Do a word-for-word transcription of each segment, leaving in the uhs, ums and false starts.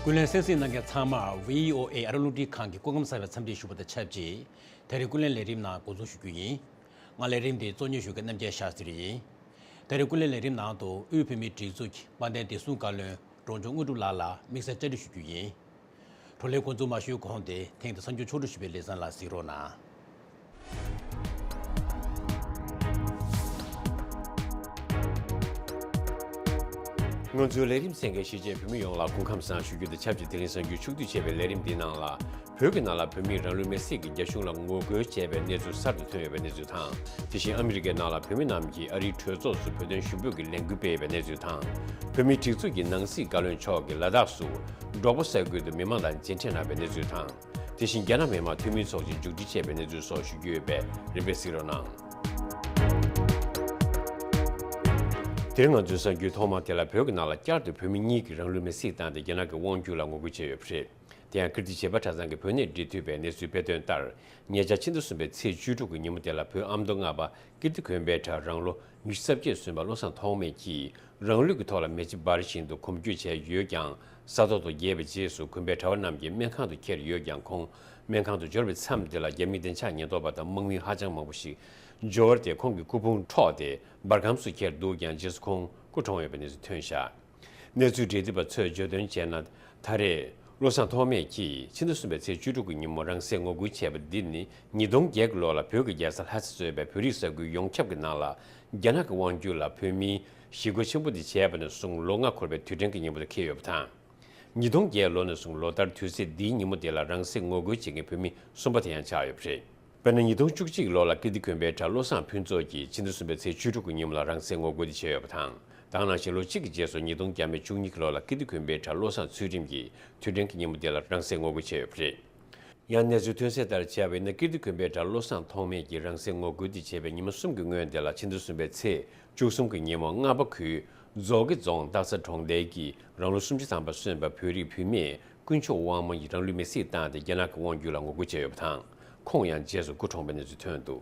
ཀུན་གླེང་གསན་གཟིགས་གནང་མཁན་ཚང་མར་བྷི་ཨོ་ཨེ་ཨ་རི་རླུང་འཕྲིན་ཁང་གི་སྐུ་ཁམས་བཟང་བའི་འཚམས་འདྲི་ཞུ་བ་དང་ཆབས་ཅིག་ད་རེས་ཀུན་གླེང་ལས་རིམ་ནང་འགོ་འཛུགས་ཞུ་རྒྱུ་ཡིན། ང་ལས་རིམ་འདི་གཙོ་གཉེར་ཞུ་མཁན་རྣམ་རྒྱལ་ཤཱ་སྟྲི་ཡིན། ད་རེས་ཀུན་གླེང་ལས་རིམ་ནང་དུ་དབུས་བོད་མིའི་སྒྲིག་འཛུགས་ཀྱི་དཔལ་ལྡན་བདེ་སྲུང་བཀའ་བློན་འབྲོང་ཆུང་དངོས་གྲུབ་ལགས་ལ་དམིགས་བསལ་བཅར་འདྲི་ཞུ་རྒྱུ་ཡིན། བགྲོ་གླེང་འགོ་འཛུགས་མ་ཞུས་གོང་དེ་ཐེངས་འདིའི་གསར་འགྱུར་ཕྱོགས་བསྒྲིགས་ཞུས་པའི་ལེ་ཚན་ལ་གཟིགས་རོགས་གནང་། ང་ཚོའི་ལས་རིམ་གསན་མཁན་གཞིས་བྱེས་བོད་མི་ཡོངས་ལ་སྐུ་ཁམས་བཟང་ཞུ་རྒྱུ་དང་ཆབས་ཅིག་དེ་རིང་གསར་འགྱུར་ཕྱོགས་བསྒྲིགས་བྱས་པའི་ལས་རིམ་འདིའི་ནང་ལ། བོད་ཀྱི་ནང་ལ་བོད་མིས་རང་ལུས་མེར་སྲེག་གི་རྒྱ་གཞུང་ལ་ངོ་རྒོལ་བྱས་པའི་གནས་ཚུལ་གསར་དུ་ཐོན་ཡོད་པའི་གནས་ཚུལ་དང་། དེ་བཞིན་ཨ་མི་རི་ཀའི་ནང་ལ་བོད་མི་རྣམས་ཀྱིས་ཨ་རིའི་གྲོས་ཚོགས་སུ་བོད་དོན་ཞུ་འབོད་ཀྱི་ལས་འགུལ་སྤེལ་བའི་གནས་ཚུལ་དང་། བོད་མིའི་སྒྲིག་འཛུགས་ཀྱི་ནང་སྲིད་བཀའ་བློན་མཆོག་གིས་ལ་དྭགས་སུ་འབྲོག་པ་ས་ཁུལ་དུ་མི་མང་དང་མཇལ་འཕྲད་གནང་བའི་གནས་ཚུལ་དང་། དེ་བཞིན་རྒྱ་ནག་མི་དམངས་འཐུས་མིའི་ཚོགས་ཆེན་མཇུག་སྒྲིལ་བྱས་པའི་གནས་ཚུལ་སོགས་ཞུ་རྒྱུ་ཡོད་པས་རིམ་པས་གཟིགས་རོགས་གནང་། དེ་རིང་ང་ཚོའི་གསར་འགྱུར་ཐོག་མ་དེ་ལ། བོད་ཀྱི་ནང་ལ་བསྐྱར་དུ་བོད་མི་གཉིས་ཀྱིས་རང་ལུས་མེར་སྲེག་བཏང་སྟེ་རྒྱ་ནག་གི་དབང་སྒྱུར་ལ་ངོ་རྒོལ་བྱས་ཡོད་པ་རེད། དེ་ཡང་ཀིརྟི་བྱེས་པ་གྲྭ་ཚང་གི་བོད་གནས་འབྲེལ་མཐུད་པས་གནས་ཚུལ་སྤེལ་དོན་ལྟར། ཉེ་ཆར་ཕྱི་ཟླ་གསུམ་པའི་ཚེས་བཅུ་དྲུག་གི་ཉིན་མོ་དེ་ལ་བོད་ཨ་མདོ་རྔ་པ་ཀིརྟི་དགོན་པའི་གྲྭར་རང་ལོ་ཉི་ཤུ་རྩ་བརྒྱད་སོན་པ་བློ་བཟང་ཐོགས་མེད་ཀྱིས་རང་ལུས་ཀྱི་ཐོག་ལ་མེ་ལྕེ་འབར་བཞིན་དུ་གོམ་བགྲོད་བྱས་ཡོད་ཀྱང་། ས་ཐོག་ཏུ་འགྱེལ་བའི་རྗེས་སུ་དགོན་པའི་གྲྭ་པ་རྣམས་ཀྱིས་སྨན་ཁང་དུ་འཁྱེར་ཡོད་ཀྱང་། ཁོང་སྨན་ཁང་དུ་འབྱོར་བའི་མཚམས་དེ་ལ་རྒྱ་མིའི་བདེ་འཇགས་ཉེན་རྟོག་པ་དང་དམག་མི་ཧ་ཅང་མང་པོ་ཞིག་འབྱོར་ཏེ། ཁོང་གི་སྐུ་ཕུང་འཕྲོག་སྟེ་འབར་ཁམས་སུ་འཁྱེར་འདུག་ཀྱང་། རྗེས་སུ་ཁོང་སྐུ་གྲོངས་ཡོད་པའི་གནས་ཚུལ་ཐོན་བཞག་གནས་ཚུལ་འབྲེལ་མཐུད་པ་ཚོས་བརྗོད་དོན་བྱས་ན། ད་རེས་བློ་བཟང་ཐོགས་མེད་ཀྱིས་ཕྱི་ཟླ་གསུམ་པའི་ཚེས་བཅུ་དྲུག་གི་ཉིན་མོ་རང་སྲེག་ངོ་རྒོལ་བྱས་པ་འདི་ནི། ཉིས་སྟོང་བརྒྱད་ཀྱི་ལོ་ལ་བོད་ཀྱི་རྒྱལ་ས་ལྷ་སར་གཙོས་པའི་བོད་རིགས་ས་ཁུལ་ཡོངས་ཁྱབ་ཀྱི་ནང་ལ། རྒྱ་ནག་གི་དབང་སྒྱུར་ལ་བོད་མིས་ཞི་རྒོལ་ཆེན་པོ་འདི་བྱས་པ་ནས་བཟུང་ལོ་ལྔ་འཁོར་བའི་དུས་དྲན་གྱི་ཉིན་མོ་དེ་འཁེལ་ཡོད་པ་དང་། ཉིས་སྟོང་བརྒྱད་ལོ་ནས་བཟུང་ལོ་ལྟར་དུས་ཚེས་འདིའི་ཉིན་མོ་དེ་ལ་རང་སྲེག་ངོ་རྒོལ་བྱེད་མཁན་བོད་མི་གསུམ་པ་དེ་ཡང་ཆགས་ཡོད་པ་རེད། དཔེར་ན། ཉིས་སྟོང་བཅུ་གཅིག་ལོ་ལ་ཀིརྟི་དགོན་པའི་གྲྭ་བློ་བཟང་ཕུན་ཚོགས་ཀྱིས་ཕྱི་ཟླ་གསུམ་པའི་ཚེས་བཅུ་དྲུག་གི་ཉིན་མོ་ལ་རང་སྲེག་ངོ་རྒོལ་དེ་བྱས་ཡོད་པ་དང་། དེ་ནང་བཞིན་ལོ་གཅིག་གི་རྗེས་སུ་ཉིས་སྟོང་བརྒྱ་མེད་བཅུ་གཉིས་ལོ་ལ་ཀིརྟི་དགོན་པའི་གྲྭ་བློ་བཟང་ཚུལ་ཁྲིམས་ཀྱིས་དུས་དྲན་གྱི་ཉིན་མོ་དེ་ལ་རང་སྲེག་ངོ་རྒོལ་བྱས་ཡོད་པ་རེད། ཡང་གནས་ཚུལ་ཐོན་གསལ་ལྟར་བྱས་པ་ཡིན་ན། ཀིརྟི་དགོན་པའི་གྲྭ་བློ་བཟང་ཐོགས་མེད་ཀྱིས་རང་སྲེག་ངོ་རྒོལ་དེ་བྱས་པའི་ཉི་མ་གསུམ་གྱི་སྔོན་དེ་ལ། ཕྱི་ཟླ་གསུམ་པའི་ཚེས་བཅུ་གསུམ་གྱི་ཉིན་མོ་རྔ་པ་ཁུལ་རྫོང་དགེ་རྫོང་སྟག་ཚང་གྲོང་རྡལ་གྱི་རང་ལོ་སུམ་ཅུ་ཐམ་པ་སོན་པ་བོད་རིགས་བུད་མེད་དཀོན་མཆོག་དབང་མོ་ཡིས་རང་ལུས་མེར་སྲེག་བཏང་སྟེ་རྒྱ་ནག་གི་དབང་སྒྱུར་ལ་ངོ་རྒོལ་བྱས་ཡོད་པ་དང་། ཁོང་ཡང་རྗེས་སུ་སྐུ་གྲོངས་པའི་གནས་ཚུལ་ཐོན་འདུག་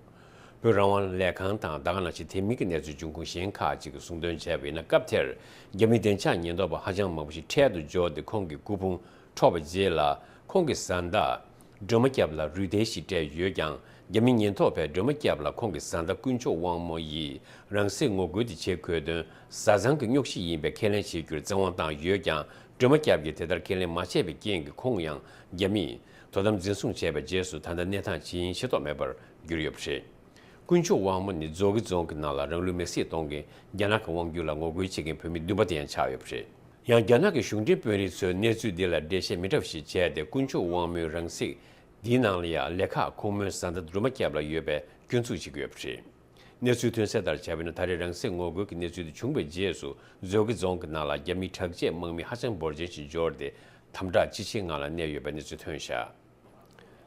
བོད་རང་དབང་ལས་ཁང་དང་། ད་ག་ནང་བཞིན་དེ་མིན་གྱི་གནས་ཚུལ་འབྱུང་ཁུངས་གཞན་ཁག་ཅིག་གིས་གསུངས་དོན་བྱས་པ་ཡིན་ན། སྐབས་དེར་རྒྱ་མིའི་བདེ་འཇགས་ཉེན་རྟོག་པ་ཧ་ཅང་མང་པོ་ཞིག་འཕྲལ་དུ་འབྱོར་ཏེ། ཁོང་གི་སྐུ་ཕུང་འཕྲོག་པའི་རྗེས་ལ། ཁོང་གི་བཟའ་ཟླ་སྒྲོལ་མ་སྐྱབས་ལ་རུས་ཐལ་ཞིག་སྤྲད་ཡོད་ཀྱང་། རྒྱ་མིའི་ཉེན་རྟོག་པས་སྒྲོལ་མ་སྐྱབས་ལ་ཁོང་གི་བཟའ་ཟླ་དཀོན་མཆོག་དབང་མོ་ཡིས་རང་སྲེག་ངོ་རྒོལ་དེ་བྱེད་དགོས་དོན་བཟའ་ཚང་གི་རྙོག་གཞི་ཡིན་པའི་ཁས་ལེན་བྱེད་རྒྱུར་བཙན་དབང་བཏང་ཡོད་ཀྱང་། སྒྲོལ་མ་སྐྱབས་ཀྱིས་དེ་ལྟར་ཁས་ལེན་མ་བྱས་པའི་རྐྱེན་གྱིས། ཁོང་ཡང་རྒྱ་མིས་དོ་དམ་འཛིན་བཟུང་བྱས་པའི་རྗེས་སུ། ད་ལྟ་གནས་སྟངས་ཇི་ཡིན་ཤེས་རྟོགས་མེད་པར་གྱུར་ཡོད་པ་རེད། དཀོན་མཆོག་དབང་མོ་ནི་རྫོང་གི་རྫོང་གི་ནང་ལ་རང་ལུས་མེར་སྲེག་གཏོང་མཁན་རྒྱ་ནག་གི་དབང་སྒྱུར་ལ་ངོ་རྒོལ་བྱེད་མཁན་བོད་མི་བདུན་པ་དེ་ཡང་ཆགས་ཡོད་པ་རེད། ཡང་རྒྱ་ནག་གི་གཞུང་འབྲེལ་དཔོན་རིགས་ཚོས་གནས་ཚུལ་འདི་ལ་འགྲེལ་བཤད་མི་འདྲ་བ་ཞིག་བྱས་ཏེ། དཀོན་མཆོག་དབང་མོའི་རང་སྲེག་འདིའི་ནང་ལ་ཡང་ལེ་ཁག་ཁོང་མོའི་བཟའ་ཟླ་སྒྲོལ་མ་སྐྱབས་ལ་ཡོད་པའི་སྐྱོན་འཛུགས་བྱེད་ཀྱི་ཡོད་པ་རེད། གནས་ཚུལ་ཐོན་གསལ་ལྟར་བྱས་པ་ཡིན་ན། ད་རེས་རང་སྲེག་ངོ་རྒོལ་གྱི་གནས་ཚུལ་དེ་བྱུང་བའི་རྗེས་སུ། རྫོང་གི་རྫོང་གི་ནང་ལ་རྒྱ་མིའི་དྲག་ཆས་དམག་མི་ཧ་ཅང་འབོར་ཆེན་ཞིག་འབྱོར་ཏེ། དམ་དྲག་ཅི་ཆེའི་ངང་ལ་གནས་ཡོད་པའི་གནས་ཚུལ་ཐོན་བཞག་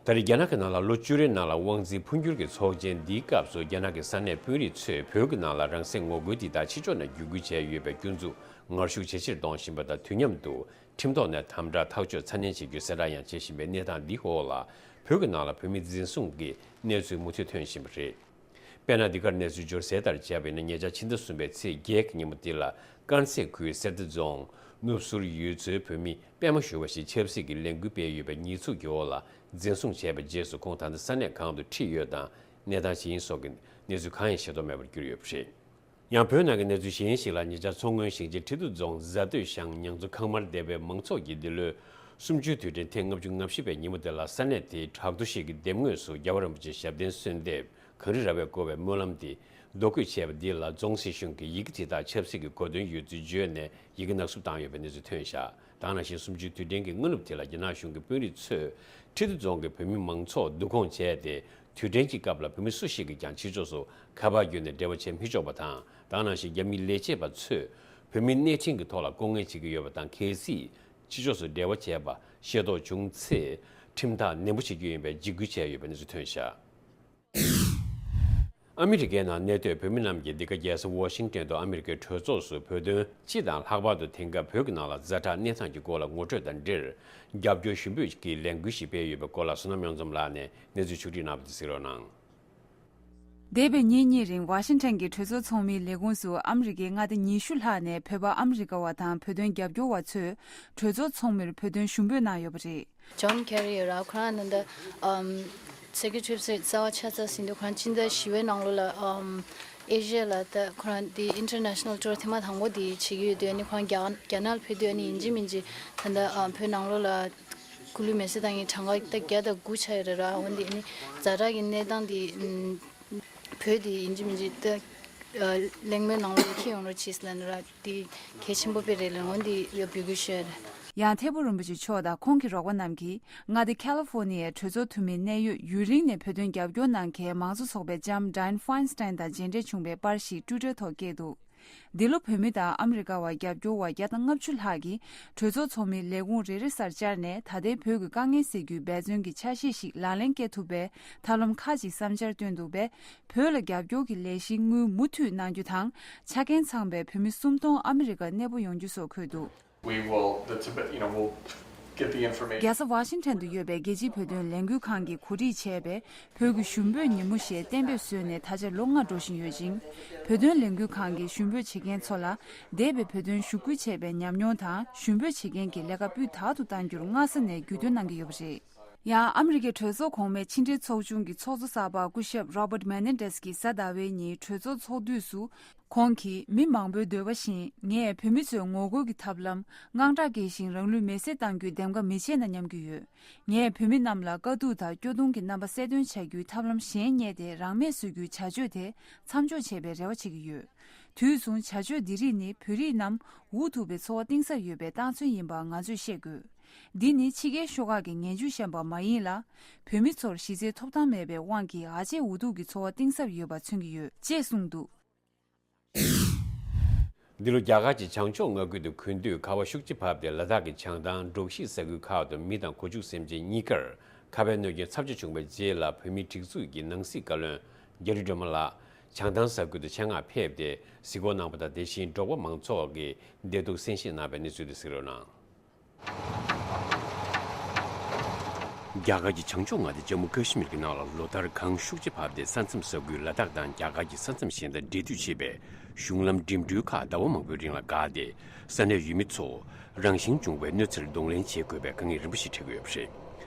ད་རེས་རྒྱ་ནག་གི་ནང་ལ་ལོ་བཅུ་རེའི་ནང་ལ་དབང་འཛིན་འཕོ་འགྱུར་གྱི་ཚོགས་ཆེན་འདིའི་སྐབས་སུ། རྒྱ་ནག་གི་ས་གནས་དཔོན་རིགས་ཚོས་བོད་ཀྱི་ནང་ལ་རང་སྲེག་ངོ་རྒོལ་འདི་དག་ཕྱི་ཕྱོགས་ནས་བརྒྱུད་སྐུལ་བྱས་ཡོད་པའི་སྐྱོན་འཛུགས་ངར་ཤུགས་ཇེ་ཆེར་གཏོང་བཞིན་པ་དང་། དུས་མཉམ་དུ་ཁྲིམས་ཐོག་ནས་དམ་དྲག་ཐག་གཅོད་ཚ་ནན་བྱེད་རྒྱུའི་གསལ་བསྒྲགས་ཡང་བྱེད་བཞིན་པའི་གནས་སྟངས་འདིའི་འོག་ལ། བོད་ཀྱི་ནང་ལ་བོད་མི་འཛིན་བཟུང་གི་གནས་ཚུལ་མུ་མཐུད་ཐོན་བཞིན་པ་རེད། དཔེར་ན། འདི་གར་གནས་ཚུལ་འབྱོར་གསལ་ལྟར་བྱས་པ་ཡིན་ན། ཉེ་ཆར་ཕྱི་ཟླ་གསུམ་པའི་ཚེས་བརྒྱད་ཀྱི་ཉིན་མོ་འདི་ལ། དཀར་མཛེས་ཁུལ་གསེར་རྟ་རྫོང་ནུབ་ཟུར་ཡུལ་ཚོའི་བོད་མི་པད་མ་ཞུ་བ་ཞིག་ཆབ་སྲིད་ཀྱི་ལས་འགུལ་སྤེལ་ཡོད་པའི་ཉེས་འཛུགས་ཀྱི་འོག་ལ་འཛིན་བཟུང་བྱས་པའི་རྗེས་སུ། ཁོང་ད་ལྟ་ས་གནས་གང་དུ་ཁྲིད་ཡོད་དང་། གནས་སྟངས་ཇི་ཡིན་སོགས་ཀྱི་གནས་ཚུལ་གང་ཡང་ཤེས་རྟོགས་མེད་པར་གྱུར་ཡོད་པ་རེད། ཡང་བོད་ནང་གི་གནས་ཚུལ་གཞན་ཞིག་ལ། ཉེ་ཆར་མཚོ་སྔོན་ཞིང་ཆེན་ཁྲི་ཐོག་རྫོང་རྫ་སྟོད་ཤང་ཉང་ཚོ་ཁང་དམར་སྡེ་བའི་མང་ཚོགས་ཀྱིས་འདི་ལོའི་གསུམ་བཅུའི་དུས་དྲན་ཐེངས་ལྔ་བཅུ་ང་བཞི་པའི་ཉིན་མོ་དེ་ལ། ས་གནས་དེའི་བྲག་རྡོ་ཞིག་གི་གདན་ངོས་སུ་རྒྱལ་བ་རིན་པོ་ཆེའི་ཞབས་བརྟན་གསོལ་འདེབས་གངས་རི་ར་བས་བསྐོར་བའི་སྨོན་ལམ་དེ་རྡོ་བརྐོས་བྱས་པ་འདི་ལ། རྫོང་སྲིད་གཞུང་གིས་ཡི་གེ་དེ་དག་ཆབ་སྲིད་ཀྱི་གོ་དོན་ཡོད་ཚུལ་བརྗོད་ནས། ཡི་གེ་ནག་བསུབ་བཏང་ཡོད་པའི་གནས་ཚུལ་ཐོན་བཞག་དེ་ནང་བཞིན་གསུམ་བཅུའི་དུས་དྲན་གྱི་སྔ་ནུབ་དེ་ལ། རྒྱ་ནག་གཞུང་གི་དཔོན་རིགས་ཚོས་ཁྲི་ཐོག་རྫོང་གི་བོད་མི་མང་ཚོགས་བསྡུ་སྐོང་བྱས་ཏེ། དུས་དྲན་གྱི་སྐབས་ལ་བོད་མི་སུ་ཞིག་གིས་ཀྱང་ཕྱི་ཕྱོགས་སུ་ཁ་པར་བརྒྱུད་ནས་འབྲེལ་བ་བྱེད་མི་ཆོག་པ་དང་། དེ་ནང་བཞིན་རྒྱ་མིའི་ལས་བྱེད་པ་ཚོས་བོད་མིའི་གནས་འཕྲིན་གྱི་ཐོག་ལ་ལྐོག་རྔན་བྱེད་ཀྱི་ཡོད་པ་དང་། གལ་སྲིད་ཕྱི་ཕྱོགས་སུ་འབྲེལ་བ་བྱས་པ་ཤེས་རྟོགས་བྱུང་ཚེ། ཁྲིམས་ཐག་ནན་པོ་བྱེད་རྒྱུ་ཡིན་པའི་འཇིགས་སྐུལ་བྱས་ཡོད་པའི་གནས་ཚུལ་ཐོན་བཞག་ཨ་མི་རི་ཀའི་ནང་གནས་སྡོད་བོད་མི་རྣམས་ཀྱིས་འདི་ག་རྒྱལ་ས་ཝ་ཤིང་ཏོན་དུ་ཨ་མི་རི་ཀའི་གྲོས་ཚོགས་སུ་བོད་དོན་སྤྱི་དང་ལྷག་པར་དུ་དེང་སྐབས་བོད་ཀྱི་ནང་ལ་ཛ་དྲག་གནས་སྟངས་ཀྱི་སྐོར་ལ་ངོ་སྤྲོད་དང་འབྲེལ། རྒྱབ་སྐྱོར་ཞུ་འབོད་ཀྱི་ལས་འགུལ་ཞིག་སྤེལ་ཡོད་པའི་སྐོར་ལ། བསོད་ནམས་གཡུང་འཛོམས་ལགས་ནས་གནས་ཚུལ་ཕྱོགས་བསྒྲིགས་གནང་བ་དེ་གཟིགས་རོགས་གནང་། འདས་པའི་ཉིན་གཉིས་རིང་ཝ་ཤིང་ཊོན་གྱི་གྲོས་ཚོགས་ཚོགས་མིའི་ལས་ཁུངས་སུ་ཨ་མི་རི་ཀའི་མངའ་སྡེ་ཉི་ཤུ་ལྷག་ནས་བོད་པ་ཨ་མི་རི་ཀ་བ་དང་བོད་དོན་རྒྱབ་སྐྱོར་བ་ཚོས་གྲོས་ཚོགས་ཚོགས་མིར་བོད་དོན་ཞུ་འབོད་གནང་ཡོད་པ་རེད། ཇོན་ཁེ་རི་ཡོད་ར། ཁོ་རང་ནི་ད་ཨམ་སེ་ཀེ་ཊི་རི་ཨོཕ་སི་ཊེཊ་གསར་པ་ཆགས་ཚར་ཟིན་དུས་ཁོ་རང་ཕྱི་ཟླ་བཞི་པའི་ནང་ལོགས་ལ་ཨམ་ཨེ་ཤི་ཡ་ལ་ད་ཁོ་རང་འདི་ཨིན་ཊར་ནེ་ཤ་ནལ་ཊུར་ཐེངས་མ་དང་པོ་འདི་བྱེད་ཀྱི་ཡོད་དུས་ཨ་ནི་ཁོ་རང་རྒྱ་རྒྱ་ནག་ལ་ཕེབས་དུས་ཨ་ནི་ཡིན་གཅིག་མིན་གཅིག་ད་ལྟ་ཨམ་བོད་ནང་ལོགས་ལ་སྐུ་ལུས་མེ་སྲེག་བཏང་མཁན་གྲངས་ཀ་ད་བརྒྱ་དང་དགུ་ཆགས་ཡོད་རེད་ར། འོན་ཏེ་ཨ་ནི་ཛ་དྲག་གི་གནས་སྟངས་འདི་ཨམ་བོད་འདི་ཡིན་གཅིག་མིན་གཅིག་ད་ཨ་གླེང་མོལ་ནང་ལོགས་ལ་འཁྱེར་ཡོང་རོགས་གྱིས་ལབ་ནས་ར། འདི་གལ་ཆེན་པོ་དཔེ་རེད་ལབ་འོ་འདི་ཡ་འབོད་སྐུལ་ཞུ་ཡ་རེད། ཡང་ཐེ་བོ་རིན་པོ་ཆེ་མཆོག་དང་ཁོང་གི་རོགས་པ་རྣམས་ཀྱིས་མངའ་སྡེ་ཁ་ལི་ཧྥོ་ནི་ཡའི་གྲོས་ཚོགས་འཐུས་མིའི་གནད་ཡོད་ཡུན་རིང་ནས་བོད་དོན་རྒྱབ་སྐྱོར་གནང་མཁན་མང་གཙོ་ཚོགས་པའི་ལྕམ་Dianne Feinstein དང་མཇལ་འཕྲད་བྱུང་བའི་པར་ཞིག་ཊུའི་ཊར་ཐོག་བསྐྱལ་འདུག་འདི་ལོ་བོད་མི་དང་ཨ་མི་རི་ཀ་བ་རྒྱབ་སྐྱོར་བ་བརྒྱ་དང་ལྔ་བཅུ་ལྷག་གིས་གྲོས་ཚོགས་ཚོགས་མིའི་ལས་ཁུངས་རེ་རེ་སར་བཅར་ནས་ད་ལྟའི་བོད་ཀྱི་དཀའ་ངལ་སེལ་རྒྱུའི་འབད་བརྩོན་གྱི་ཆ་ཤས་ཤིག་ལག་ལེན་བཀལ་ཐུབ་པའི་ཐབས་ལམ་ཁག་ཅིག་བསམ་འཆར་བཏོན་འདུག་པས། བོད་ལ་རྒྱབ་སྐྱོར་གྱི་ལས་གཞིའི་དངུལ་མུ་མཐུད་གནང་རྒྱུ་དང་། ཆ་རྐྱེན་ཚང་པའི་བོད་མི་སུམ་སྟོང་ཨ་མི་རི་ཀར་གནས་སྤོ་ཡོང་རྒྱུ་སོགས་འཁོད་འདུག We will, the Tibet, you know, we'll get the information. རྒྱལ་ས་ཝ་ཤིང་ཊོན་དུ་ཡོད་པའི་རྒྱལ་སྤྱིའི་བོད་དོན་ལས་འགུལ་ཁང་གིས་གོ་སྒྲིག་བྱས་པའི་བོད་ཀྱི་ཞུ་འབོད་ཉིན་མོ་ཞེས་གཏན་འབེབས་བཟོས་ནས་ད་ཆ་ལོ་ལྔ་འགྲོ་བཞིན་ཡོད་ཅིང་། བོད་དོན་ལས་འགུལ་ཁང་གིས་ཞུ་འབོད་བྱེད་མཁན་ཚོ་ལ་འདས་པའི་བོད་དོན་ཞུ་སྐུལ་བྱས་པའི་ཉམས་མྱོང་དང་ཞུ་འབོད་བྱེད་མཁན་གྱི་ལས་ཀ་སྤུས་དག་ཏུ་གཏང་རྒྱུར་སྔ་ས་ནས་རྒྱུས་སྟོན་གནང་གི་ཡོད་པ་རེད། ཡང་ཨ་མི་རི་ཀའི་གྲོས་ཚོགས་གོང་མའི་ཕྱི་འབྲེལ་ཚོགས་ཆུང་གི་ཚོགས་གཙོ་གསར་པ་སྐུ་ཞབས་Robert Menendez གྱིས་གཟའ་ཟླ་བའི་ཉིན་གྲོས་ཚོགས་ཚོགས་དུས་སུ། ཁོང་གིས་མི་མང་པོའི་འདོད་པ་བཞིན་ངས་བོད་མི་ཚོའི་ངོ་རྒོལ་གྱི་ཐབས་ལམ་དངངས་སྐྲག་སྐྱེ་ཞིང་རང་ལུས་མེར་སྲེག་གཏང་རྒྱུའི་འདེམས་ཀ་མི་བྱེད་ན་སྙམ་གྱི་ཡོད། ངས་བོད་མི་རྣམས་ལ་དཀའ་སྡུག་དང་སྐྱོ་གདུང་གི་རྣམ་པ་གསལ་སྟོན་བྱ་རྒྱུའི་ཐབས་ལམ་གཞན་རྙེད་དེ་རང་མེད་བཟོ་རྒྱུའི་བྱ་སྤྱོད་དེ་མཚམས་འཇོག་བྱེད་པའི་རེ་བ་བྱེད་ཀྱི་ཡོད། དུས་མཚུངས་བྱ་སྤྱོད་འདི་རིགས་ནི་བོད་རིགས་རྣམས་འུ་ཐུག་པའི་ཚོར་བ་གཏིང་ཟབ་ཡོད་པའི་རྟགས་མཚོན་ཡིན་པ་ང་ཚོས་ཤེས་དགོས། འདི་ནི་ཕྱི་རྒྱལ་ཤོག་ཁག་གི་ངན་ཇུས་བཤམས་པ་མ་ཡིན་ལ། བོད་མི་ཚོར་གཞི་རྩའི་ཐོབ་ཐང་མེད་པའི་དབང་གིས་ཨ་ཅེ་འུ་ཐུག་གི་ཚོར་བ་གཏིང་ཟབ་ཡོད་པ་མཚོན་གྱི་ཡོད་ཅེས་གསུངས་འདུག་འདི་ལོ་རྒྱ་གར་གྱི་བྱང་ཕྱོགས་མངའ་ཁུལ་དུ་དགུན་དུས་ཁ་བ་ཤུགས་ཆེ་བབས་ཏེ་ལ་དྭགས་ཀྱི་བྱང་ཐང་འབྲོག་གཞིས་ས་ཁུལ་ཁག་ཏུ་མི་དང་སྒོ་ཕྱུགས་སེམས་ཅན་གཉིས་ཀར་ཁ་བའི་གནོད་སྐྱོན་ཚབས་ཆེ་བྱུང་བའི་རྗེས་ལ། བོད་མིའི་སྒྲིག་འཛུགས་ཀྱི་ནང་སྲིད་བཀའ་བློན་རྒྱ་རི་སྒྲོལ་མ་ལགས་བྱང་ཐང་ས་ཁུལ་དུ་ཆེད་མངགས་ཕེབས་ཏེ་གཟིགས་སྐོར་གནང་པ་དང་། དེ་བཞིན་འབྲོག་པ་མང་ཚོགས་ཀྱི་བདེ་སྡུག་གསན་བཞེས་གནང་བའི་གནས་ཚུལ་དེ་གཟིགས་རོགས་གནང་། རྒྱ་གར་གྱི་བྱང་ཕྱོགས་མངའ་སྡེ་ལྕམ་མུ་ཀ་ཤི་མིར་གྱི་ནང་ལ་ལོ་ལྟར་གངས་ཤུགས་ཆེ་བབས་ཏེ་ས་མཚམས་ས་ཁུལ་ལ་དྭགས་དང་རྒྱ་གར་གྱི་ས་མཚམས་གཞན་དང་འབྲེལ་མཐུད་བྱེད་པའི་གཞུང་ལམ་འགྲིམ་འགྲུལ་ཁག་ཟླ་བ་མང་པོའི་རིང་ལ་འགག་སྟེ། ས་གནས་ཡུལ་མི་ཚོ་རང་བཞིན་བྱུང་བའི་གནོད་འཚེར་གདོང་ལེན་བྱེད་དགོས་པའི་དཀའ་ངལ་རིམ་པ་ཞིག་འཕྲད་ཀྱི་ཡོད་པ་རེད།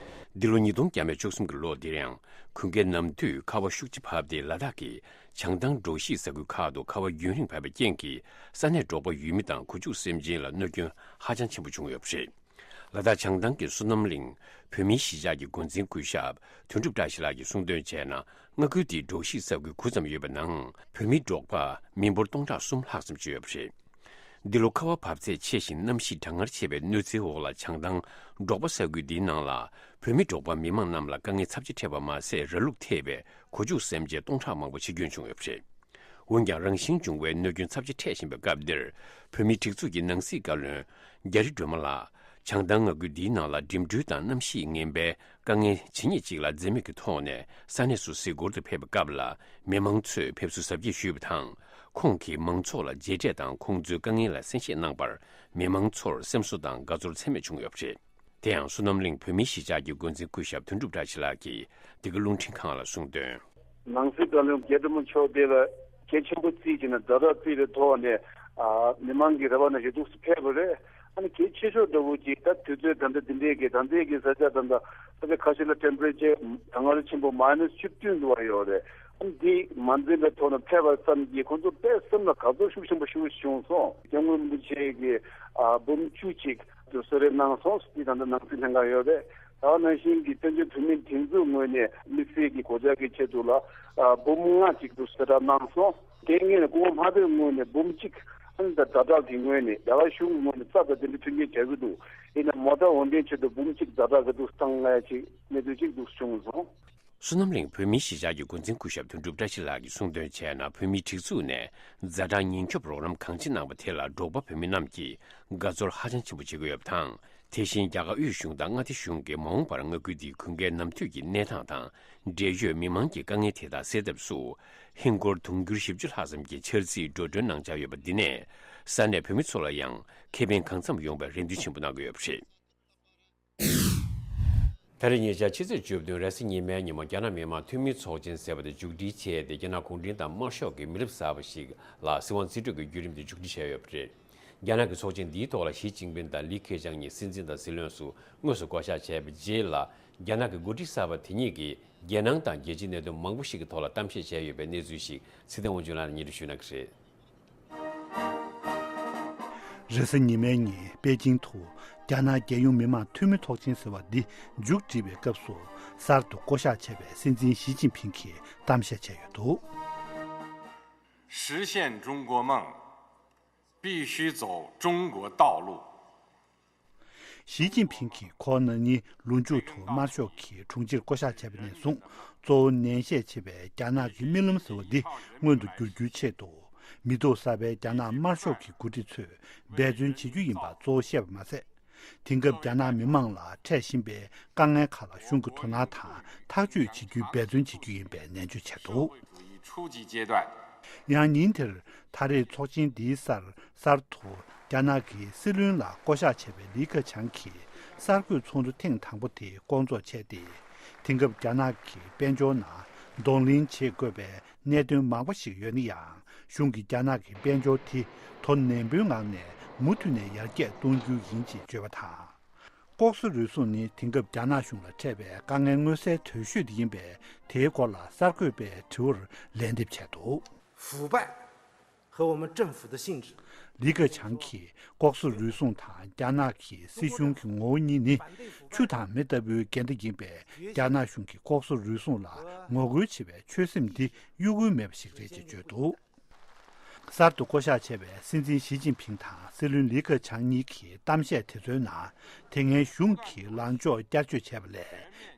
འདི་ལོ་ཉིས་སྟོང་བརྒྱ་མེད་བཅུ་གསུམ་གྱི་ལོ་འདིར་ཡང་དགུན་ཁའི་ནམ་དུས་ཁ་བ་ཤུགས་ཆེ་བབས་ཏེ་ལ་དྭགས་ཀྱི་བྱང་ཐང་འབྲོག་གཞིས་ས་ཁུལ་ཁག་ཏུ་ཁ་བ་རྒྱུན་རིང་བབས་པའི་རྐྱེན་གྱིས་ས་གནས་འབྲོག་པ་ཡུལ་མི་དང་སྒོ་ཕྱུགས་སེམས་ཅན་ལ་གནོད་སྐྱོན་ཧ་ཅང་ཆེན་པོ་བྱུང་ཡོད་པ་རེད། ལ་དྭགས་བྱང་ཐང་གི་བསོད་ནམས་གླིང་བོད་མིའི་གཞིས་ཆགས་ཀྱི་འགོ་འཛིན་སྐུ་ཞབས་དོན་གྲུབ་བཀྲ་ཤིས་ལགས་ཀྱིས་གསུངས་དོན་བྱས་ན། མངའ་ཁུལ་འདིའི་འབྲོག་གཞིས་ས་ཁུལ་དགུ་ཙམ་ཡོད་པའི་ནང་བོད་མི་འབྲོག་པ་མི་འབོར་སྟོང་ཕྲག་གསུམ་ལྷག་ཙམ་ཅིག་ཡོད་པ་རེད། འདི་ལོ་ཁ་བ་བབས་ཚད་ཆེ་ཞིང་གནམ་གཤིས་གྲང་ངར་ཆེ་བའི་གནོད་འཚེའི་འོག་ལ་བྱང་ཐང་འབྲོག་པ་ས་ཁུལ་འདིའི་ནང་ལ་བོད་མི་འབྲོག་པ་མི་མང་རྣམས་ལ་དཀའ་ངལ་ཚབས་ཆེ་འཕྲད་པ་མ་ཟད། ར་ལུག་ཐེ་བའི་སྒོ་ཕྱུགས་སེམས་ཅན་སྟོང་ཕྲག་མང་པོ་འཆི་སྐྱོན་བྱུང་ཡོད་པ་རེད། འོན་ཀྱང་རང་བཞིན་བྱུང་བའི་གནོད་སྐྱོན་ཚབས་ཆེ་འཕྲད་བཞིན་པའི་སྐབས་འདིར། བོད་མིའི་སྒྲིག་འཛུགས་ཀྱི་ནང་སྲིད་བཀའ་བློན་རྒྱ་རི་སྒྲོལ་མ་ལགས་བྱང་ཐང་མངའ་ཁུལ་འདིའི་ནང་ལ་འགྲིམ་འགྲུལ་དང་གནམ་གཤིས་ངན་པའི་དཀའ་ངལ་ཇི་སྙེད་ཅིག་ལ་འཛེམ་མེད་ཀྱི་ཐོག་ནས་ས་གནས་སུ་གཟིགས་སྐོར་དུ་ཕེབས་པའི་སྐབས་ལ། མི་མང་ཚོས་ཕེབས་བསུ་གཟབ་རྒྱས་ཞུས་པ་དང་། ཁོང་གིས་མང་ཚོགས་ལ་མཇལ་འཕྲད་དང་ཁོང་ཚོའི་དཀའ་ངལ་ལ་གསན་བཞེས་གནང་བར། མི་མང་ཚོར་སེམས་གསོ་དང་དགའ་ཚོར་ཚད་མེད་བྱུང་ཡོད་པ་རེད། དེ་ཡང་བསོད་ནམས་གླིང་བོད་མིའི་གཞིས་ཆགས་ཀྱི་འགོ་འཛིན་སྐུ་ཞབས་དོན་གྲུབ་བཀྲ་ཤིས་ལགས་ཀྱིས་འདི་ག་རླུང་འཕྲིན་ཁང་ལ་གསུངས་དོན། ནང་སྲིད་བཀའ་བློན་རྒྱ་རི་སྒྲོལ་མ་མཆོག་དེ་ལ་གལ་ཆེན་པོ་བརྩིས་བྱས་ནས་ཛ་དྲག་བརྩིས་པའི་ཐོག་ནས། ཨ། མི་མང་གི་རེ་བ་ནང་བཞིན་འདུག་སེ་ཕེབས་པ་རེད། ཨ་ནི་གལ་ཆེ་ཤོས་འདྲ་བོ་ཅིག་ད་དུས་ཚོད་ད་ལྟ་འདི་འདྲའི་གི་ད་ལྟའི་གི་ས་ཆ་ད་ལྟ་ས་ཆ་ཁ་ཤས་ལ་ཊེམ་པེ་རེ་ཅར་གྲང་ངར་ཆེན་པོ་མའི་ནས་བཅུ་བདུན་འདུག་པ་ཡོད་རེད། ཨ་ནི་འདི་མ་འཛེམས་པའི་ཐོག་ནས་ཕེབས་པ་ཙམ་གྱིས་ཁོང་ཚོ་དཔེ་སེམས་ལ་དགའ་ཚོར་ཤུགས་ཆེན་པོ་ཞིག་བྱུང་སོང་། སྐྱབས་མགོན་རིན་པོ་ཆེ་གི་ཨ་འབུམ་བཅུ་གཅིག་དུ་གསོལ་རས་གནང་སོང་། འདི་ད་ལྟ་ནང་སྲིད་ལྷན་ཁང་ཡོད་རེད། ད་ག་ནང་བཞིན་གྱི་བཙན་བྱོལ་བོད་མིའི་སྒྲིག་འཛུགས་ངོས་ནས་དམིགས་བསལ་གྱི་སྒོ་ལྕགས་ཀྱི་ཆེད་དུ་ལ་ཨ་འབུམ་ལྔ་གཅིག་ཏུ་གསོལ་རས་གནང་སོང་། དེ་སྔོན་ནས་སྐུ་ངོ་ལྷག་པའི་ངོས་ནས་འབུམ་གཅིག་ཨ་ནི་ད་ཛ་དྲག་གི་ངོས་ནས་རྒྱ་གར་གཞུང་གི་ངོས་ནས་རྩ་དང་དེ་འདྲའི་མཐུན་རྐྱེན་སྦྱར་གྱི་འདུག་ཡིན་ན་མོ་ཊ་འོར་འདྲེན་ཆེད་དུ་འབུམ་གཅིག་ཛ་དྲག་གི་འདུག་བཏང་ལ་ཡ་ཅིག་གནས་ཚུལ་གཅིག་འདུག་བྱུང་སོང་། བསོད་ནམས་གླིང་བོད་མིའི་གཞིས་ཆགས་ཀྱི་འགོ་འཛིན་སྐུ་ཞབས་དོན་གྲུབ་བཀྲ་ཤིས་ལགས་ཀྱིས་གསུངས་དོན་བྱས་ན། བོད་མིའི་སྒྲིག་འཛུགས་ནས་ཛ་དྲག་ཉེན་སྐྱོབ་རོགས་རམ་གང་ཅི་གནང་པ་དེ་ལ་འབྲོག་པ་བོད་མི་རྣམས་ཀྱིས་དགའ་ཚོར་ཧ་ཅང་ཆེན་པོ་བྱེད་ཀྱི་ཡོད་པ་དང་། དེ་བཞིན་རྒྱ་གར་དབུས་གཞུང་དང་མངའ་སྡེ་གཞུང་གིས་མ་འོངས་པར་མངའ་ཁུལ་འདིའི་དགུན་ཁའི་ནམ་དུས་ཀྱི་གནས་སྟངས་དང་འབྲེལ་ཡོད་མི་མང་གི་དཀའ་ངལ་དེ་དག་སེལ་ཐབས་སུ། ཧིན་སྒོར་དུང་ཕྱུར་བཞི་བཅུ་ལྷག་ཙམ་གྱི་འཆར་རྩིས་འགྲོ་གྲོན་གནང་འཆར་ཡོད་པ་འདི་ནས་ས་གནས་བོད་མི་ཚོ་ལ་ཡང་ཁེ་ཕན་གང་འཚམ་ཡོང་བའི་རེ་འདུན་ཆེན་པོ་གནང་གི་ཡོད་པ་རེད། ད་རེས་ཉེ་ཆར་ཕྱི་ཚེས་བཅུ་བདུན་རེས་གཟའ་ཉི་མའི་ཉིན་མོ་རྒྱ་ནག་མི་དམངས་འཐུས་མི་ཚོགས་ཆེན་ཟེར་བ་དེ་མཇུག་སྒྲིལ་བྱས་ཏེ། རྒྱ་ནག་གུང་ཁྲན་ཏང་དམར་ཤོག་གི་མི་རབས་གསར་པ་ཞིག་ལ་སྲིད་དབང་རྩིས་སྤྲོད་ཀྱི་བརྒྱུད་རིམ་དེ་མཇུག་སྒྲིལ་བྱས་ཡོད་པ་རེད། རྒྱ་ནག་གི་ཚོགས་ཆེན་འདིའི་ཐོག་ལ་ཞི་ཅིན་ཕིང་དང་ལི་ཁེ་ཆང་གཉིས་སྲིད་འཛིན་དང་སྲིད་བློན་ཚོ་དངོས་སུ་བསྐོ་གཞག་བྱས་པའི་རྗེས་ལ། རྒྱ་ནག་གི་འགོ་ཁྲིད་གསར་པ་དེ་གཉིས་ཀྱིས་རྒྱལ་ནང་དང་རྒྱལ་སྤྱིའི་གནད་དོན་མང་པོ་ཞིག་གི་ཐོག་ལ་གཏམ་བཤད་བྱས་ཡོད་པའི་གནས་ཚུལ་ཞིག་ཚེ་བརྟན་དབང་ཕྱུག་ལགས་ནས་སྙན་སྒྲོན་ཞུ་གནང་གི་རེད། རེས་གཟའ་ཉི་མའི་ཉིན་པེ་ཅིང་དུ་རྒྱ་ནག་རྒྱལ་ཡོངས་མི་དམངས་འཐུས་མི་ཚོགས་ཆེན་ཟེར་བ་འདི་མཇུག་སྒྲིལ་བའི་སྐབས་སུ། གསར་དུ་བསྐོ་གཞག་བྱས་པའི་སྲིད་འཛིན་ཞི་ཅིན་ཕིང་གིས་གཏམ་བཤད་བྱས་ཡོད་འདུག། 实现中国梦，必须走中国道路。 ཞི་ཅིན་ཕིང་གིས་ཁོང་ན་ནིང་ལོ་མཇུག་ཏུ་དམར་ཤོག་གི་དྲུང་ཆེར་བསྐོ་གཞག་བྱས་པ་ནས་བཟུང་། གཙོ་བོ་ནན་བཤད་བྱེད་པའི་རྒྱ་ནག་གི་རྨི་ལམ་ཟེར་བ་འདི་མངོན་དུ་འགྱུར་རྒྱུའི་ཆེད་དུ། མི་ཐོག་གསར་པའི་རྒྱ་ནག་དམར་ཤོག་གི་འགོ་ཁྲིད་ཚོས་འབད་བརྩོན་བྱེད་རྒྱུ་ཡིན་པ་གཙོ་བོ་བཤད་པ་མ་ཟད། དེང་སྐབས་རྒྱ་ནག་མི་དམངས་ལ་འཕྲད་བཞིན་པའི་དཀའ་ངལ་ཁག་ལ་གཞུང་གི་དོ་སྣང་དང་ཐག་གཅོད་བྱེད་རྒྱུའི་འབད་བརྩོན་བྱེད་རྒྱུ་ཡིན་པའི་ནན་བརྗོད་བྱས་འདུག། 初级阶段。 ཡང་ཉིན་དེར་ད་རེས་ཚོགས་ཆེན་འདིའི་སར་གསར་དུ་རྒྱ་ནག་གི་སྲིད་བློན་ལ་བསྐོ་གཞག་བྱས་པའི་ལི་ཁེ་ཆང་གིས་གསར་འགོད་ཚོགས་འདུ་ཐེངས་དང་པོ་དེ་བསྐོང་ཚོགས་བྱས་ཏེ། དེང་སྐབས་རྒྱ་ནག་གི་དཔལ་འབྱོར་ནང་གདོང་ལེན་བྱེད་དགོས་པའི་གནད་དོན་མང་པོ་ཞིག་ཡོད་ན་ཡང་། གཞུང་གིས་རྒྱ་ནག་གི་དཔལ་འབྱོར་དེ་དོ་ནན་པོའི་ངང་ནས་མུ་མཐུད་ནས་ཡར་རྒྱས་གཏོང་རྒྱུ་ཡིན་ཅེས་བརྗོད་པ་དང་། ལྐོག་ཟ་རུལ་སུངས་ནི་དེང་སྐབས་རྒྱ་ནག་གཞུང་ལ་འཕྲད་པའི་དཀའ་ངལ་མངོན་གསལ་དོད་ཤོས་དེ་ཡིན་པས། དེའི་སྐོར་ལ་གསར་འགོད་པའི་དྲི་བར་ལན་འདེབས་བྱས་འདུག། 腐败和我们政府的性质。 ལི་ཁེ་ཆང་གིས་ལྐོག་ཟ་རུལ་སུངས་དང་རྒྱ་ནག་གི་སྲིད་གཞུང་གི་ངོ་བོ་གཉིས་ནི་ཆུ་དང་མེ་ལྟ་བུའི་འགལ་ཟླ་ཡིན་པས། རྒྱ་ནག་གཞུང་གིས་ལྐོག་ཟ་རུལ་སུངས་ལ་ངོ་རྒོལ་བྱེད་པའི་ཆོད་སེམས་འདི་གཡོ་འགུལ་མེད་པ་ཞིག་རེད་ཅེས་བརྗོད་འདུག། གསར་དུ་བསྐོ་གཞག་བྱས་པའི་སྲིད་འཛིན་ཞི་ཅིན་ཕིང་དང་སྲིད་བློན་ལི་ཁེ་ཆང་གཉིས་ཀྱི་གཏམ་བཤད་དེ་ཚོའི་ནང་། དེ་སྔའི་གཞུང་གི་ལངས་ཕྱོགས་བསྐྱར་བཅོས་བྱས་པ་ལས།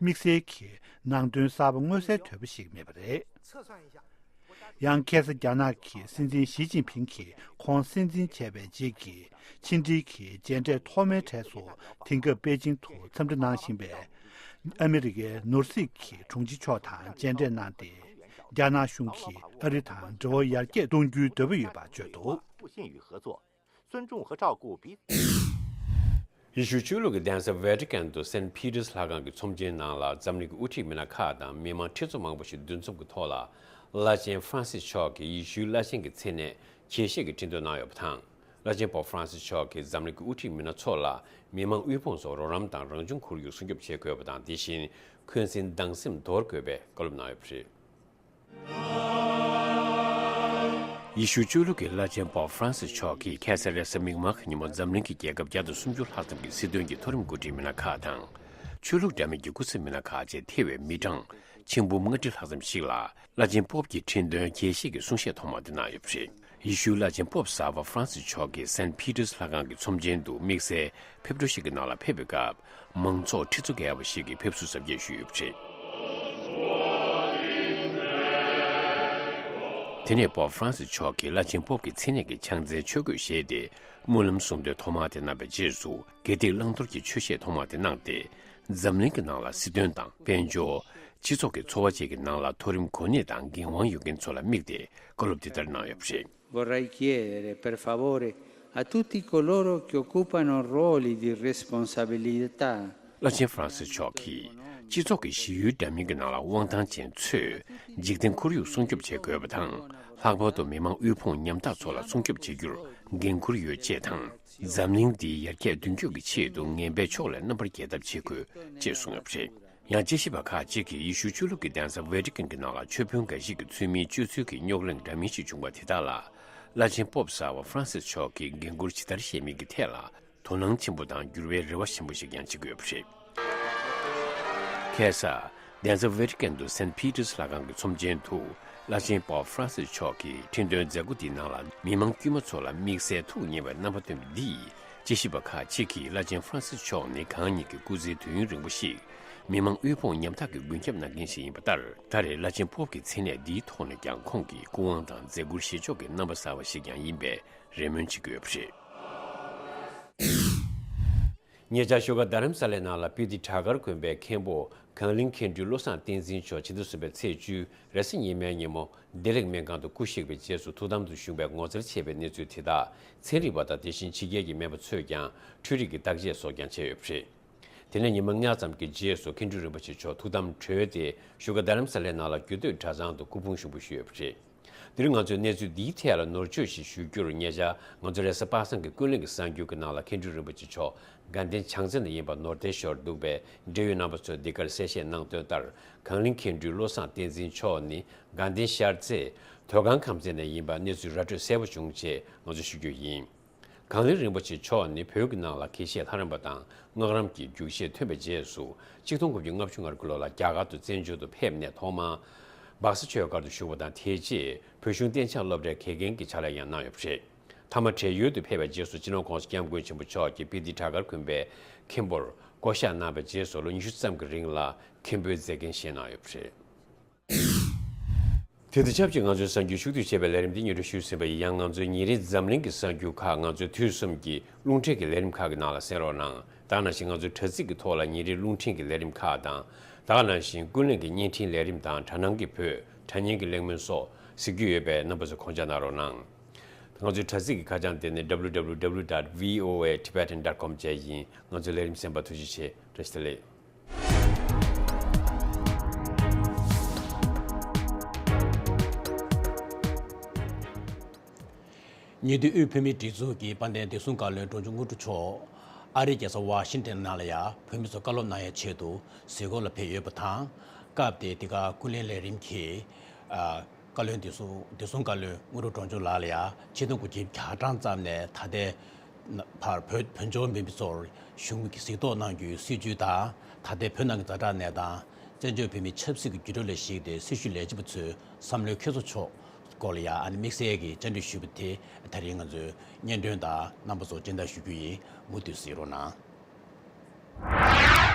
དམིགས་བསལ་གྱི་ནང་དོན་གསར་པ་མངོན་གསལ་དོད་པོ་ཞིག་མེད་པ་རེད། ཡང་ཁ་སང་རྒྱ་ནག་གི་སྲིད་འཛིན་ཞི་ཅིན་ཕིང་གིས་ཁོང་སྲིད་འཛིན་བྱས་པའི་རྗེས་ཀྱི་ཕྱི་འབྲེལ་གྱི་མཇལ་འཕྲད་ཐོག་མའི་གྲས་སུ། དེང་སྐབས་པེ་ཅིང་དུ་འཚམས་འདྲི་གནང་བཞིན་པའི་ཨ་མི་རི་ཀའི་ནོར་སྲིད་ཀྱི་དྲུང་ཆེ་མཆོག་དང་མཇལ་འཕྲད་གནང་སྟེ། རྒྱ་ནག་གཞུང་གིས་ཨ་རི་དང་འབྲེལ་བ་ཡར་རྒྱས་གཏོང་རྒྱུའི་འདོད་པ་ཡོད་པ་བརྗོད་འདུག། 互信与合作，尊重和照顾彼此。 ཡེ་ཤུ་ཆོས་ལུགས་ཀྱི་གདན་ས་ཝེ་ཏི་ཀན་དུ་སན་ཕི་ཏར་སི་ལྷ་ཁང་གི་ཚོམས་ཆེན་ནང་ལ། འཛམ་གླིང་གི་དབུ་ཁྲིད་མི་སྣ་ཁག་དང་མི་མང་ཁྲི་ཚོ་མང་པོ་ཞིག་འདུ་འཛོམས་ཀྱི་ཐོག་ལ། བླ་ཆེན་ཧྥ་རན་སིས་མཆོག་གིས་ཡེ་ཤུའི་བླ་ཆེན་གྱི་མཚན་ནས་དགྱེས་བཞེས་ཀྱི་ཁྲི་འདོན་གནང་ཡོད་པ་དང་། བླ་ཆེན་པོབ་ཧྥ་རན་སིས་མཆོག་གིས་འཛམ་གླིང་གི་དབུ་ཁྲིད་མི་སྣ་ཚོ་ལ་མི་མང་དབུལ་ཕོངས་ཚོར་རོགས་རམ་དང་རང་བྱུང་ཁོར་ཡུག་སྲུང་སྐྱོབ་བྱེད་དགོས་པ་དང་། དེ་བཞིན་འཁོན་འཛིན་སྡང་སེམས་དོར་དགོས་པའི་བཀའ་སློབ་གནང་ཡོད་པ་རེད། ཡེ་ཤུ་ཆོས་ལུགས་ཀྱི་བླ་ཆེན་པོབ་ཧྥ་རན་སིས་མཆོག་གིས་ཁ་སང་རེས་གཟའ་མིག་དམར་གྱི་ཉིན་མོ་འཛམ་གླིང་གི་རྒྱལ་ཁབ་བརྒྱ་དང་སུམ་ཅུ་ལྷག་ཙམ་གྱི་སྲིད་དོན་གྱི་མཐོ་རིམ་འགོ་ཁྲིད་མི་སྣ་ཁག་དང་། ཆོས་ལུགས་འདྲ་མིན་གྱི་སྐུ་ཚབ་མི་སྣ་ཁག་བཅས་ཐེ་བའི་མི་གྲངས་ཆིག་འབུམ་ལྔ་ཁྲི་ལྷག་ཙམ་ཞིག་ལ་བླ་ཆེན་པོབ་ཀྱི་ཁྲི་འདོན་དགྱེས་བཞེས་ཀྱི་གསུང་བཤད་ཐོག་མ་དེ་གནང་ཡོད་པ་རེད། ཡེ་ཤུའི་བླ་ཆེན་པོབ་གསར་པ་ཧྥ་རན་སིས་མཆོག་གིས་སན་ཕི་ཏར་སི་ལྷ་ཁང་གི་ཚོམས་ཆེན་དུ་དམིགས་བསལ་ཕེབས་འགྲོ་ཞིག་གི་ནང་ལ་ཕེབས་པའི་སྐབས། མང་ཚོགས་ཁྲི་ཚོ་བརྒལ་བ་ཞིག་གིས་ཕེབས་བསུ་གཟབ་རྒྱས་ཞུས་ཡོད་པ་རེད། དེ་ནས་པོབ་ཧྥ་རན་སིས་མཆོག་གིས་བླ་ཆེན་པོབ་ཀྱི་མཚན་གནས་ཀྱི་ཕྱག་འཚལ་ཆོས་གོས་བཞེས་ཏེ། སྨོན་ལམ་གསུང་འདོན་ཐོག་མ་དེ་གནང་བའི་རྗེས་སུ། དགེ་སྡིག་བླང་དོར་གྱི་ཆོས་བཤད་ཐོག་མ་དེ་གནང་སྟེ། འཛམ་གླིང་གི་ནང་ལ་སྲིད་དོན་དང་དཔལ་འབྱོར། སྤྱི་ཚོགས་ཀྱི་འཚོ་བ་བཅས་ཀྱི་ནང་ལ་མཐོ་རིམ་གོ་གནས་དང་འགན་དབང་ཡོད་མཁན་ཚོ་ལ་དམིགས་ཏེ་བཀའ་སློབ་འདི་ལྟར་གནང་ཡོད་པ་རེད། Vorrei chiedere, per favore, a tutti coloro che occupano ruoli di responsabilità. བླ་ཆེན་ཧྥ་རན་སིས་མཆོག་གིས། སྤྱི་ཚོགས་ཀྱི་གཞི་ཡུལ་འདྲ་མིན་གྱི་ནང་ལ་དབང་ཐང་ཅན་ཚོས། འཇིག་རྟེན་ཁོར་ཡུག་སྲུང་སྐྱོབ་བྱེད་དགོས་པ་དང་། ལྷག་པར་དུ་མི་མང་དབུལ་ཕོངས་ཉམ་ཐག་ཚོ་ལ་སྲུང་སྐྱོབ་བྱེད་རྒྱུར་འགན་འཁུར་ཡོད་ཅེས་དང་། འཛམ་གླིང་འདིའི་ཡར་རྒྱས་མདུན་སྐྱོད་ཀྱི་ཆེད་དུ་ངན་པའི་ཕྱོགས་ལས་རྣམ་པར་རྒྱལ་ཐབས་བྱེད་དགོས། ཅེས་གསུངས་ཡོད་པ་རེད། ཡང་དཔྱད་ཞིབ་པ་ཁག་ཅིག་གིས་ཡེ་ཤུ་ཆོས་ལུགས་ཀྱི་གདན་ས་ཝེ་ཏི་ཀན་གྱི་ནང་ལ་ཆོས་དཔོན་འགའ་ཞིག་གིས་ཚུལ་མིན་སྤྱོད་ཚུལ་གྱི་རྙོག་གླེང་འདྲ་མིན་ཞིག་བྱུང་བ་དེ་དག་ལ། བླ་ཆེན་པོབ་གསར་པ་ཧྥ་རན་སིས་མཆོག་གིས་འགན་འཁུར་ཇི་ལྟར་བཞེས་མིན་གྱི་ཐད་ལ། དོ་སྣང་ཆེན་པོ་དང་འགྱུར་བའི་རེ་བ་ཆེན་པོ་ཞིག་ཀྱང་བྱེད་ཀྱི་ཡོད་པ་རེད། ཁ་སང་། གདན་ས་ཝེ་ཏི་ཀན་དུ་སན་ཕི་ཏར་སི་ལྷ་ཁང་གི་ཚོམས་ཆེན་དུ། བླ་ཆེན་པོབ་ཧྥ་རན་སིས་མཆོག་གིས་ཁྲི་འདོན་མཛད་སྒོ་འདིའི་ནང་ལ་མི་མང་དཀྱུས་མ་ཚོ་ལ་དམིགས་བསལ་ཐུགས་མཉེས་པའི་རྣམ་པ་སྟོན་པ་འདིས། དཔྱད་ཞིབ་པ་ཁག་ཅིག་གིས་བླ་ཆེན་ཧྥ་རན་སིས་མཆོག་ནི་གང་ཉིད་ཀྱི་སྐུ་ཚེའི་དུས་ཡུན་རིང་པོ་ཞིག་མི་མང་དབུལ་ཕོངས་ཉམ་ཐག་གི་མགོན་སྐྱབས་གནང་མཁན་ཞིག་ཡིན་པ་ལྟར། ད་རེས་བླ་ཆེན་པོབ་ཀྱི་མཚན་གནས་འདིའི་ཐོག་ནས་ཀྱང་ཁོང་གི་སྐུ་དབང་དང་མཛད་ཁུར་བཞེས་ཕྱོགས་ཀྱི་རྣམ་པ་གསར་བ་ཞིག་ཀྱང་ཡིན་པའི་རེ་སྨོན་བྱེད་ཀྱི་ཡོད་པ་རེད། ཉེ་ཆར་བཞུགས་སྒར་རྡ་རམ་ས་ལའི་ནང་ལ་སྤི་ཏི་བྲག་དཀར་དགོན་པའི་མཁན་པོ་གངས་གླིང་མཁན་སྤྲུལ་བློ་བཟང་བསྟན་འཛིན་མཆོག་ཕྱི་ཟླ་གསུམ་པའི་ཚེས་བཅུ་རེས་གཟའ་ཉི་མའི་ཉིན་མོ་བདེ་ལེགས་སྨན་ཁང་དུ་སྐུ་གཤེགས་པའི་རྗེས་སུ་ཐུགས་དམ་དུ་བཞུགས་པའི་ངོ་མཚར་ཆེ་བའི་གནས་ཚུལ་དེ་དག་ཚན་རིག་པ་དང་དེ་བཞིན་ཕྱི་རྒྱལ་གྱི་སྨན་པ་ཚོས་ཀྱང་འཕྲུལ་རིག་གི་བརྟག་དཔྱད་སོགས་ཀྱང་བྱས་ཡོད་པ་རེད། དེ་ནས་ཉི་མ་ལྔ་ཙམ་གྱི་རྗེས་སུ་མཁན་སྤྲུལ་རིན་པོ་ཆེ་མཆོག་ཐུགས་དམ་གྲོལ་ཏེ་བཞུགས་སྒར་རྡ་རམ་ས་ལའི་ནང་ལ་རྒྱུད་སྟོད་གྲྭ་ཚང་དུ་སྐུ་ཕུང་བཞེངས་པ་ཞུས་ཡོད་པ་རེད། འདིར་ང་ཚོས་གནས་ཚུལ་འདིའི་ཐད་ལ་ནོར་བཅོས་ཤིག་ཞུ་རྒྱུར། ཉེ་ཆར་ང་ཚོ་རེས་གཟའ་པ་སངས་ཀྱི་ཀུན་གླེང་གི་གསར་འགྱུར་གྱི་ནང་ལ་མཁན་སྤྲུལ་རིན་པོ་ཆེ་མཆོག་དགའ་ལྡན་བྱང་རྩེ་ནས་ཡིན་པ་ནོར་འཁྲུལ་ཤོར་འདུག་པས། འབྲེལ་ཡོད་རྣམ་པ་ཚོས་འདི་གར་གསལ་བཤད་གནང་དོན་ལྟར། གངས་གླིང་མཁན་སྤྲུལ་བློ་བཟང་བསྟན་འཛིན་མཆོག་ནི་དགའ་ལྡན་ཤར་རྩེ་མདོ་སྒང་ཁམས་ཚན་ནས་ཡིན་པ་གནས་ཚུལ་ར་སྤྲོད་གསལ་པོ་བྱུང་རྗེས་ང་ཚོས་ཞུ་རྒྱུ་ཡིན། གངས་གླིང་རིན་པོ་ཆེ་མཆོག་ནི་བོད་ཀྱི་ནང་ལ་དགེ་བཤེས་ལྷ་རམས་པ་དང་སྔགས་རམས་ཀྱི་རྒྱུགས་བཞེས་ཐོན་པའི་རྗེས་སུ། ཆིག་སྟོང་དགུ་བརྒྱ་ལྔ་བཅུ་ང་དགུ་ལོ་ལ་རྒྱ་གར་དུ་བཙན་བྱོལ་དུ་ཕེབས་ནས་ཐོག་མར་སྦག་ས་ཆོས་སྒར་དུ་བཞུགས་པ་དང་། དེ་རྗེས་བོད་གཞུང་གཏན་འཇགས་སློབ་གྲྭའི་དགེ་རྒན་གྱི་ཕྱག་ལས་ཡང་གནང་ཡོད་པ་རེད། མཐའ་མ་བགྲེས་ཡོལ་དུ་ཕེབས་པའི་རྗེས་སུ་སྤྱི་ནོར་༸གོང་ས་༸སྐྱབས་མགོན་ཆེན་པོ་མཆོག་གིས་སྤི་ཏི་བྲག་དཀར་དགོན་པའི་མཁན་པོར་བསྐོ་གཞག་གནང་བའི་རྗེས་སུ་ལོ་ཉི་ཤུ་ཙམ་གྱི་རིང་ལ་མཁན་པོའི་མཛད་འགན་བཞེས་གནང་ཡོད་པ་རེད། དེ་དང་ཆབས་ཅིག་ང་ཚོའི་གསར་འགྱུར་ཕྱོགས་བསྡུས་བྱས་པའི་ལས་རིམ་འདི་སྙན་སྒྲོན་ཞུས་ཟིན་པ་ཡིན། ཡང་ང་ཚོའི་ཉིན་རེའི་འཛམ་གླིང་གི་གསར་འགྱུར་ཁག་ང་ཚོའི་དུས་གསུམ་གྱི་རླུང་འཕྲིན་གྱི་ལས་རིམ་ཁག་གི་ནང་ལ་གསན་རོགས་གནང་། ད་ག་ནང་བཞིན་ང་ཚོའི་དྲ་ཚིགས་ཀྱི་ཐོག་ལ་ཉིན་རེའི་རླུང་འཕྲིན་གྱི་ལས་རིམ་ཁག་དང་། ད་ག་ནང་བཞིན་ཀུན་གླེང་གི་བརྙན་འཕྲིན་ལས་རིམ་དང་དྲ་སྣང་གི་བོད་དྲ་བརྙན་གྱི་གླེང་མོལ་སོགས་གཟིགས་རྒྱུ་ཡོད་པས། རྣམ་པ་ཚོས་དགོངས་འཇགས་གནང་རོགས་གནང་། ང་ཚོའི་དྲ་ཚིགས་ཀྱི་ཁ་བྱང་དེ་ནི་W W W dot V O A Tibetan dot com བཅས་ཡིན། ང་ཚོའི་ལས་རིམ་གསན་པར་ཐུགས་རྗེ་ཆེ། བཀྲ་ཤིས་བདེ་ལེགས། ཉེ་དུས་དབུས་བོད་མིའི་སྒྲིག་འཛུགས་ཀྱི་དཔལ་ལྡན་བདེ་སྲུང་བཀའ་བློན་འབྲོང་ཆུང་དངོས་གྲུབ་མཆོག་ཨ་རིའི་རྒྱལ་ས་ཝ་ཤིང་ཊོན་ནང་ལ་ཡང་བོད་མི་ཚོར་བཀའ་སློབ་གནང་ཡའི་ཆེད་དུ་གཟིགས་སྐོར་ལ་ཕེབས་ཡོད་པ་དང་། སྐབས་དེར་འདི་ག་ཀུན་གླེང་ལས་རིམ་གྱི་ཨ་བཀའ་བློན་བདེ་སྲུང་བདེ་སྲུང་བཀའ་བློན་དངོས་གྲུབ་འབྲོང་ཆུང་ལགས་ལ་ཡང་ཆིག་སྟོང་དགུ་བརྒྱ་གྱ་གྲངས་ཙམ་ནས་ད་ལྟའི་བར་བོད་བོད་ལྗོངས་མི་མང་ཚོར་གཞུང་གིས་གཟིགས་རྟོག་གནང་རྒྱུའི་སྲིད་བྱུས་དང་། ད་ལྟའི་བོད་ནང་གི་ཛ་དྲག་གནས་སྟངས། བཙན་བྱོལ་བོད་མིའི་ཆབ་སྲིད་ཀྱི་འགྱུར་འགྲོས་ལ་གཞིགས་ཏེ་སྲི་ཞུ་ལས་བྱེད་པ་ཚོའི་བསམ་བློའི་འཁྱེར་སོ་ཕྱོགས་སྐོར་ལ་ཡང་ཨ་ནི་དམིགས་བསལ་གྱི་བཅར་འདྲི་ཞུས་པ་དེ་ད་རིང་ང་ཚོས་སྙན་སྒྲོན་དང་རྣམ་པ་ཚོར་སྤྱན་བསྟན་ཞུ་རྒྱུ་ཡིན། མུ་མཐུད་གཟིགས་རོགས་གནང་།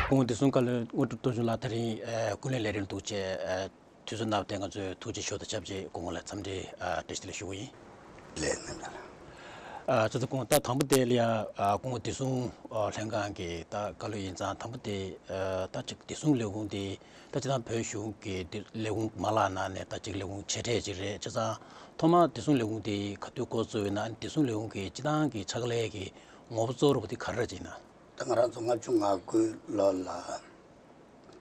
སྐུ་ངོ་བདེ་སྲུང་བཀའ་བློན་དངོས་གྲུབ་རྡོ་རྗེ་ལགས། ད་རིང་ཨ་ཀུན་གླེང་ལས་རིམ་ཐུགས་རྗེ་ཨ་དུས་ཚོད་གནང་བ་དེ་ང་ཚོས་ཐུགས་རྗེ་ཆེ་ཞུ་དང་ཆབས་ཅིག་སྐུ་ངོ་ལ་འཚམས་འདྲི་ཨ་བཀྲ་ཤིས་བདེ་ལེགས་ཞུ་གི་ཡིན། ལས་རྣམ་པ་ལ། ཨ་ཙི་ཙི་སྐུ་ངོ་ད་དང་པོ་དེ་ལ་ཡ་ཨ་སྐུ་ངོ་བདེ་སྲུང་ཨ་ལྷན་ཁང་གི་ད་བཀའ་བློན་ཡིན་ཙང་། དང་པོ་དེ་ཨ་ད་ཅིག་བདེ་སྲུང་ལས་ཁུངས་དེ་ད་སྤྱིར་བཏང་བོད་གཞུང་གི་དེ་ལས་ཁུངས་མ་ལག་ནང་ནས་ད་ཅིག་ལས་ཁུངས་ཆེ་གྲས་ཅིག་རེད། བྱས་ཙང་ཐོག་མར་བདེ་སྲུང་ལས་ཁུངས་དེ་ག་དུས་འགོ་བཙུགས་ཡོད་ན། བདེ་སྲུང་ལས་ཁུངས་ཀྱི་སྤྱིར་བཏང་གི་ཕྱག་ལས་ཀྱི་ངོ་བོ་གཙོ་བོ་དེ་ག་རེ་ཅིག་ཡིན་ན། ད་ང་རང་ཚོ་ལྔ་བཅུ་ང་དགུ་ལོ་ལ་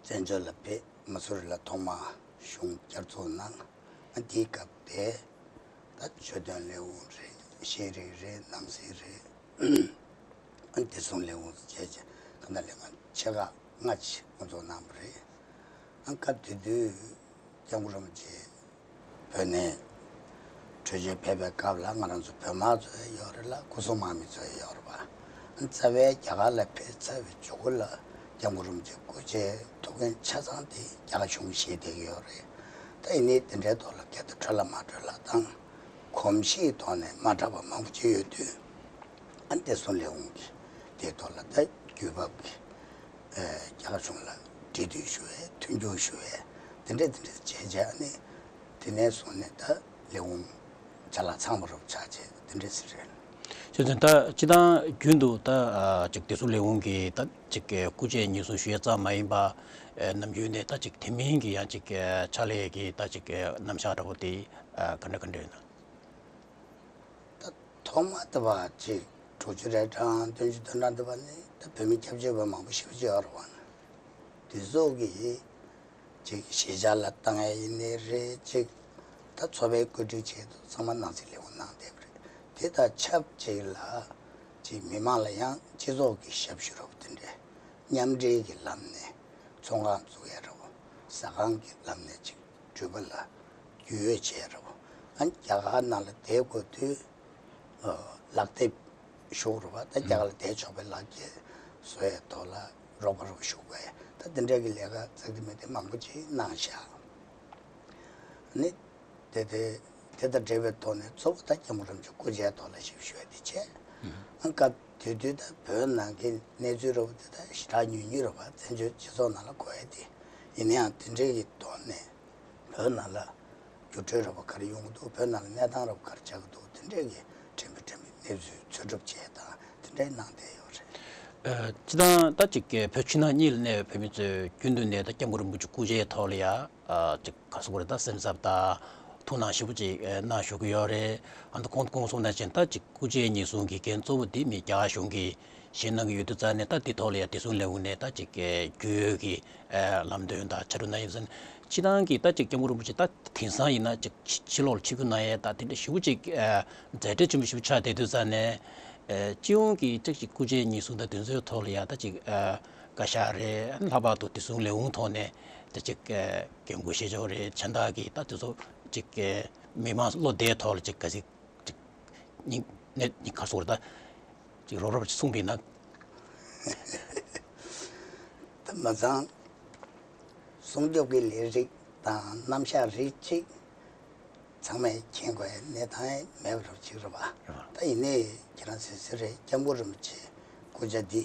བཙན་བྱོལ་ལ་ཕེབས། མ་སུ་རི་ལ་ཐོག་མར་གཞུང་བསྐྱར་འཛུགས་གནང་། ཨ་དེའི་སྐབས་དེ་ད་ཆོས་དོན་ལས་ཁུངས་རེད། ཤེས་རིག་རེད། ནང་སྲིད་རེད། ཨ་བདེ་སྲུང་ལས་ཁུངས་བཅས་བྱས་ད་ལྟ་ལས་ཁང་ཆེ་ཁག་ལྔ་ཅིག་དབུ་འཛུགས་གནང་བ་རེད། ཨ་སྐབས་དེ་དུས་སྐྱབས་མགོན་རིན་པོ་ཆེ་བོད་ནས་བྲོས་བྱོལ་ཕེབས་པའི་སྐབས་ལ་ང་རང་ཚོ་བོད་དམག་ཚོ་ཡང་ཡོད་རེད་ལ། སྐུ་སྲུང་དམག་མི་ཚོ་ཡང་ཡོད་རེད་པ། རྩ་བའི་རྒྱ་གར་ལ་ཕེབས་ཚར་བའི་མཇུག་གུ་ལ་སྐྱབས་མགོན་རིན་པོ་ཆེ་སྐུ་ཕྱྭའི་ཐུགས་འགན་ཆ་ཚང་དེ་རྒྱ་གར་གཞུང་གིས་བཞེས་བསྡད་ཀྱི་ཡོད་རེད། ད་ཡིན་ནའི་དེ་འདྲའི་ཐོག་ལ་སྐད་ཆ་འཕྲོད་ལ་མ་འཕྲོད་ལ་དང་། གོམས་གཤིས་ཐོག་ནས་མ་འདྲ་བ་མང་པོ་ཅིག་ཡོད་དུས། ཨ་བདེ་སྲུང་ལས་ཁུངས་ཀྱི་དེའི་ཐོག་ལ་ད་བརྒྱུད་བབས་ཀྱི་ཨ་རྒྱ་གར་གཞུང་ལ་འབྲེལ་མཐུད་ཞུ་བའི་མཐུན་འགྱུར་ཞུ་བའི་དེ་འདྲས་དེ་འདྲས་བྱས་བྱས། ཨ་ནི་དེ་ནས་བཟུང་ནས་ད་ལས་ཁུངས་ཅ་ལག་ཚང་བ་རུ་ཆགས་བྱས་དེ་འདྲས་ཟེར་རེད། བྱས་ཙང་ད་སྤྱིར་བཏང་རྒྱུན་དུ་ད་ཨ་ཅིག་བདེ་སྲུང་ལས་ཁུངས་ཀྱི་ད་ཅིག་སྐུ་ཕྱྭའི་ཉེན་སྲུང་ཞུ་ཡས་ཙམ་མ་ཡིན་པ། ཨ་ནམ་རྒྱུན་ནས་ད་ཅིག་དེ་མིན་གྱི་ཡང་ཅིག་ཨ་ཕྱག་ལས་ཀྱི་ད་ཅིག་ཨ་རྣམ་གཞག་འདྲ་བོ་དེ་ཨ་ག་འདྲ་ག་འདྲ་ཡོད་ན། ད་ཐོག་མ་ལྟ་བུ་ཅིག་དྲུག་ཅུ་རེ་གྲངས་བདུན་ཅུ་དོན་གྲངས་འདི་པ་ནི་ད་བོད་མི་སྐྱབས་བཅོལ་བ་མང་པོ་ཞེ་པོ་ཅིག་ཡོད་རེད་པ། དེ་ཚོ་གི་ཅིག་གཞིས་ཆགས་ལ་བཏང་ཡ་ཡིན་ནའི་རེད། ཅིག་ད་ཚོགས་པའི་བཀོད་སྒྲིག་ཆེད་དུ་ཚང་མ་ནང་སྲིད་ལས་ཁུངས་གནང་བསྡད་པ་རེད། དེ་དང་ཆབས་ཅིག་ལ་ཅིག་མི་མང་ལ་ཡང་སྤྱི་ཚོགས་ཀྱི་ཞབས་ཞུ་རོགས་དེ་འདྲའི་མཉམ་འབྲེལ་གྱི་ལམ་ནས་ཚོང་ཁང་བཙུགས་ཡ་རོགས། ཟ་ཁང་གི་ལམ་ནས་ཅིག་འགྲུལ་པ་ལ་རྒྱུས་ཡོད་བྱས་རོགས། ཨ་རྒྱ་གར་ནང་ལ་བསྡད་དགོས་དུས་ལག་དེབ་ཞུ་དགོས་རེད་པ། ད་རྒྱ་གར་ལ་བསྡད་ཆོག་པའི་ལག་འཁྱེར་བཟོ་ཡའི་ཐོག་ལ་རོགས་པ་རོགས་ཞུ་དགོས། ད་དེ་འདྲ་གི་ལས་ཀ་ཚགས་དེ་མེད་དེ་མང་པོ་ཅིག་གནང་བཞག་ནི། དེ་དེ་དེ་དང་འབྲེལ་བའི་ཐོག་ནས་གཙོ་བོ་ད་སྐྱབས་མགོན་རིན་པོ་ཆེ་སྐུ་ཕྱྭའི་ཐོག་ལ་ཞིབ་ཞུ་བ་དེ་བྱས། ཨང་སྐབས་དེ་དུས་ད་བོད་ནང་གི་གནས་ཚུལ་རོབ་དེ་ད་ཞེ་དྲག་ཉུང་ཉུང་རེད་པ། བཙན་བྱོལ་སྤྱི་ཚོགས་ནང་ལ་གོ་ཡ་དེ། ཡིན་ན་ཡང་དེ་འདྲའི་གི་ཐོག་ནས་བོད་ནང་ལ་འགྱུར་འགྲོས་རོབ་ག་རེ་ཡོང་གི་འདུག་བོད་ནང་ལ་གནས་སྟངས་རོབ་ག་རེ་ཆགས་ཀྱི་འདུག་དེ་འདྲའི་གི་ཕྲན་བུ་ཕྲན་བུ་གནས་ཚུལ་འཚོལ་སྒྲུབ་བྱས་དང་དེ་འདྲའི་གནང་བསྡད་ཡོད་རེད། ཨ་སྤྱིར་བཏང་ད་ཅིག་བོད་ཕྱི་ནང་གཉིས་ལ་གནས་པའི་བོད་མི་ཚོས་རྒྱུན་དུ་ནས་ད་སྐྱབས་མགོན་རིན་པོ་ཆེ་སྐུ་ཕྱྭའི་ཐོག་ལ་ཡ། ཨ་ཅིག་ག་ཟེར་དགོས་རེད། ད་སེམས་འཚབ་དང་ཐུགས་སྣང་ཞེ་པོ་ཅིག་གནང་བཞུགས་ཀྱི་ཡོད་རེད། ཨ་ནི་ཁོང་ཁོང་གསུངས་ནང་བཞིན་ད་ཅིག་སྐུ་ཕྱྭའི་ཉེན་སྲུང་གི་འགན་གཙོ་བོ་དེ་མི་རྒྱ་གར་གཞུང་གིས་ བཞེངས་གནང་གི་ཡོད་དུས་ཙང་ནས། ད་དེ་ཐོག་ལ་ཡང་བདེ་སྲུང་ལས་ཁུངས་ནས་ད་ཅིག་གི་རྒྱུས་ཡོད་ཀྱི་ཨ་ལམ་སྟོན་དང་ཕྱག་བྲིས་གནང་ཡོད་ཙང་། སྤྱིར་བཏང་གི་ད་ཅིག་སྐྱབས་མགོན་རིན་པོ་ཆེ་ད་དེང་སང་ཡིན་ན་ཅིག་ཕྱི་ཕྱི་ལོགས་ལ་ཆིབས་བསྒྱུར་གནང་ཡས་ད་དེ་འདྲ་ཞེ་པོ་ཅིག་ཨ་མཛད་བྲེལ་ཆེན་པོ་ཞེ་པོ་ཆགས་བསྡད་དུས་ཙང་ནས། ཨ་སྤྱི་ཡོངས་ཀྱི་ཅིག་ཅིག་སྐུ་ཕྱྭའི་ཉེན་སྲུང་དང་དེ་ཚོའི་ཐོག་ལ་ཡང་ད་ཅིག་ཨ་བཀའ་ཤག་རེད། ལྷག་པར་དུ་བདེ་སྲུང་ལས་ཁུངས་ཐོག་ནས་ད་ཅིག་ཨ་འགན་འཁུར་བཞེས་ཕྱོགས་རེད། མཚན་རྟགས་ཀྱི་ད་དེ་ཚོ་ཅིག་ཨ་མི་མང་བློ་བདེའི་ཐོག་ལ་ཅིག་ག་ཚོད་ཅིག་ཉིན་ནས་ཉིན་ག་སོང་རེད། ད་ཅིག་རོབ་རོབ་ཅིག་གསུངས་པ་ཡིན་ན། ད་མ་ཚང་སྲུང་སྐྱོབ་ཀྱི་ལས་རིགས་དང་རྣམ་གཞག་རིགས་གཅིག་ཚང་མས་མཁྱེན་དགོས་ཡ་གནས་སྟངས་མེད་པ་རབ་ཅིག་རེད་པ། རེད་པ། ད་ཡིན་ནའི་ཁྱེད་རང་ཟེར་ཟེར་རེད། སྐྱབས་མགོན་རིན་པོ་ཆེ་སྐུ་ཕྱྭ་འདི་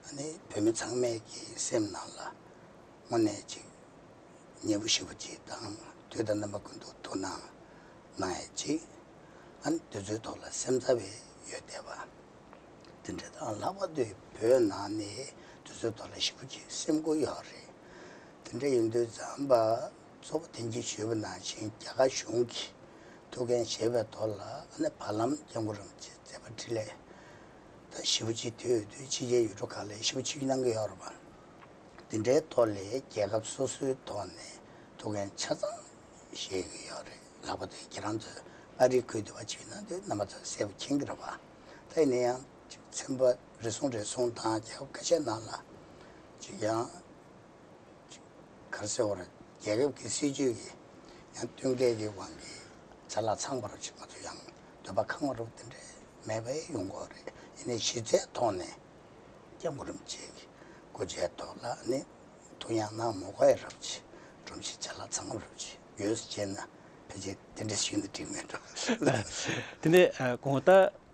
ཨ་ནི་བོད་མི་ཚང་མས་ཀྱི་སེམས་ནང་ལ་དངོས་གནས་ཅིག་མཉེས་པོ་ཞེ་པོ་ཅིག་དང་། དུས་དང་རྣམ་པ་ཀུན་ཏུ་ཐུགས་སྣང་གནང་ཡ་ཅིག་ཨ་ནི་དེ་ཚོའི་ཐོག་ལ་སེམས་འཚབ་པའི་ཡོད་བསྡད་པ་དེ་འདྲ་དང་། ལྷག་པར་དུ་བོད་ནང་ནས་དེ་ཚོའི་ཐོག་ལ་ཞེ་པོ་ཅིག་སེམས་འགུལ་ཡོད་རེད། དེ་འདྲ་ཡིན་དུས་ཙམ་པ། གཙོ་བོ་དེ་གིན་ཞུས་པ་ནང་བཞིན་རྒྱ་གར་གཞུང་གིས་ཐུགས་འགན་བཞེས་པའི་ཐོག་ལ། ཨ་ནི་བར་ལམ་སྐྱབས་མགོན་རིན་པོ་ཆེ་མཛད་པ་འཕྲིན་ལས་ད་ཞེ་པོ་ཅིག་དེ་ཡོད་དུས་ཕྱི་རྒྱལ་ཡུལ་གྲུ་ཁག་ལ་ཞེ་པོ་ཅིག་གནང་གི་ཡོད་རེད་པ། དེ་འདྲའི་ཐོག་ལ་རྒྱལ་ཁབ་སོ་སོའི་ཐོག་ནས་ཐུགས་འགན་ཆ་ཚང་བཞེས་ཀྱི་ཡོད་རེད། ལྷག་པར་དུ་ཁྱེད་རང་ཚོ་ཨ་རིའི་ཁུལ་དུ་བ་ཅིག་ཡིན་ན་དེ་རྣམ་པ་ཚོ་གསལ་པོ་མཁྱེན་གྱི་རེད་པ། ད་ཡིན་ན་ཡང་ཅིག་ཚན་པ་རེ་ཟུང་རེ་ཟུང་དང་རྒྱལ་ཁབ་ཁ་ཤས་ནང་ལ་ཅིག་ཡང་ཅིག་ག་རེ་ཟེར་དགོས་རེད། རྒྱལ་ཁབ་ཀྱི་སྲིད་ཇུས་ཀྱི་ཡང་བསྟུན་མཁས་ཀྱི་དབང་གིས་ཆ་ལག་ཚང་བ་རུ་ཅིག་ང་ཚོ་ཡང་འདོད་པ་ཁེངས་པ་རུ་དེ་འདྲ་མེད་པ་ཡོང་གི་ཡོད་རེད། ཡིན་ནའི་གཞི་རྩའི་ཐོག་ནས་སྐྱབས་མགོན་རིན་པོ་ཆེ་གི་སྐུ་ཕྱྭའི་ཐོག་ལ་ནི་ཐུགས་ཡངས་གནང་མ་དགོས་ཡ་རབ་ཅིག་སྒྲོམ་གཞི་ཅ་ལག་ཚང་བ་རུ་ཅིག་ཡོད་ཟེར་བྱས་ན་ཕལ་ཆེར་དེ་འདྲ་ཞུས་ན་འགྲིག་མེད་འགྲོ། དེ་ནས་ཨ་གོང་ད་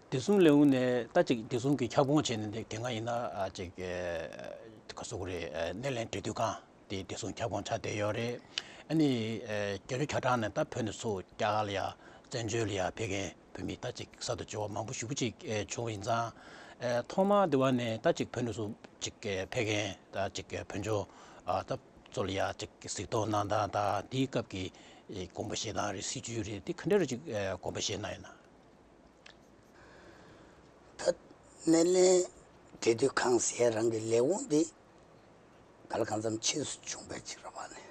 བདེ་སྲུང་ལས་ཁུངས་ནས་ད་ཅིག་བདེ་སྲུང་གི་ཁྱབ་ཁོངས་བྱས་ནས་དེ་དེ་སྔ་ཡིན་ན་ཨ་ཅིག་ཨ་ག་རེ་ཟེར་དགོས་རེད། ཨ་སྣེ་ལེན་འབྲེལ་མཐུད་ཁང་དེ་བདེ་སྲུང་ཁྱབ་ཁོངས་ཆགས་བསྡད་ཡོད་རེད། ཨ་ནི་ཨ་རྒྱ་ཆེའི་ཁྱབ་བསྒྲགས་ནས་ད་བོད་ནས་ཚུར་རྒྱ་གར་ལ་ཡ་བཙན་བྱོལ་ལ་ཡ་ཕེབས་མཁན་བོད་མི་ད་ཅིག་གསར་དུ་འབྱོར་བ་མང་པོ་ཞེ་པོ་ཅིག་ཨ་བྱུང་བ་ཡིན་ཙང་། ཨ་ཐོག་མར་དེ་བ་ནས་ད་ཅིག་བོད་ནས་ཚུར་ཅིག་ཨ་ཕེབས་མཁན་ད་ཅིག་ཨ་བོད་ལྗོངས་ཨ་ད་ཚོ་ལ་ཡ་ཅིག་གཟིགས་རྟོག་གནང་སྟངས་དང་། དེའི་སྐབས་ཀྱི་ཨེ་དགོངས་པ་བཞེས་སྟངས་རེད། སྲིད་ཇུས་རེད། དེ་ག་འདྲ་རེ་ཅིག་ཨེ་དགོངས་པ་བཞེས་གནང་ཡོད་ན། ད་སྣེ་ལེན་འབྲེལ་མཐུད་ཁང་ཟེར་རང་གི་ལས་ཁུངས་འདི་ག་ལ་གང་འཚམ་ཕྱིས་སུ་བྱུང་བའི་ཅིག་རེད་པ། ནི་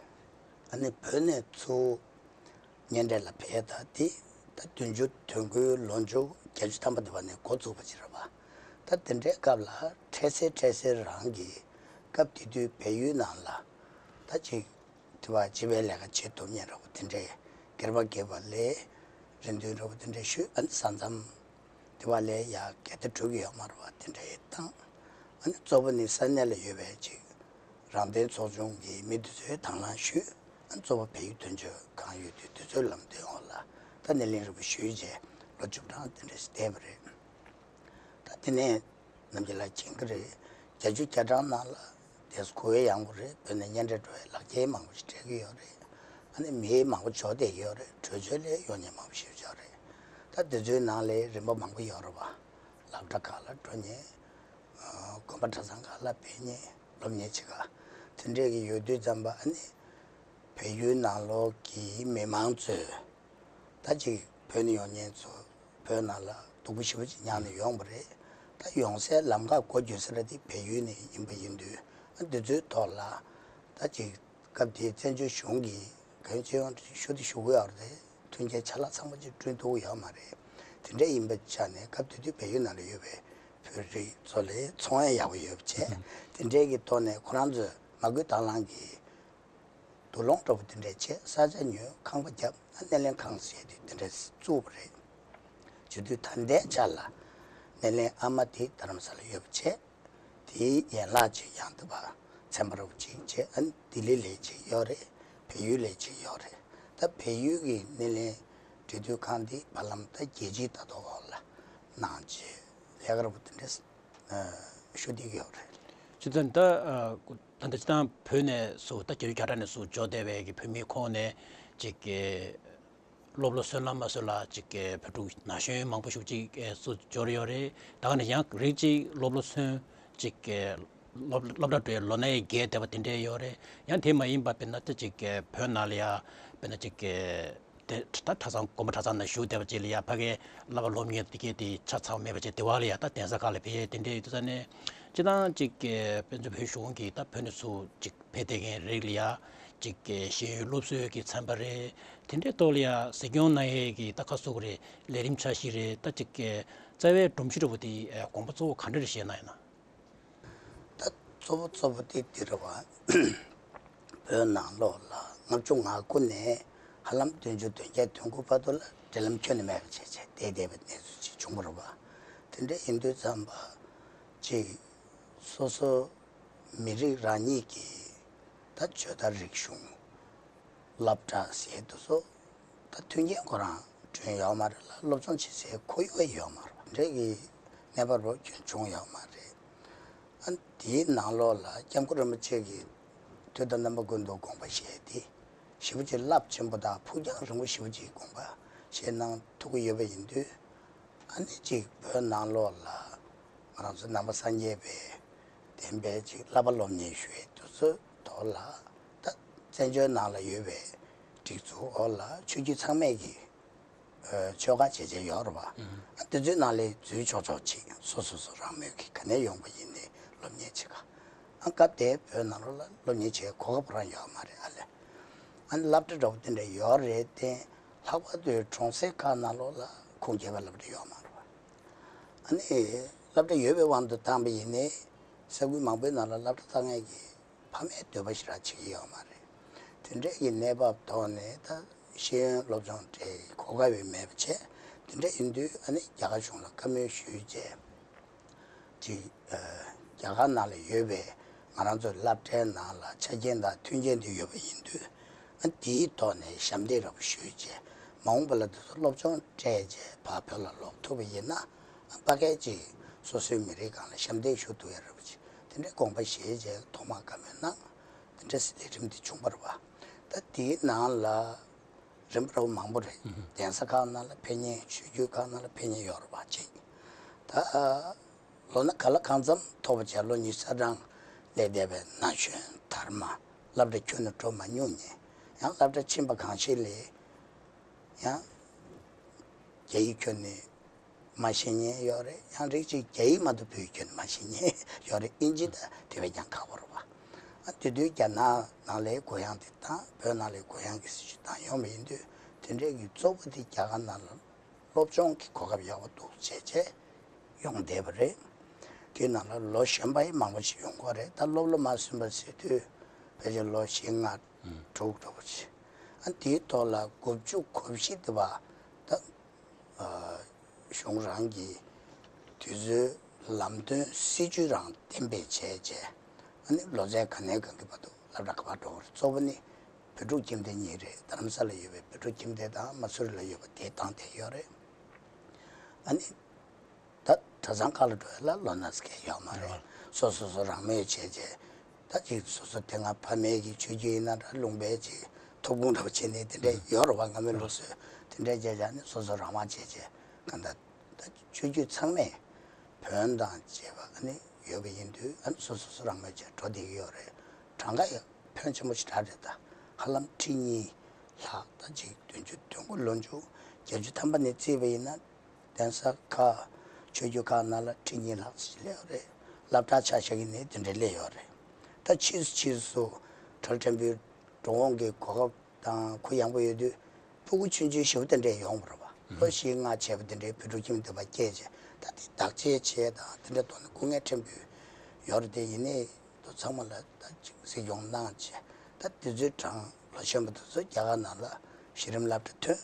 ཨ་ནི་བོད་ནས་ཚུར་གཉེན་འཕྲད་ལ་ཕེབས་ད་དེ་ད་བདུན་ཅུ་དོན་དགུའི་ལོ་མཇུག་བརྒྱད་ཅུ་ཐམ་པ་དེ་བ་ནས་འགོ་བཙུགས་པ་ཅིག་རེད་པ། ད་དེ་འདྲའི་སྐབས་ལ་འཕྲལ་སེལ་འཕྲལ་སེལ་རང་གི་སྐབས་དེ་དུས་བལ་ཡུལ་ནང་ལ་ད་ཅིག་དེ་བ་སྤྱི་པའི་ལས་ཀ་བྱེད་ཐུབ་མཁན་འདྲ་པོ་དེ་འདྲའི་སྒེར་པ་སྒེར་པ་ལས་རེ་འདུན་འདྲ་པོ་དེ་འདྲ་ཞུས། ཨ་ནི་ས་མཚམས་དེ་བ་ལས་ཡ་ག་ཏེ་འགྲོ་གི་ཡོད་མ་རེད་པ། དེ་འདྲ་ཡི་བཏང་། ཨ་ནི་གཙོ་བོ་ནི་ས་གནས་ལ་ཡོད་པའི་ཅིག་རང་བདེན་ཚོགས་ཆུང་གི་མི་དེ་ཚོས་དང་བླངས་ཞུས། ཨ་ནི་གཙོ་བོ་བལ་ཡུལ་དོན་གཅོད་ཁང་ཡོད་དུས་དེ་ཚོའི་ལམ་སྟོན་འོག་ལ་ད་སྣེ་ལེན་རིམ་པ་ཞུས་རྗེས་ལོ་བཅུ་གྲངས་དེ་འདྲ་ཞིག་བསྡད་པ་རེད། ད་དེ་ནས་ནམ་རྒྱུན་ལ་མཁྱེན་གྱི་རེད། བརྒྱད་ཅུ་གྱ་གྲངས་ནང་ལ་དེ་ཚོ་གུ་ཡངས་པོ་རེད། བོད་ནས་གཉེན་འཕྲད་འགྲོ་བའི་ལག་འཁྱེར་མང་པོ་ཞིག་སྤྲད་ཀྱི་ཡོད་རེད། ཨ་ནི་མི་མང་པོ་འབྱོར་བསྡད་ཀྱི་ཡོད་རེད། བྲོས་བྱོལ་ལས་གཡོལ་མཁན་མང་པོ་ཞིག་ཡོད་རེད། ད་དེ་ཚོའི་ནང་ལས་རིམ་པ་མང་པོ་ཡོད་རེད་པ། སློབ་གྲྭ་ཁག་ལ་འགྲོ་མཁན། ཨ་དགོན་པ་གྲྭ་ཚང་ཁག་ལ་ཕེབས་མཁན་སློབ་གཉེར་བྱེད་ག་དེ་འདྲས་ཀྱི་ཡོད་དུས་ཙམ་པ། ཨ་ནི་བལ་ཡུལ་ནང་ལོགས་ཀྱི་མི་མང་ཚོས་ད་ཅིག་བོད་ནས་ཡོང་མཁན་ཚོ་བོད་ནང་ལ་སྡུག་པོ་ཞེ་པོ་ཅིག་མྱངས་ནས་ཡོང་བ་རེད། ད་ཡོང་སའི་ལམ་ཁ་སྒོ་བརྒྱུད་ས་ར་དེ་བལ་ཡུལ་ནས་ཡིན་པ་ཡིན་དུས། ཨ་འདི་ཚོའི་ཐོག་ལ་ད་ཅིག་སྐབས་དེའི་བཙན་བྱོལ་གཞུང་གིས་གང་ཡིན་ཅི་ཡོང་ཞུ་དེ་ཞུ་གི་ཡོད་རེད། མཐུན་རྐྱེན་ཆ་ལག་ཚང་མ་ཅིག་བསྐྲུན་ཐུབ་ཀྱི་ཡོད་མ་རེད། དེ་འདྲ་ཡིན་པ་ཆ་ནས་སྐབས་དེ་དུས་བལ་ཡུལ་ནང་ལ་ཡོད་པའི་བོད་རིགས་ཚོ་ལ་ཚོང་ཡ་ཡག་པོ་ཡོད་པ་བྱས། དེ་འདྲའི་གི་ཐོག་ནས་ཁོ་རང་ཚོས་མ་བསྐུལ་དང་བླངས་ཀྱིས་འདུ་ལོང་འདྲ་པོ་དེ་འདྲ་བྱས། ས་ཆ་ཉོས། ཁང་པ་བརྒྱབ། སྣེ་ལེན་ཁང་ཟེར་དེ་དེ་འདྲ་བཙུགས་པ་རེད། བྱེད་དུས་ད་ལྟའི་ཆ་ལ་སྣེ་ལེན་ཨ་མ་དེ་རྡ་རམ་ས་ལ་ཡོད་པ་བྱས། དེའི་ཡན་ལག་ཅིག་ཡང་དུ་བ་ཚན་པ་རུ་ཅིག་བྱས། ཨ་ནི་ལྡི་ལི་ལ་ཅིག་ཡོད་རེད། བལ་ཡུལ་ལ་ཅིག་ཡོད་རེད། ད་བལ་ཡུལ་གྱི་སྣེ་ལེན་འབྲེལ་མཐུད་ཁང་འདི་བར་ལམ་ད་རྒྱལ་སྤྱིའི་ལྟ་རྟོག་འོག་ལ་གནང་བྱས། ལས་ཀ་རུ་དེ་འདྲས་ཞུ་བསྡད་ཀྱི་ཡོད་རེད། ཅི་ཙམ་ད་ད་ལྟ་སྤྱིར་བཏང་བོད་ནས་སུ་ད་རྒྱ་ཡུལ་གྱ་གྲགས་ནས་སུ་འབྱོར་བསྡད་པའི་གི་བོད་མིའི་ཁོངས་ནས་ཅིག་གི་སློབ་ལོ་སོན་ལ་མ་སོན་ལ་ཅིག་གི་བོད་ཕྲུག་ན་གཞོན་མང་པོ་ཞིག་ཅིག་སུ་འབྱོར་ཡོད་རེད། ད་ག་ནས་ཡང་རིགས་ཅིག་སློབ་ལོ་སོན་ཅིག་གི་སློབ་སློབ་གྲྭ་འགྲོའི་ལོ་ན་བརྒྱད་བསྡད་པ་དེ་འདྲས་ཡོད་རེད། ཡང་དེ་མ་ཡིན་པ་དཔེར་ན་ད་ཅིག་གི་བོད་ནང་ལ་ཡ་དཔེར་ན་ཅིག་གི་བདེ་ ད་གྲྭ་ཚང་དགོན་པ་གྲྭ་ཚང་ནང་བཞུགས་བསྡད་པ་ཅིག་ལ་ཡ་ཕ་གིའི་བསླབ་པ་སློབ་གཉེར་དེ་གས་དེ་ཆ་ཚང་མེད་པ་ཅིག་དེ་བ་ལ་ཡ་ད་གདན་ས་ཁག་ལ་ཕེབས་དེ་འདྲ་ཡོད་དུས་ཙང་ནས་སྤྱིར་བཏང་ཅིག་དཔེ་མཛོད་བོད་གཞུང་གི་ད་བོད་ནས་ཚུར་ཅིག་ཕེབས་བསྡད་མཁན་རིགས་ལ་ཡ་ཅིག་ཤེས་ཡོན་སློབ་གསོའི་གི་ཚན་པ་རེད། དེ་འདྲའི་ཐོག་ལ་ཡ་གཟིགས་སྐྱོང་གནང་ཡས་ཀྱི་ད་ཁ་གསོ་གི་རེད། ལས་རིམ་འཆར་གཞི་རེད། ད་ཅིག་རྩ་བའི་སྒྲོམ་གཞི་འདྲ་བོ་དེ་དགོངས་པ་གཙོ་བོ་ག་འདྲ་རེད་བཞེས་གནང་ཡོད་ན། ད་གཙོ་བོ་གཙོ་བོ་དེ་འདི་རེད་བ། བོད་ནང་ལོགས་ལ་ལྔ་བཅུ་ང་དགུ་ནས་ཧ་ལམ་བདུན་ཅུ་དོན་བརྒྱད་དོན་དགུ་བར་དུ་ལ་འབྲེལ་ལམ་ཁྱོན་ནས་མེད་པ་བྱས་བྱས་བསྡད་བསྡད་པའི་གནས་ཚུལ་ཅིག་བྱུང་བ་རེད་བ། དེ་འདྲ་ཡིན་དུས་ཙམ་པ་ཅིག་སོ་སོ་མི་རིགས་རང་ཉིད་ཀྱི་ད་ཇོ་བདག་རིག་གཞུང་སློབ་གྲྭ་ཟེར་དུ་སོ། ད་མཐུན་རྐྱེན་ཁོ་རང་བསྐྲུན་ཡོད་མ་རེད་ལ་སློབ་སྦྱོང་བྱེད་སའི་ཁོར་ཡུག་ཡོད་མ་རེད། འདྲ་གི་གནས་བབ་རོབ་ཀྱི་བྱུང་ཡོད་མ་རེད། ཨ་དེའི་ནང་ལོགས་ལ་སྐྱབས་མགོན་རིན་པོ་ཆེ་གིས་དུས་དང་རྣམ་པ་ཀུན་ཏུ་དགོངས་པ་བཞེས་ཏེ་ཞེ་པོ་ཅིག་རླབས་ཆེན་པོ་དང་ཕུགས་རྒྱང་རིང་པོ་ཞེ་པོ་ཅིག་དགོངས་པ་བཞེས་གནང་ཐུབ་ཀྱི་ཡོད་པ་ཡིན་དུས། ཨ་ནི་གཅིག་བོད་ནང་ལོགས་ལ་ང་རང་ཚོ་ནང་པ་སངས་རྒྱས་པའི་བསྟན་པའི་གཅིག་བསླབ་པ་སློབ་གཉེར་ཞུ་ཡས་དུས་ཚོད་ཐོག་ལ་ད་བཙན་བྱོལ་ནང་ལ་ཡོད་པའི་སྒྲིག་འཛུགས་འོག་ལ་ཆོས་བརྒྱུད་ཚང་མས་ཀྱི་ཆོལ་ཁ་བྱས་བྱས་ཡོད་རེད་བ། ཨ་དེ་ཚོའི་ནང་ལ་འཛུལ་ཆོག་ཆོག་ཅིག་སོ་སོ་སོ་རང་མོས་ཀྱི་ག་ནས་ཡོང་པ་ཡིན་ནའི་སློབ་གཉེར་བྱེད་ག་ཨ་སྐབས་དེ་བོད་ནང་ལོགས་ལ་སློབ་གཉེར་བྱེད་གོ་སྐབས་རང་ཡོད་མ་རེད་ཨ་ལས། ཨ་ནི་སློབ་གྲྭ་འདྲ་བོ་དེ་འདྲ་ཡོད་རེད་དེ། ལྷག་པར་དུ་གྲོང་གསེབ་ཁག་ནང་ལོགས་ལ་ཁུངས་སྐྱེལ་བའི་སློབ་གྲྭ་ཡོད་མ་རེད་བ། ཨ་ནི་སློབ་གྲྭ་ཡོད་པའི་དབང་དུ་བཏང་པ་ཡིན་ནའི་ས་ཁུལ་མང་པོའི་ནང་ལ་སློབ་གྲྭ་གཏོང་མཁན་གྱི་ཕ་མའི་འདོད་པ་ཞིག་རང་བྱེད་ཀྱི་ཡོད་མ་རེད། དེ་འདྲའི་གི་གནས་བབ་ཐོག་ནས་ད་ཤེས་ཡོན་སློབ་སྦྱོང་སྤྲད་གོ་སྐབས་ཡང་མེད་པ་བྱས། དེ་འདྲ་ཡིན་དུས་ཨ་ནི་རྒྱ་གར་གཞུང་ལ་བཀའ་མོལ་ཞུས་བྱས། ཅིག་ཨ་རྒྱ་གར་ནང་ལ་ཡོད་པའི་ང་རང་ཚོའི་སློབ་གྲྭའི་ནང་ལ་ཆ་རྐྱེན་དང་མཐུན་རྐྱེན་དེ་ཡོད་པ་ཡིན་དུས། ཨ་དེའི་ཐོག་ནས་ཞབས་འདེགས་རོགས་ཞུས་བྱས། མ་འོངས་པ་ལ་དེ་ཚོ་སློབ་སྦྱོང་སྤྲད་བྱས་ཕར་བོད་ལ་ལོག་ཐུབ་པ་ཡིན་ན། ཨ་ཕ་གིར་ཅིག་སོ་སོའི་མི་རིགས་སྒང་ལ་ཞབས་འདེགས་ཞུ་ཐུབ་ཡ་རེད་པ་ཅིག་དེ་འདྲའི་དགོངས་པ་བཞེས་བྱས་ཐོག་མར་བཀའ་མོལ་གནང་། དེ་འདྲ་ཟེར་ལས་རིམ་དེ་བྱུང་བ་རེད་བ། ད་དེའི་ནང་ལ། རིམ་པ་རོབ་མང་པོ་རེད། གདན་ས་ཁག་ནང་ལ་ཕེབས་མཁན་ཆོས་བརྒྱུད་ཁག་ནང་ལ་ཕེབས་མཁན་ཡོད་རེད་བ་ཅིག་ད་ལོ་ན་ག་ལ་གང་འཚམ་ཐོབ་པ་བྱས་ལོ་ཉི་ཤུ་རྩ་གྲངས་སླེབས་བསྡད་པའི་ན་གཞོན་དར་མ་སློབ་གྲྭ་ཁྱོན་ནས་འགྲོ་མ་མྱོང་མཁན་ཡང་སློབ་གྲྭ་ཕྱིན་པ་གང་ཞིག་ལས་ཡང་རྒྱ་ཡིག་ཁྱོན་ནས། མ་ཤེས་མཁན་ཡོད་རེད། ཡང་རིགས་གཅིག་རྒྱ་ཡིག་མ་གཏོགས་བོད་ཡིག་ཁྱོན་མ་ཤེས་མཁན་ཡོད་རེད། ཨིན་ཇི་དང་དེ་བས་ཀྱང་ཁག་པོ་རེད་བ། ཨ་དེ་དུས་རྒྱ་ནག་ནང་ལའི་གུ་ཡངས་དེ་དང་བོད་ནང་ལའི་གུ་ཡངས་ཀྱི་སྲིད་བྱུས་དང་ཡོང་བ་ཡིན་དུས་དེ་འདྲས་ཀྱི་གཙོ་བོ་དེ་རྒྱ་གར་ནང་ལ་སློབ་སྦྱོང་གི་གོ་སྐབས་ཡག་པོ་འདུག་བྱས་བྱས་ཡོང་བསྡད་པ་རེད། དེའི་ནང་ལ་ལོ་གཞོན་པ་ཡང་མང་པོ་ཞིག་ཡོང་གི་རེད། ད་སློབ་ལོ་མ་སོན་པ་ཟེར་དུས་ཕལ་ཆེར་ལོ་བཞི་ལྔ་དྲུག་འདྲ་པོ་ཞིག་ཨ་དེའི་ཐོག་ལ་དགུ་བཅུ་གོ་བཞི་དེ་བ་ད། གཞུང་རང་གི་དུས་ཚོད་ལམ་སྟོན་སྲིད་ཇུས་རང་གཏན་འབེབས་བྱས་རྗེས་ཨ་ནི་ལོ་ཚད་ག་ནས་གང་གི་བར་དུ་སློབ་གྲྭ་ག་པར་འགྲོ་བར་གཙོ་བོ་ནི་བོད་ཕྲུག་ཁྱིམ་སྡེ་གཉིས་རེད། རྡ་རམ་ས་ལ་ཡོད་པའི་བོད་ཕྲུག་ཁྱིམ་སྡེ་དང་མ་སུ་རི་ལ་ཡོད་པ་དེ་དང་དེ་ཡོད་རེད། ཨ་ནི་ད་གྲྭ་ཚང་ཁག་ལ་འགྲོ་ཡ་ལ་ལོ་ན་ཚ་གང་ཡོད་མ་རེད། སོ་སོ་སོ་རང་མོས་བྱས་རྗེས། ད་ཅིག་སོ་སོ་དེ་སྔ་ཕ་མེས་ཀྱི་ཆོས་བརྒྱུད་ཡིན་ན་འདྲ་ལུང་པའི་ཅིག་ཐུགས་དགོངས་འདྲ་བོ་བྱས་ནས་དེ་འདྲས་ཡོད་རེད་བ། སྔ་མོའི་ལུགས་སྲོལ་དེ་འདྲས་བྱས་བྱས་ནས་སོ་སོ་རང་དབང་བྱས་བྱས་གང་ལྟར་ད་ཆོས་བརྒྱུད་ཚང་མས་བོན་དང་བཅས་པ་ཨ་ནི་ཡོད་པ་ཡིན་དུས་ཨ་ནི་སོ་སོ་སོ་རང་མོས་བྱས་འགྲོ་བསྡད་ཀྱི་ཡོད་རེད། གྲངས་ཀ་ཡང་ཕོན་ཆེན་པོ་ཞེ་དྲག་རེད། ད་ཧ་ལམ་ཁྲི་གཉིས་ལྷག་ད་ཅིག་བདུན་ཅུ་དོན་དགུ་ལོ་མཇུག་བརྒྱད་ཅུ་ཐམ་པ་ནས་བརྩིས་པ་ཡིན་ན། གདན་ས་ཁག་ཆོས་བརྒྱུད་ཁག་ནང་ལ་ཁྲི་གཉིས་ལྷག་ཙམ་སླེབས་ཡོད་རེད། སློབ་གྲྭ་ཆ་བཞག་གི་ནས་དེ་འདྲ་སླེབས་ཡོད་རེད། ད་ཕྱིས་སུ་ཕྱིས་སུ་གྲྭ་བླ་ཕྲན་བུའི་འགྲོ་འོང་གི་གོ་སྐབས་དང་གུ་ཡངས་པོ་ཡོད་དུས་སྤུ་གུ་ཆུང་ཆུང་ཞེ་པོ་དེ་འདྲས་ཡོང་བ་རེད་བ། ལོ་བཞི་ལྔ་བྱས་པ་དེ་འདྲའི་བོད་ཕྲུག་ཁྱིམ་སྡེ་པ་སྐྱེས་རྗེས་ད་དེ་བདག་གཅེས་བྱས་དང་དེ་འདྲ་ཐོག་ནས་སྐུ་ངལ་ཕྲན་བུ་ཡོད་རེད་དེ། ཡིན་ནའི་དུ་ཚང་མ་ལ་ད་ཅིག་གཟིགས་སྐྱོང་གནང་བྱས་ད་དེ་ཚོའི་གྲངས་ལོ་གཞོན་པ་དེ་ཚོ་རྒྱ་གར་ནང་ལ་གཞི་རིམ་སློབ་གྲྭ་ཐོན།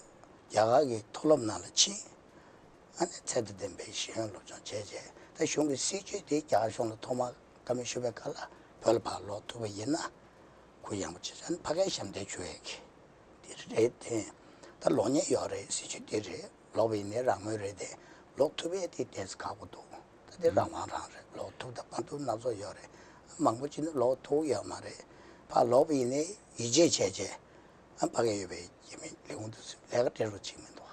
རྒྱ་གར་གྱི་མཐོ་སློབ་ནང་ལ་ཕྱིན། ཨ་ནི་ཚད་དང་ལྡན་པའི་ཤེས་ཡོན་སློབ་སྦྱོང་བྱས་རྗེས་ད་གཞུང་གི་སྲིད་ཇུས་དེ་རྒྱ་གར་གཞུང་ལ་ཐོག་མར་བཀའ་མོལ་ཞུས་པའི་སྐབས་ལ་བོད་ལ་ཕར་ལོག་ཐུབ་པ་ཡིན་ན་གུ་ཡངས་པོ་བྱས་ཨ་ནི་ཕ་གིར་ཞབས་འདེགས་ཞུ་ཡས་ཀྱི་འདི་རེད་དེ། ད་ལོག་མཁན་ཡོད་རེད། སྲིད་ཇུས་འདི་རེད། ལོག་པ་ཡིན་ནའི་རང་མོས་རེད་དེ། ལོག་ཐུབ་ཡས་དེ་ཏོག་ཙམ་ཁག་པོ་འདུག་ད་དེ་རང་དབང་རང་རེད། ལོག་ཐུབ་དང་མ་ཐུབ་སྣ་ཚོགས་ཡོད་རེད། མང་པོ་ཅིག་ནི་ལོག་ཐུབ་ཡོད་མ་རེད། ཕར་ལོག་པ་ཡིན་ནའི་ཡིད་ཆེས་བྱས་རྗེས་ཨ་ཕ་གིར་ཡོད་པའི་རྒྱ་མི་ལས་ཁུངས་དེ་ཚོས་ལས་ཀ་སྤྲད་རོགས་བྱེད་མི་འདུག་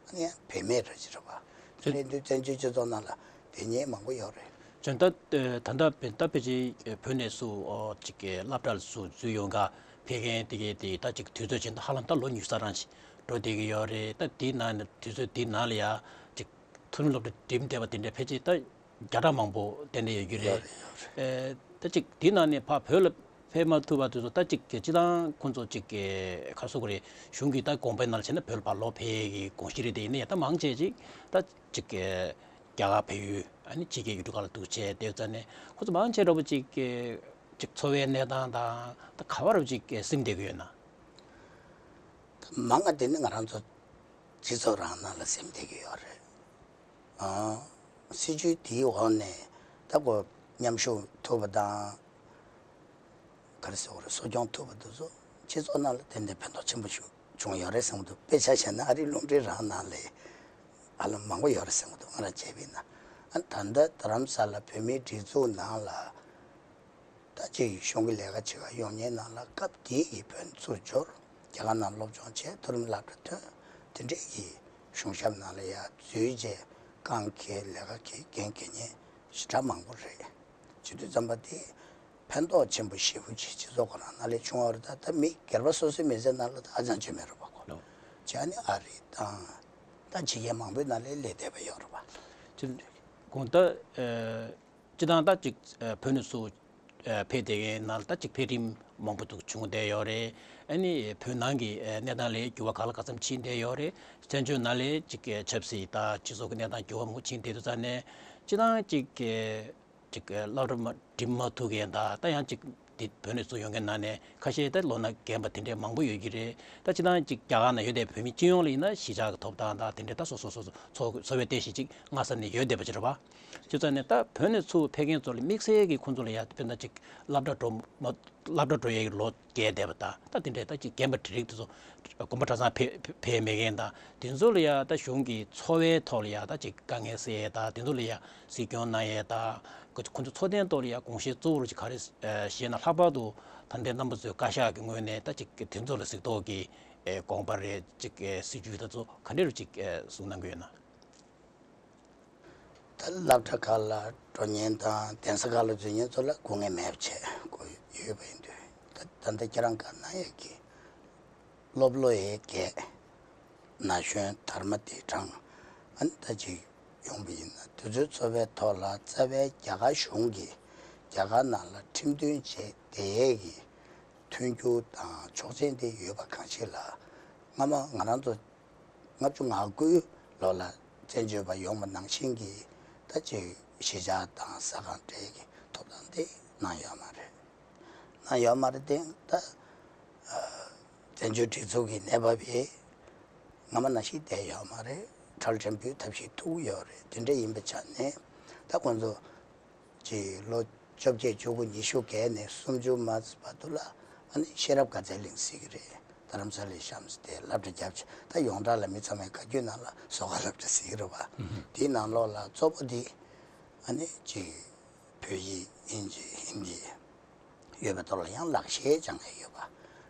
ཨ་ནི་ཡང་བེད་མེད་རེད་ཅེས་རེད་པ། དེ་འདྲ་ཡིན་དུས་བཙན་བྱོལ་སྤྱི་ཚོགས་ནང་ལ་དེ་ཉེས་མང་པོ་ཡོད་རེད། བྱས་ད་ད་ལྟ་བོད་ད་ཕལ་ཆེར་བོད་ནས་སུ་ཨོ་ཅིག་གི་སློབ་གྲྭ་ལ་སུ་འཛུལ་ཡོང་ག་ཕེབས་མཁན་དེ་གའི་དེ་ད་ཅིག་དུས་ཚོད་ཕྱིན་ད་ཧ་ལམ་ད་ལོ་ཉི་ཤུ་རྩ་གྲངས་ཤིག་ འགྲོ་བསྡད་ཀྱི་ཡོད་རེད། ད་དེའི་ནང་ནས་དུས་ཚོད་དེའི་ནང་ལ་ཡ་ཅིག་མཐོ་རིམ་སློབ་གྲྭ་འགྲིམས་བསྡད་པ་དེ་འདྲ་ཕལ་ཆེར་ད་བརྒྱ་ཕྲག་མང་པོ་ཏན་ཏན་ཡོད་ཀྱི་རེད། ཡོད་རེད། ཡོད་རེད། ཨེ། ད་ཅིག་དེའི་ནང་ནས་ཕར་བོད་ལ་ཕེབས་མ་ཐུབ་པ་དེ་ཚོ་ད་ཅིག་སྤྱི་བཏང་ཁོང་ཚོ་ཅིག་ག་རེ་ཟེར་དགོས་རེད། གཞུང་གི་ད་དགོངས་པའི་ནང་ལ་བྱས་ན་བོད་ལ་ཕར་ལོག་ཕེབས་ཀྱི་དགོངས་གཞི་རེད། དེ་ཡིན་ན་ཡང་ད་མང་ཆེ་ཅིག་ད་ཅིག་ག་རེ་ཟེར་དགོས་རེད། རྒྱ་གར་བལ་ཡུལ། ཨ་ནི་ཕྱི་རྒྱལ་ཡུལ་གྲུ་ཁག་ལ་འདུག་བྱས་བསྡད་ཙང་ནས་ཁོ་ཚོ་མང་ཆེ་འདྲ་པོ་ཅིག་གི་ཅིག་འཚོ་བའི་གནས་སྟངས་དང་ད་ག་པར་ཅིག་གི་སིམ་བསྡད་ཀྱི་ཡོད་ན། མང་བ་དེ་ནི་ང་རང་ཚོ་སྤྱི་ཚོགས་རང་ནང་ལ་སིམ་བསྡད་ཀྱི་ཡོད་རེད། ཨང་། སྲིད་ཇུས་དེའི་འོག་ནས་ད་ཁོ་མཉམ་ཞུགས་ཐུབ་པ་དང་། ག་རེ་ཟེར་དགོས་རེད། གསོ་སྐྱོང་ཐུབ་པ་དེ་ཚོ་སྤྱི་ཚོགས་ནང་ལ་ཏན་ཏན་ཕན་ཐོགས་ཆེན་པོ་ཞིག་བྱུང་ཡོད་རེད་བསམ་གྱི་འདུག་དཔེ་ཆ་བཞག་ན་ཨ་རིའི་རླུང་འཕྲིན་རང་ནང་ལ་ཧ་ལམ་མང་པོ་ཡོད་རེད་བསམ་གྱི་འདུག་ང་རང་བྱས་པ་ཡིན་ན། ཨ། ད་ལྟ་རྡ་རམ་ས་ལ་བོད་མིའི་སྒྲིག་འཛུགས་ནང་ལ་ད་ཅིག་གཞུང་གི་ལས་ཀ་བྱེད་གར་ཡོང་མཁན་ནང་ལ་སྐབས་དེའི་གི་བོད་ཚུར་འབྱོར། རྒྱ་གར་ནང་སློབ་སྦྱོང་བྱས། མཐོ་རིམ་སློབ་གྲྭ་ཐོན། དེ་འདྲའི་གི་གཞུང་ཞབས་ནང་ལ་ཡར་འཛུལ་བྱས་རྐང་འཁེལ་ལས་ཀ་འཁེལ་འགན་འཁྱེར་མཁན་ཞེ་དྲག་མང་པོ་རེད། བྱེད་དུས་ཙམ་པ་དེ་ཕན་ཐོགས་ཆེན་པོ་ཞེ་པོ་ཅིག་སྤྱི་ཚོགས་ཁོ་རང་ནང་ལ་བྱུང་བ་རེད། ད་ད་མི་སྒེར་པ་སོ་སོའི་མི་ཚེ་ནང་ལ་ད་ཧ་ཅང་བྱུང་མེད་རེད་པ་ཁོ། ལོ། བྱས་ནས་ཨ་རི་དང་ད་ཕྱི་རྒྱལ་མང་པོའི་ནང་ལ་སླེབས་བསྡད་པ་ཡོད་རེད་པ། ཅི་དགོངས་ད། ཨ། སྤྱི་བཏང་ད་ཅིག་ཨ། བོད་ནས་ཚུར་ཨ། ཕེབས་བསྡད་མཁན་ནང་ལ་ད་ཅིག་འཕེལ་རིམ་མང་པོ་འདུག་བྱུང་བསྡད་ཡོད་རེད། ཨ་ནི་བོད་ནང་གི་ཨ། གནས་སྟངས་ལ་འགྱུར་བ་ག་ལ་ག་ཚོད་ཕྱིན་བསྡད་ཡོད་རེད། བཙན་བྱོལ་ནང་ལ་ཅིག་ཨ། ཆབ་སྲིད་དང་སྤྱི་ཚོགས་ཀྱི་གནས་སྟངས་འགྱུར་བ་མང་པོ་ཕྱིན་བསྡད་དུས་ཙང་ནས་སྤྱི་བཏང་ཅིག་ཨ། ཅིག་ཨ། སློབ་གྲྭ་མ་འགྲིམ་མ་ཐུབ་མཁན་དང་། ད་ཡང་ཅིག་འདི་བོད་ནས་ཚུར་ཡོང་མཁན་ནང་ནས་ཁ་ཤས་ད་ལོ་ན་རྒན་པ་དེ་འདྲས་མང་པོ་ཡོད་ཀྱི་རེད། ད་སྤྱི་བཏང་ཅིག་རྒྱ་གར་ནང་ཡོད་བསྡད་བོད་མི་སྤྱི་ཡོངས་ལ་ཡིན་ན་གཞིས་ཆགས་ཀྱི་ཐོབ་ཐང་དང་དེ་འདྲས་ད་སོ་སོ་སོ་སོ་འཚོ་འཚོ་བའི་རྟེན་གཞི་ཅིག་མངའ་ས་ནས་ཡོད་བསྡད་པ་ཅིག་རེད་པ། བྱས་ཙང་ནས་ད་བོད་ནས་ཚུར་ཕེབས་མཁན་ཚོ་ལ་དམིགས་བསལ་གྱི་ཁོང་ཚོ་ལ་ཡ་དཔེར་ན་ཅིག་སློབ་གྲྭ་འགྲོ་མ་སློབ་གྲྭ་འགྲོ་ཡས་ཀྱི་ལོ་བརྒལ་བསྡད་པ་དང་། ད་དེ་འདྲས་ད་ཅིག་རྒན་པ་དེ་རིགས་དེ་ཚོ་དགོན་པ་གྲྭ་ཚང་ཕེབས་ཕེབས་མེད་མཁན་དང་། དེ་ཚོ་ལ་ཡ་ད་གཞུང་གི་འཚོ་བའི་ཐོག་ལ་ཡ་ད་ཅིག་དཀའ་ངལ་སེལ་ཡས་དང་། དེ་ཚོ་ལ་ཡ་གཟིགས་སྐྱོང་གནང་ཡས་དང་། ཁོ་ཁོ་ཚོ་འཚོ་རྟེན་ཐོག་ལ་ཡ་དགོངས་བཞེས་གཙོ་བོ་ཅིག་ག་རེ་ཨ། བཞེས་ན། ལྷག་པར་དུ་ད་ལྟའི་རྣམ་པ་ཚོའི་བཀའ་ཤག་གི་ངོས་ནས་ད་ཅིག་དེ་ཚོ་ལ་གཟིགས་རྟོག་གི་ཨེ། དགོངས་པ་རེད། ཅིག་ཨེ། སྲིད་ཇུས་དེ་ཚོ་ག་འདྲ་རུ་ཅིག་ཨེ། གསུང་གནང་གི་ཡོད་ན། ད་སློབ་གྲྭ་ཁག་ལ་འགྲོ་མཁན་དང་གདན་ས་ཁག་ལ་འཛུལ་མཁན་ཚོ་ལ་སྐུ་ངལ་མེད་པ་བྱས་དགོས་ཡོད་པ་ཡིན་དུས། ད་ད་ལྟ་ཁྱེད་རང་བཀའ་གནང་ཡས་ཀྱི་སློབ་ལོ་ཡས་བརྒྱད། ན་གཞོན་དར་མ་དེ་གྲངས་ཨ་ནི་ད་ཅིག་ཡོང་བ་ཡིན་ན། དེ་ཚོའི་འཚོ་བའི་ཐོག་ལ་རྩ་བའི་རྒྱ་གར་གཞུང་གིས་རྒྱ་གར་ནང་ལ་ཁྲིམས་མཐུན་བྱས་བསྡད་ཡས་ཀྱི་མཐུན་འགྱུར་དང་ཆོག་མཆན་དེ་ཡོད་པ་གང་ཞིག་ལ། སྔ་མ་ང་རང་ཚོ་ལྔ་བཅུ་ང་དགུའི་ལོ་ལ་བཙན་བྱོལ་བ་ཡོང་བ་ནང་བཞིན་གྱི་ད་ཅིག་གཞིས་ཆགས་དང་ཟ་ཁང་སྤྲད་ཀྱི་ཐོབ་ཐང་དེ་གནང་ཡོད་མ་རེད། གནང་ཡོད་མ་རེད་དེ། ད་ཨ། བཙན་བྱོལ་སྒྲིག་འཛུགས་ཀྱི་གནས་བབ་ཡིས་སྔ་མ་ནང་བཞིན་བསྡད་ཡོད་མ་རེད། ཁྲལ་ཕྲན་བུའི་ཐབས་ཤེས་ཐུག་ཡོད་རེད། དེ་འདྲ་ཡིན་པའི་ཆ་ནས་ད་ཁོང་ཚོ་ཅིག་ལོ་བཅོ་བརྒྱད་བཅུ་དགུ་ཉི་ཤུ་བརྒལ་ནས་སུམ་ཅུ་མ་ཚུད་བར་དུ་ལ་ཨ་ནི་ཤེས་རབ་དགའ་ཚལ་གླིང་ཟེར་གྱི་རེད། རྡ་རམ་ས་ལའི་གཤམ་ཟེར་ཏེ་སློབ་གྲྭ་བརྒྱབ་བྱས། ད་ཡོངས་གྲགས་ལ་མི་ཚང་མས་བཀའ་བརྒྱུད་ནང་ལ་བཟོ་ཁང་སློབ་གྲྭ་ཟེར་གྱི་རེད་པ། དེའི་ནང་ལོགས་ལ་གཙོ་བོ་དེ་ཨ་ནི་ཅིག་བོད་ཡིག་དབྱིན་ཇི་ཧིན་དི་ཡོད་པའི་ཐོག་ལ་ཡང་ལག་ཤེས་སྦྱང་ཡས་ཡོད་པ་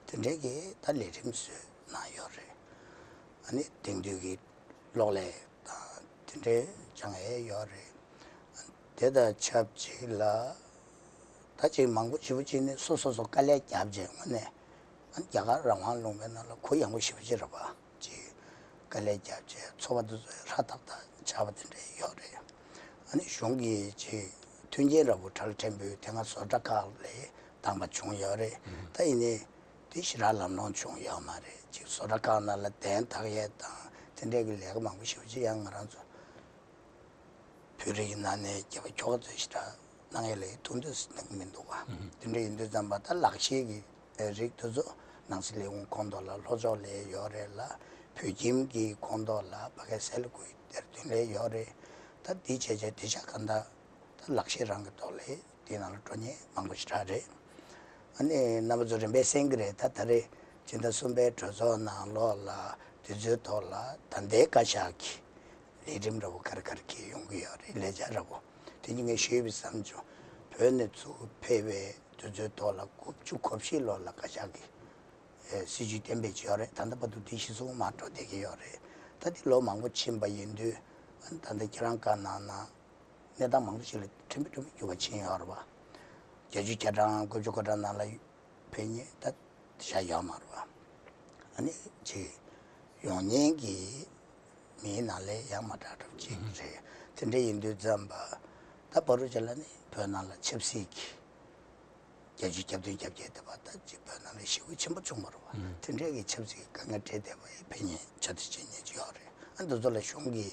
དེ་འདྲའི་གི་ད་ལས་རིམ་བཟོས་གནང་ཡོད་རེད། ཨ་ནི་དེང་དུས་ཀྱི་གློག་ཀླད་དང་དེ་འདྲའི་སྦྱང་ཡས་ཡོད་རེད། དེ་དང་ཆབས་ཅིག་ལ་ད་ཅིག་མང་པོ་ཞེ་པོ་ཅིག་ནི་སོ་སོ་སོ་དཀའ་ལས་བརྒྱབ་བྱས་དངོས་གནས་ཨ་ནི་རྒྱ་གར་རང་དབང་ལུང་པའི་ནང་ལ་གུ་ཡངས་པོ་ཞེ་པོ་ཅིག་རེད་པ། ཅིག་དཀའ་ལས་བརྒྱབ་བྱས་འཚོ་བ་དེ་ཚོ་ཧྲ་ཏག་ཏག་ཆགས་པ་དེ་འདྲ་ཡོད་རེད། ཨ་ནི་གཞུང་གིས་ཅིག་མཐུན་རྐྱེན་འདྲ་པོ་ཁྲལ་ཕྲན་བུ་དེ་སྔ་བཟོ་གྲྭ་ཁག་ལ་བཏང་པ་བྱུང་ཡོད་རེད། ད་ཡིན་ནའི་དེ་ཞེ་དྲག་ལམ་ལྷོང་བྱུང་ཡོད་མ་རེད། ཅིག་བཟོ་གྲྭ་ཁག་ནང་ལ་གདན་འཐག་ཡས་དང་དེ་འདྲའི་གི་ལས་ཀ་མང་པོ་ཞེ་པོ་ཅིག་ཡང་ང་རང་ཚོ་བོད་རིགས་ནང་ནས་སྐྱེས་པ་ཁྱོ་ག་ཚོས་ཞེ་དྲག་གནང་ཡས་ལ་ཐུགས་འདོད་གནང་གི་མི་འདུག་བ། དེ་འདྲ་ཡིན་དུས་ཙམ་པ་ད་ལག་ཤེས་ཀྱི་རིགས་དེ་ཚོ་ནང་སྲིད་ལས་ཁུངས་ཁོངས་གཏོགས་ལ་ལྷོ་ཕྱོགས་ལ་ཡོད་རེད་ལ། བོད་ཁྱིམ་གྱི་ཁོངས་གཏོགས་ལ་ཕ་གི་སེ་ལ་ཀུའི་དེར་དོན་ལ་ཡོད་རེད། ད་འདི་བྱས་བྱས་དེ་ཆ་ག་འདྲ་ད་ལག་ཤེས་རང་གི་ཐོག་ལ་དེའི་ནང་ལ་འགྲོ་མཁན་མང་པོ་ཞེ་དྲག་རེད། ཨ་ནི་རྣམ་པ་ཚོ་རིམ་པས་གསན་གྱི་རེད། ད་ད་རེས་སྤྱི་ཟླ་གསུམ་པའི་གྲོས་ཚོགས་ནང་ལོགས་ལ་དེ་ཚོའི་ཐོག་ལ་ད་ལྟའི་བཀའ་ཤག་གི་ལས་རིམ་འདྲ་པོ་ག་རེ་ག་རེ་འཁྱེར་ཡོང་གི་ཡོད་རེད། ལས་འཆར་འདྲ་པོ་དེ་གཉིས་ངས་ཞུས་པའི་བསམ་བྱུང་། བོད་ནས་ཚུར་ཕེབས་པའི་དུས་ཚོད་ཐོག་ལ་དགུ་བཅུ་གོ་བཞི་ལོ་ལ་བཀའ་ཤག་གིས་ཨེ་སྲིད་ཇུས་གཏན་འབེབས་བྱས་ཡོད་རེད། ད་ལྟ་བར་དུ་དེ་གཞི་བཟུང་མར་འགྲོ་བསྡད་ཀྱི་ཡོད་རེད། ད་དེ་ལོ་མང་པོ་ཕྱིན་པ་ཡིན་དུས་ཨ་ནི་ད་ལྟ་ཁྱེད་རང་བཀའ་གནང་ན་གནས་སྟངས་མང་པོ་ཞིག་ལ་ཕྲན་བུ་ཕྲན་བུ་འགྱུར་བ་ཕྱིན་ཡོད་རེད་པ། བརྒྱད་ཅུ་གྱ་གྲངས་དགུ་བཅུ་གོ་གྲངས་ནང་ལ་ཕེབས་མཁན་ད་བཞག་ཡོད་མ་རེད་པ། ཨ་ནི་ཅིག་ ཡོང་མཁན་གྱི་མིའི་ནང་ལས་ཡང་མ་དྲག་དྲག་ཅིག་རེད། དེ་འདྲ་ཡིན་དུས་ཙམ་པ་ད་བྷ་རུ་ཅ་ལ་ནི་བོད་ནང་ལ་ཆབ་སྲིད་ཀྱི་རྒྱལ་སྤྱི་རྒྱབ་དོན་རྒྱབ་སྐྱེལ་བསྡད་པ་ད་ཅིག་བོད་ནང་ལ་ཞེ་པོ་ཆེན་པོ་བྱུང་བ་རེད་བ། དེ་འདྲའི་གི་ཆབ་སྲིད་ཀྱི་དཀའ་ངལ་འཕྲད་བསྡད་པ་ཡི་ཕན་ཉེན་ཆ་ཚང་བྱེད་ཉེན་ཅིག་ཡོད་རེད། ཨ་འདི་ཚོ་ལ་གཞུང་གི་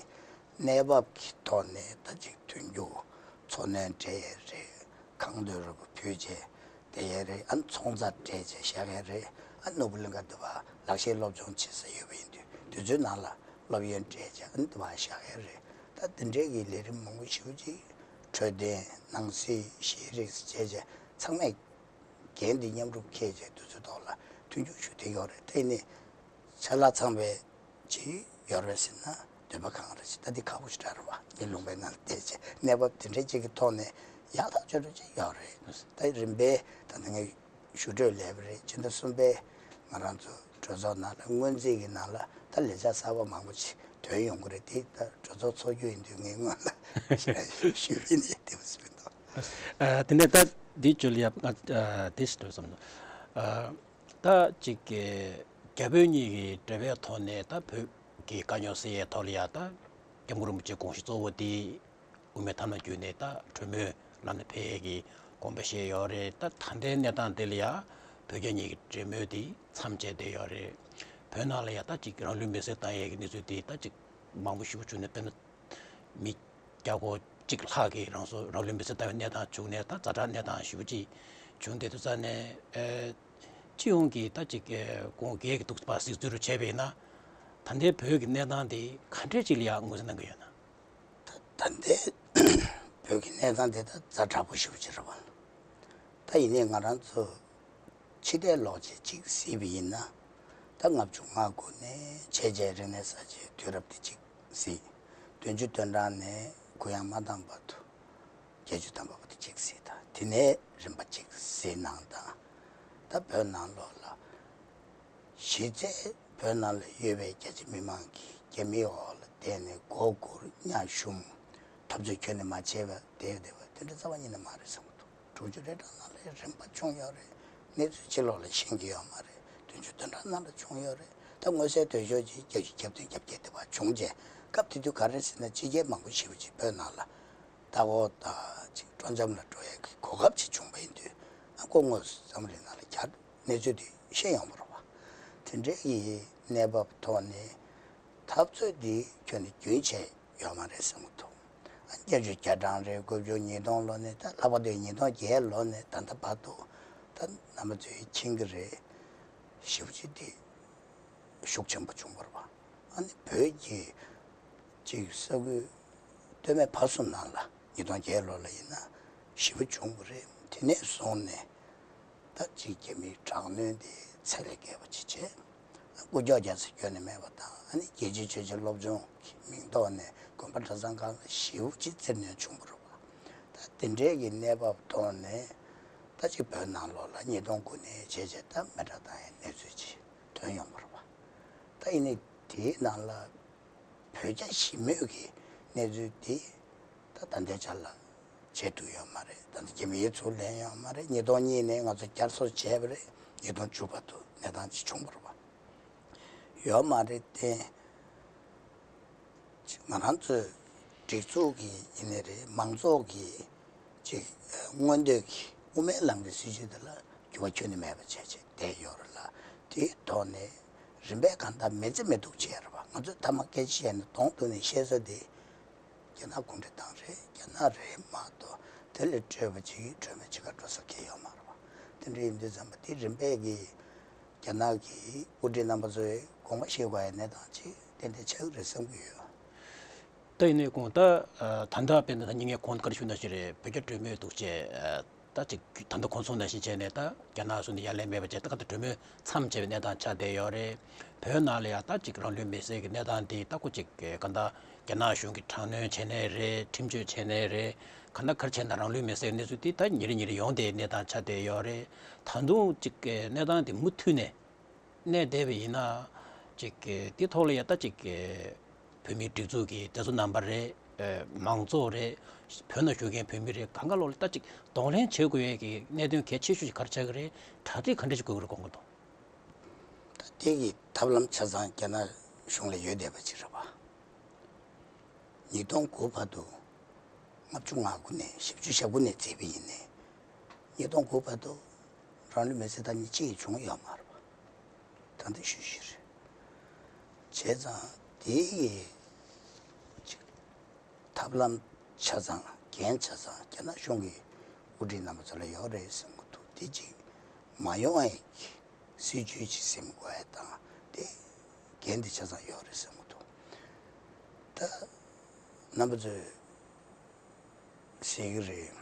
གནས་བབ་ཀྱི་ཐོག་ནས་ད་ཅིག་མཐུན་འགྱུར་འཚོ་སྣོན་སྤྲད་ཡས་རེད། གང་འདོད་རུ་ཕུལ་བྱས་བསྡད་ཡས་རེད། ཨ་ཚོང་རྫས་སྤྲད་བྱས་བཞག་ཡས་རེད། ཨ་ནོར་བུ་གླིང་ག་འདི་བ་ལག་ཤེས་སློབ་སྦྱོང་བྱེད་ས་ཡོད་པ་ཡིན་དུས་དུས་ཚོད་ནང་ལ་སློབ་ཡོན་སྤྲད་བྱས་ཨ་འདི་བ་བཞག་ཡས་རེད། ད་འདི་འདྲའི་གི་ལས་རིམ་མང་པོ་ཞེ་པོ་ཅིག་འཕྲོད་བསྟེན་ནང་སྲིད་ཤེས་རིག་བྱས་བྱས་ཚང་མས་འགན་འདི་མཉམ་རུབ་འཁྱེར་བྱས་དུས་ཚོད་ཐོག་ལ་མཐུན་འགྱུར་ཞུ་བསྡད་ཡོད་རེད། དེ་ནི་ཆ་ལག་ཚང་བའི་ཅིག་ཡོད་རེད་ཟེར་ན་འདོད་པ་གང་རེད་ཟེར། ད་འདི་ཁག་པོ་ཞིག་རེད་བ། ངའི་ལུང་པའི་ནང་ལ་བལྟས་བྱས་གནས་བབ་དེ་འདྲའི་ཅིག་གི་ཐོག་ནས་ཡག་ཐག་ཆོད་འགྲོ་ཅིག་ཡོད་རེད། ད་རིམ་པས་ད་ནི་ངས་ཞུ་འཕྲོས་ལས་པ་རེད། ཕྱི་ཟླ་གསུམ་པའི་ང་རང་ཚོ་གྲོས་ཚོགས་ནང་ལ་སྔོན་རྩིས་ཀྱི་ནང་ལ་ད་ལས་འཆར་གསར་པ་མང་པོ་ཞིག་ཐོན་ཡོང་གི་རེད། དེ་ད་གྲོས་ཚོགས་ཚོགས་རྒྱུ་ཡིན་དུས་ངས་སྔོན་ལ་ཞུ་ཡིན་ཡིན་དེ་མ་ཟེར་མི་འདུག་ཨ། དེ་ནས་ད་འདི་བཅུ་ལ་ཡ་ང་ཨ་དེ་ཞིག་འདོད་བསམ་སོང་། ཨ། ད་ཅིག་གི་རྒྱ་བོད་གཉིས་ཀྱི་འབྲེལ་བའི་ཐོག་ནས་ད་བོད་ཀྱི་དཀའ་རྙོག་སེལ་ཡའི་ཐོག་ལ་ཡ་ད་སྐྱབས་མགོན་རིན་པོ་ཆེའི་དགོངས་གཞི་གཙོ་བོ་དེ་དབུ་མའི་ཐ་མ་བརྒྱུད་ནས་ད་གྲོས་མོལ་ལམ་ནས་ཕེབས་ཡས་ཀྱི་དགོངས་པ་བཞེས་ཡོད་རེད། ད་ད་ལྟའི་གནས་སྟངས་དེ་ལ་ཡ་བོད་རྒྱ་གཉིས་ཀྱི་འབྲེལ་མོལ་དེ་མཚམས་བཅད་བསྡད་ཡོད་རེད། བོད་ནང་ལ་ཡ་ད་ཅིག་རང་ལུས་མེར་སྲེག་བཏང་ཡས་ཀྱི་གནས་ཚུལ་དེ་ད་ཅིག་མང་པོ་ཞེ་པོ་བྱུང་ནས་དཔེར་ན། མི་བརྒྱ་སྐོར་གཅིག་ལྷག་གིས་རང་སྲོག་རང་ལུས་མེར་སྲེག་བཏང་བའི་གནས་སྟངས་བྱུང་ནས་ད་ཛ་དྲག་གནས་སྟངས་ཞེ་པོ་ཅིག་བྱུང་བསྡད་དུས་ཙང་ནས་ཨེ། སྤྱི་ཡོངས་ཀྱི་ད་ཅིག་ཨེ། ཁོང་སྒེར་གྱི་ཐུགས་པ་གཟིགས་ཚུལ་རུ་བྱས་པ་ཡིན་ན། ད་ལྟའི་བོད་ཀྱི་གནས་སྟངས་དེ་ག་འདྲས་ཅིག་ལ་ཡང་ངོས་འཛིན་གནང་གི་ཡོད་ན། ད་ལྟའི་བོད་ཀྱི་གནས་སྟངས་དེ་ད་ཛ་དྲག་པོ་ཞེ་པོ་ཅིག་རེད་བ། ད་ཡིན་ནའི་ང་རང་ཚོ་ཕྱི་བལྟས་ལོག་བྱས་གཅིག་གཟིགས་པ་ཡིན་ན། ད་ལྔ་བཅུ་ང་དགུ་ནས་བྱས་རྗེས་རིག་གནས་གསར་བརྗེའི་དུས་རབས་དེ་གཅིག་གཟིགས། བདུན་ཅུ་དོན་གྲངས་ནས་གུ་ཡངས་མ་བཏང་བར་དུ་བརྒྱད་ཅུ་ཐམ་པ་བར་དུ་གཅིག་གཟིགས་དང་། དེ་ནས་རིམ་པ་གཅིག་གཟིགས་གནང་དང་། ད་བོད་ནང་ལོགས་ལ་གཞི་རྩའི་བོད་ནང་ལ་ཡོད་པའི་རྒྱ་ཆེ་མི་མང་གིས་རྒྱ་མིའི་འོག་ལ་བསྡད་ནས་མགོ་སྒུར་གཉའ་ཞུམ། འཐབ་རྩོད་ཁྱོན་ནས་མ་བྱས་པ་བསྡད་བསྡད་པ་དེ་འདྲ་རྩ་བ་ཉིད་ནས་མ་རེད་བསམ་གྱི་འདུག་དྲུག་ཅུ་རེ་གྲངས་ནང་ལ་རིམ་པ་བྱུང་ཡོད་རེད། གནས་ཚུལ་ཕྱི་ལོགས་ལ་ཤེས་ཀྱི་ཡོད་མ་རེད། བདུན་ཅུ་དོན་གྲངས་ནང་ལ་བྱུང་ཡོད་རེད། ད་མངོན་གསལ་དོད་ཤོས་ཀྱི་རྒྱ་ཆེ་ཁྱབ་སྟོན་རྒྱབ་སྐྱེལ་དེ་བ་བྱུང་རྗེས་སྐབས་དེ་དུས་ག་རེ་ཟེར་ན་ཕྱི་རྒྱལ་མང་པོ་ཞེ་པོ་ཅིག་བོད་ནང་ལ་ལྟ་སྐོར་དང་ཅིག་སྤྲོ་འཆམ་ལ་འགྲོ་ཡག་གི་གོ་སྐབས་ཅིག་བྱུང་བ་ཡིན་དུས་ཨ་ཁོ་དངོས་སུ་འཛམ་གླིང་ནང་ལ་གྱར་གནས་ཚུལ་དེ་ཤེས་ཡོང་བ་རེད་བ། དེ་འདྲའི་གི་གནས་བབ་ཐོག་ནས་འཐབ་རྩོད་འདི་ཁྱོན་ནས་རྒྱུན་ཆད་ཡོད་མ་རེད་བསམ་གྱི་འདུག་བརྒྱད་ཅུ་གྱ་གྲངས་རེད། དགུ་བཅུ་ཉིས་སྟོང་ལོ་ནས་ད་ལྷག་པར་དུ་ཉིས་སྟོང་བརྒྱད་ལོ་ནས་ད་ལྟ་བར་དུ་ད་རྣམ་པ་ཚོས་མཁྱེན་གྱི་རེད། ཞེ་པོ་ཅིག་དེ་ཤུགས་ཆེན་པོ་བྱུང་བ་རེད་བ། ཨ་ནི་བོད་ཀྱི་ཅིག་ས་ཁུལ་སྟོད་སྨད་བར་གསུམ་ནང་ལ་ཉིས་སྟོང་བརྒྱད་ལོ་ལ་ཡིན་ན་ཞེ་པོ་བྱུང་བ་རེད། དེ་ནས་བཟུང་ནས། ད་ཅིག་རྒྱ་མིའི་དྲག་གནོན་དེ་ཚད་ལས་བརྒལ་བ་ཅིག་བྱས། སྐུ་ཕྱོགས་རྒྱ་ས་ཁྱོན་ནས་མེད་པ་དང་ཨ་ནི་རྒྱལ་སྤྱིའི་ཆོས་བྱེད་སློབ་སྦྱོང་གི་མིང་ཐོག་ནས་དགོན་པ་གྲྭ་ཚང་ཁག་ལ་ཞེ་པོ་ཅིག་བཙིར་གནོན་བྱུང་བ་རེད་བ། ད་དེ་འདྲའི་གི་གནས་བབ་ཐོག་ནས་ད་ཅིག་བོད་ནང་ལོགས་ལ་ཉིས་སྟོང་དགུ་ནས་བྱས་བྱས་ད་མེ་དྲག་བཏང་ཡའི་གནས་ཚུལ་ཅིག་ཐོན་ཡོང་བ་རེད་བ། ད་ཡིན་ནའི་དེའི་ནང་ལ། བོད་རྒྱ་ཞི་མོལ་གྱི་གནས་ཚུལ་འདི་ད་ད་ལྟའི་ཆ་ལ་བྱེད་ཐུབ་ཡོད་མ་རེད། ད་ལྟ་རྒྱ་མིའི་ཚུར་ལེན་ཡོད་མ་རེད། ཉིས་སྟོང་གཉིས་ནས་ང་ཚོ་བསྐྱར་གསོ་བྱས་པ་རེད། ཉིས་སྟོང་བཅུ་བར་དུ་གནས་སྟངས་ཅིག་བྱུང་བ་རེད་བ། ཡོད་མ་རེད་དེ། ང་རང་ཚོའི་སྒྲིག་འཛུགས་ཀྱི་ཡིན་ནའི་རེད། མང་ཚོགས་ཀྱི་ཅིག་མངོན་འདོད་ཀྱི་དབུ་མའི་ལམ་གྱི་སྲིད་བྱུས་དེ་ལ་འགྱུར་བ་ཁྱོན་ནས་མེད་པ་བྱས་བྱས་བསྡད་ཡོད་རེད་ལ། དེའི་ཐོག་ནས་རིམ་པས་གང་ལྟར་མི་བརྩི་མི་ཐུབ་བྱས་རེད་བ། ང་ཚོས་མཐའ་མ་སྐད་ཆ་བཤད་ནས་གདོང་གཏུགས་ནས་བཤད་ས་དེ་རྒྱ་ནག་གུང་ཁྲན་ཏང་རེད། རྒྱ་ནག་རེད་མ་གཏོགས་དེ་ལས་སྤྲོས་པ་ཅིག་གྲོས་མོལ་བྱེད་གར་འགྲོ་ས་གང་ཡང་ཡོད་མ་རེད་བ། དེ་འདྲ་ཡིན་དུས་ཙམ་པ་དེ་རིམ་པས་ཀྱིས་རྒྱ་ནག་གི་དབུ་ཁྲིད་རྣམ་པ་ཚོས་དགོངས་པ་བཞེས་དགོས་ཡའི་གནས་སྟངས་ཅིག་ཏན་ཏན་ཆགས་ཀྱི་རེད་བསམ་གྱི་ཡོད། ད་ཡིན་ནའི་གོང་ད་ད་ལྟ་དཔེར་ན་ད་ཉིན་ངས་གོང་དུ་བཀའ་འདྲི་ཞུས་ནང་བཞིན་རེད། བོད་རྒྱ་གྲོས་མོལ་འདུག་བྱས་ད་ཅིག་ད་ལྟ་གོང་གསུངས་ནང་བཞིན་བྱས་ནས་ད་རྒྱ་ནག་སོང་ནས་ཡ་ལན་མེད་པ་བྱས་ད་ག་ད་གྲོས་མོལ་མཚམས་བཅད་པའི་གནས་སྟངས་ཆགས་བསྡད་ཡོད་རེད། བོད་ནང་ལ་ཡང་ད་ཅིག་རང་ལུས་མེར་སྲེག་གི་གནས་སྟངས་དེ་ད་ཁོ་ཅིག་ག་ད་རྒྱ་ནག་གཞུང་གིས་དྲག་གནོན་བྱས་ནའི་རེད། ཁྲིམས་གཅོད་བྱས་ནའི་རེད། ག་ད་ག་རེ་བྱས་ན་རང་ལུས་མེར་སྲེག་གི་གནས་ཚུལ་དེ་ད་ཉིན་རེ་ཉིན་རེ་ཡོང་བསྡད་གནས་སྟངས་ཆགས་བསྡད་ཡོད་རེད། ད་དུང་ཅིག་གནས་སྟངས་དེ་མུ་མཐུད་ནས། གནས་བསྡད་པ་ཡིན་ན། ཅིག་གི་དེ་ཐོག་ལ་ཡ་ད་ཅིག་གི་བོད་མིའི་སྒྲིག་འཛུགས་ཀྱི་བདེ་སྲུང་རྣམ་པ་རེད། ཨེ། མང་ཚོགས་རེད། བོད་ནང་བཞུགས་མཁན་བོད་མི་རེད། གང་ག་ལོག་ལ་ད་ཅིག་གདོང་ལེན་བྱེད་དགོས་ཡས་ཀྱི་གནད་དོན་གལ་ཆེ་ཤོས་ཤིག་ག་རེ་ཆགས་ཀྱི་རེད། གྲ་སྒྲིག་ག་འདྲ་ཞིག་དགོས་ཀྱི་རེད་དགོངས་ཀྱི་འདུག་ད་དེ་གི་ཐབས་ལམ་ཆ་ཚང་རྒྱ་ནག་ གཞུང་ལ་ཡོད་བསྡད་པ་ཅིག་རེད་པ། ཉིས་སྟོང་དགུ་བར་དུ། ལྔ་བཅུ་ང་དགུ་ནས་བཞི་བཅུ་ཞེ་དགུ་ནས་བརྩིས་པ་ཡིན་ནའི། ཉིས་སྟོང་དགུ་བར་དུ་རང་ལུས་མེར་སྲེག་བཏང་མཁན་གཅིག་ཡང་བྱུང་ཡོད་མ་རེད་པ། ད་ལྟ་ཞུ་ཞུ་རེད། བྱས་ཙང་དེ་ཡི་ཅིག་ཐབས་ལམ་ཆ་ཚང་འགན་ཆ་ཚང་རྒྱ་ནག་གཞུང་གི་དབུ་ཁྲིད་རྣམ་པ་ཚོ་ལ་ཡོད་རེད་བསམ་གྱི་འདུག་དེ་ཅིག་མ་ཡོང་བའི་སྲིད་ཇུས་ཅིག་སེམས་དགོས་ཡ་དང་དེ་འགན་དེ་ཆ་ཚང་ཡོད་རེད་བསམ་གྱི་འདུག་ད་རྣམ་པ་ཚོས་ཟེར་གྱི་རེད།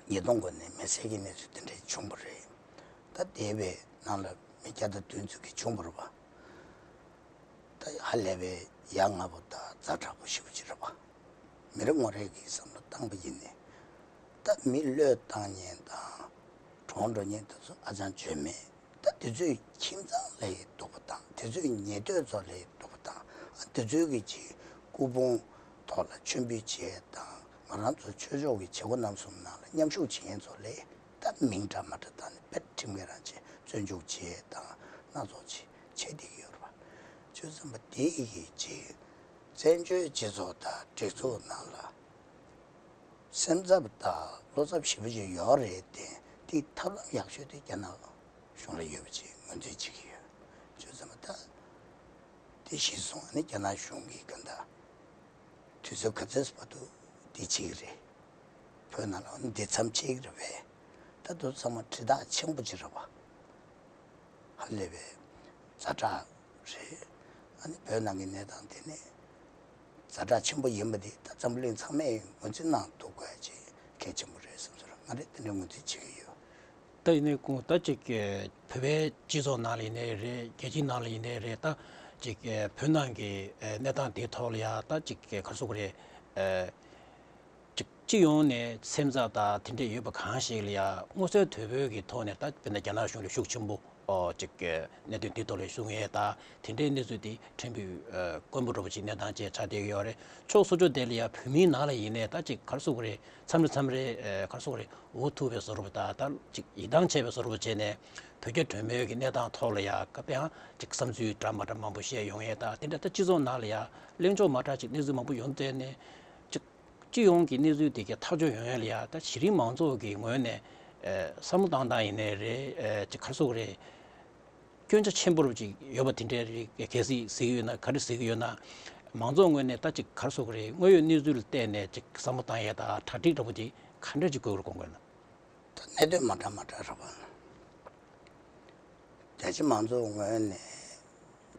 ཉིས་སྟོང་དགུ་ནས་མེར་སྲེག་གི་གནས་ཚུལ་དེ་འདྲ་བྱུང་བ་རེད། ད་འདས་པའི་ནང་ལ་མི་བརྒྱ་དང་བདུན་ཙམ་གྱིས་བྱུང་བ་རེད་པ། ད་ཧ་ལས་པའི་ཡ་ང་པོ་དང་ཛ་དྲག་པོ་ཞེ་པོ་ཅིག་རེད་པ། མི་རེ་ངོ་རེ་གིས་བསམ་བློ་བཏང་པ་ཡིན་ནའི། ད་མི་བློས་བཏང་མཁན་དང་གྲོངས་འགྲོ་མཁན་དེ་ཚོ་ཧ་ཅང་བརྗོད་མེད། ད་དེ་ཚོའི་ཁྱིམ་ཚང་ལ་ཡི་སྡུག་པ་དང་དེ་ཚོའི་ཉེ་འདོད་ཚོ་ལ་ཡི་སྡུག་པ་དང་ཨ་དེ་ཚོའི་གི་ཅིག་སྐུ་ཕུང་ཐོག་ལ་མཆོད་འབུལ་བྱེད་ཡས་དང་ང་རང་ཚོ་ཆོས་ཕྱོགས་ཀྱི་བྱེད་སྒོ་རྣམ་གསུམ་ནང་ལ་མཉམ་ཞུགས་བྱེད་མཁན་ཚོ་ལ་ཡི་ད་མིང་འདྲ་མ་འདྲ་བཏགས་ནས་དཔེ་ཁྲིམས་འགལ་རང་བྱས་བཙོན་འཇུག་བྱེད་ཡས་དང་སྣ་ཚོགས་ཅིག་བྱེད་བསྡད་ཀྱི་ཡོད་རེད་པ། བྱས་ཙང་པ་དེ་ཡི་གི་ཅིག་བཙན་བྱོལ་སྤྱི་ཚོགས་དང་སྒྲིག་འཛུགས་ནང་ལ། སེམས་འཚབ་དང་བློ་འཚབ་ཞེ་པོ་ཅིག་ཡོད་རེད་དེ། དེའི་ཐབས་ལམ་ཡག་ཤོས་དེ་རྒྱ་ནག་གཞུང་ལ་ཡོད་པ་ཅིག་ངོས་འཛིན་བྱེད་ཀྱི་ཡོད། བྱས་ཙང་ད་དེ་གཞི་བཟུང་ནས་རྒྱ་ནག་གཞུང་གིས་གང་ལྟར་དུས་ཚོད་ག་ཚོད་བར་དུ་དེ་བྱེད་ཀྱི་རེད། བོད་ནང་ལ་འདི་མཚམས་ཆད་ཀྱི་རེད་པས། ད་དུང་ཚང་མ་དྲི་རྟགས་ཆེན་པོ་ཅིག་རེད་པ། ཧ་ལས་པའི་ཛ་དྲག་རེད། ཨ་ནི་བོད་ནང་གི་གནས་སྟངས་དེ་ནི་ཛ་དྲག་ཆེན་པོ་ཡིན་པ་དེ་ད་འཛམ་བུ་གླིང་ཚང་མས་ངོས་འཛིན་གནང་ཐུབ་དགོས་ཡ་ཅིག་གལ་ཆེན་པོ་རེད་བསམ་ཚོར་ང་རེ་དེ་འདྲ་ངོས་འཛིན་བྱེད་ཀྱི་ཡོད། ད་ཡིན་ནའི་ཁོང་ད་ཅིག་བོད་པའི་སྤྱི་ཚོགས་ནང་ལ་ཡིན་ནའི་རེད། རྒྱལ་སྤྱིའི་ནང་ལ་ཡིན་ནའི་རེད། ད་ཅིག་བོད་ནང་གི་གནས་སྟངས་དེའི་ཐོག་ལ་ཡ་ད་ཅིག་ག་རེ་ཟེར་དགོས་རེད། ཅིག་སྤྱི་ཡོངས་ནས་སེམས་འཚབ་དང་དེ་འདྲས་ཡོད་པ་གང་ཞིག་ལ་ཡང་མངོན་གསལ་དོད་པོའི་གི་ཐོག་ནས་ད་དཔེར་ན་རྒྱ་ནག་གཞུང་ལ་ཤུགས་ཆེན་པོ་ཨོ་ཅིག་གི་གནད་དོན་འདི་ཐོག་ལ་ཞུ་ངེས་ད་དེ་འདྲའི་གནས་ཚུལ་འདི་ཕྲན་བུ་དཀོན་པོ་འདྲ་པོ་ཅིག་གནས་སྟངས་ཅིག་ཆགས་བསྡད་ཡོད་རེད། ཕྱོགས་སོ་ཅོག་དེ་ལ་ཡང་བོད་མིའི་ནང་ལ་ཡིན་ནའི་ད་ཅིག་ག་རེ་ཟེར་དགོས་རེད། མཚམས་རེ་མཚམས་རེ་ག་རེ་ཟེར་དགོས་རེད། འུ་ཐུག་པའི་བཟོ་འདྲ་པོ་ད་ད་ཅིག་ཡིད་ཐང་ཆད་པའི་བཟོ་འདྲ་པོ་བྱས་ནས་བོད་རྒྱ་གྲོས་མོལ་གི་གནས་སྟངས་ཐོག་ལ་ཡང་སྐབས་དེའང་ཅིག་བསམ་ཚུལ་འདྲ་མ་འདྲ་མང་པོ་བཤད་ཡོང་ངེས་ད་དེ་འདྲ་ད་སྤྱི་ཚོགས་ནང་ལ་ཡང་གླེང་ཕྱོགས་མ་འདྲ་ཅིག་གནས་ཚུལ་མང་པོ་ཡོང་བསྡད་ནས་ཅིག་སྤྱི་ཡོངས་ཀྱི་གནས་ཚུལ་དེ་གའི་ཐག་གཅོད་ཡོང་ཡ་ལ་ཡ་ད་གཞི་རིམ་མང་ཚོགས་ཀྱི་ངོས་ནས་ཨེ་བསམ་བློ་བཏང་སྟངས་ཡིན་ནའི་རེད། ཨེ་ཅིག་ག་རེ་ཟེར་དགོས་རེད། སྐྱོན་ཆ་ཆེན་པོ་རུ་ཅིག་ཡོད་པ་དེ་འདྲའི་རིགས་གལ་སྲིད་གཟིགས་ཡོད་ན་ག་རེ་གཟིགས་ཡོད་ན། མང་ཚོགས་ངོས་ནས་ད་ཅིག་ག་རེ་ཟེར་དགོས་རེད། དངོས་ཡོད་གནས་ཚུལ་ལ་བལྟས་ནས་ཅིག་བསམ་བློ་བཏང་ཡ་ད་གྲ་སྒྲིག་འདྲ་པོ་ཅིག་ག་འདྲ་ཅིག་དགོས་རུ་དགོངས་དགོས་ན། ད་གནད་དོན་མ་འདྲ་མ་འདྲ་རེད་པ། རྒྱ་ཆེ་མང་ཚོགས་ངོས་ནས་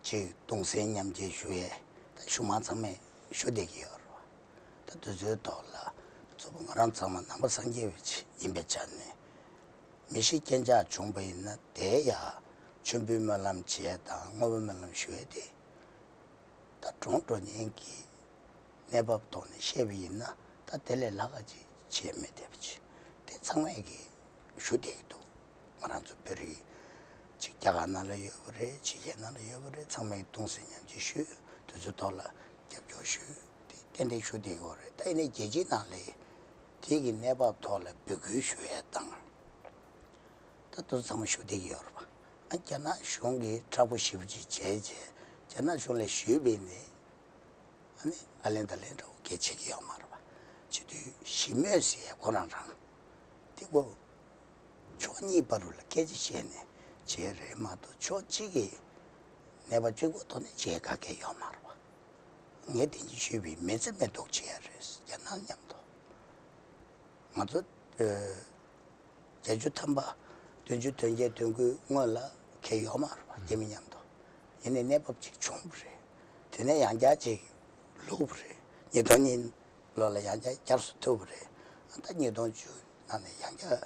ཅིག་གདུང་སེམས་མཉམ་སྐྱེད་ཞུ་ཡས་ད་གཞུང་མང་ཚང་མས་ཞུ་བསྡད་ཀྱི་ཡོད་རེད་པ། ད་དུས་ཚོད་ཐོག་ལ་གཙོ་བོ་ང་རང་ཚང་མ་ནང་པ་སངས་རྒྱས་པ་ཅིག་ཡིན་པའི་ཆ་ནས་མི་ཤི་རྐྱེན་ཆག་བྱུང་པ་ཡིན་ན་དེ་ཡ་མཆོད་འབུལ་སྨོན་ལམ་བྱས་དང་བསྔོ་བ་སྨོན་ལམ་ཞུ་ཡས་དེ། ད་གྲོངས་འགྲོ་མཁན་གྱི་གནས་བབ་ཐོག་ནས་བཤད་པ་ཡིན་ན་ད་དེ་ལས་ལྷག་ག་ཅིག་བྱས་མེད་བསྡད་པ་ཅིག་དེ་ཚང་མས་ཀྱི་ཞུ་བསྡད་ཀྱི་འདུག་ང་རང་ཚོ་བོད་རིགས་ཅིག་རྒྱ་གར་ནང་ལ་ཡོད་པ་རེད། ཕྱི་རྒྱལ་ནང་ལ་ཡོད་པ་རེད། ཚང་མས་གདུང་སེམས་མཉམ་སྐྱེད་ཞུ། དུས་ཚོད་ཐོག་ལ་རྒྱབ་སྐྱོར་ཞུ། དེ་ཏན་ཏན་ཞུ་བསྡད་ཀྱི་ཡོད་རེད། ད་ཡིན་ནའི་རྒྱལ་སྤྱིའི་ནང་ལ་དེ་གི་གནས་བབ་ཐོག་ལ་འབོད་སྐུལ་ཞུ་ཡས་དང་། ད་དུ་ཚང་མ་ཞུ་བསྡད་ཀྱི་ཡོད་རེད་པ། ཨ་རྒྱ་ནག་གཞུང་གིས་མཁྲེགས་པོ་ཞེ་པོ་ཅིག་བྱས་རྗེས་རྒྱ་ནག་གཞུང་ལ་ཞུས་པ་ཡིན་ནའི། ཨ་ནི་ཨ་ལན་ད་ལན་འདྲ་བོ་སྐད་ཆ་གི་ཡོད་མ་རེད་པ། བྱེད་དུས་ཞི་མོལ་ཟེར་ཡ་ཁོ་རང་རང་། དེ་ཁོ་ཕྱོགས་གཉིས་བར་རུ་ལ་སྐད་ཆ་བཤད་ནས་བྱས་རེད་མ་གཏོགས་ཕྱོགས་གཅིག་གིས་གནས་བབ་གཅིག་པོ་ཐོག་ནས་བྱས་ག་གེ་ཡོད་མ་རེད་པ། ངས་དེ་གཉིས་ཞུས་པའི་མི་ཚེ་མེ་ཏོག་བྱེད་ཡ་རེད་རྒྱ་ནག་མཉམ་དུ། ང་ཚོ་ཨ་བརྒྱད་ཅུ་ཐམ་པ། བདུན་ཅུ་དོན་བརྒྱད་དོན་དགུའི་སྔོན་ལ་ཁེལ་ཡོད་མ་རེད་པ་རྒྱ་མི་མཉམ་དུ། ཡིན་ནའི་གནས་བབ་ཅིག་བྱུང་བ་རེད། དེ་ནས་ཡང་བསྐྱར་ཅིག་ལྷུག་པ་རེད། ཉིས་སྟོང་གཉིས་ལོ་ལ་ཡང་བསྐྱར་བསྐྱར་གསོ་ཐུབ་པ་རེད། ད་ཉིས་སྟོང་བཅུ་ནང་ནས་ཡང་བསྐྱར་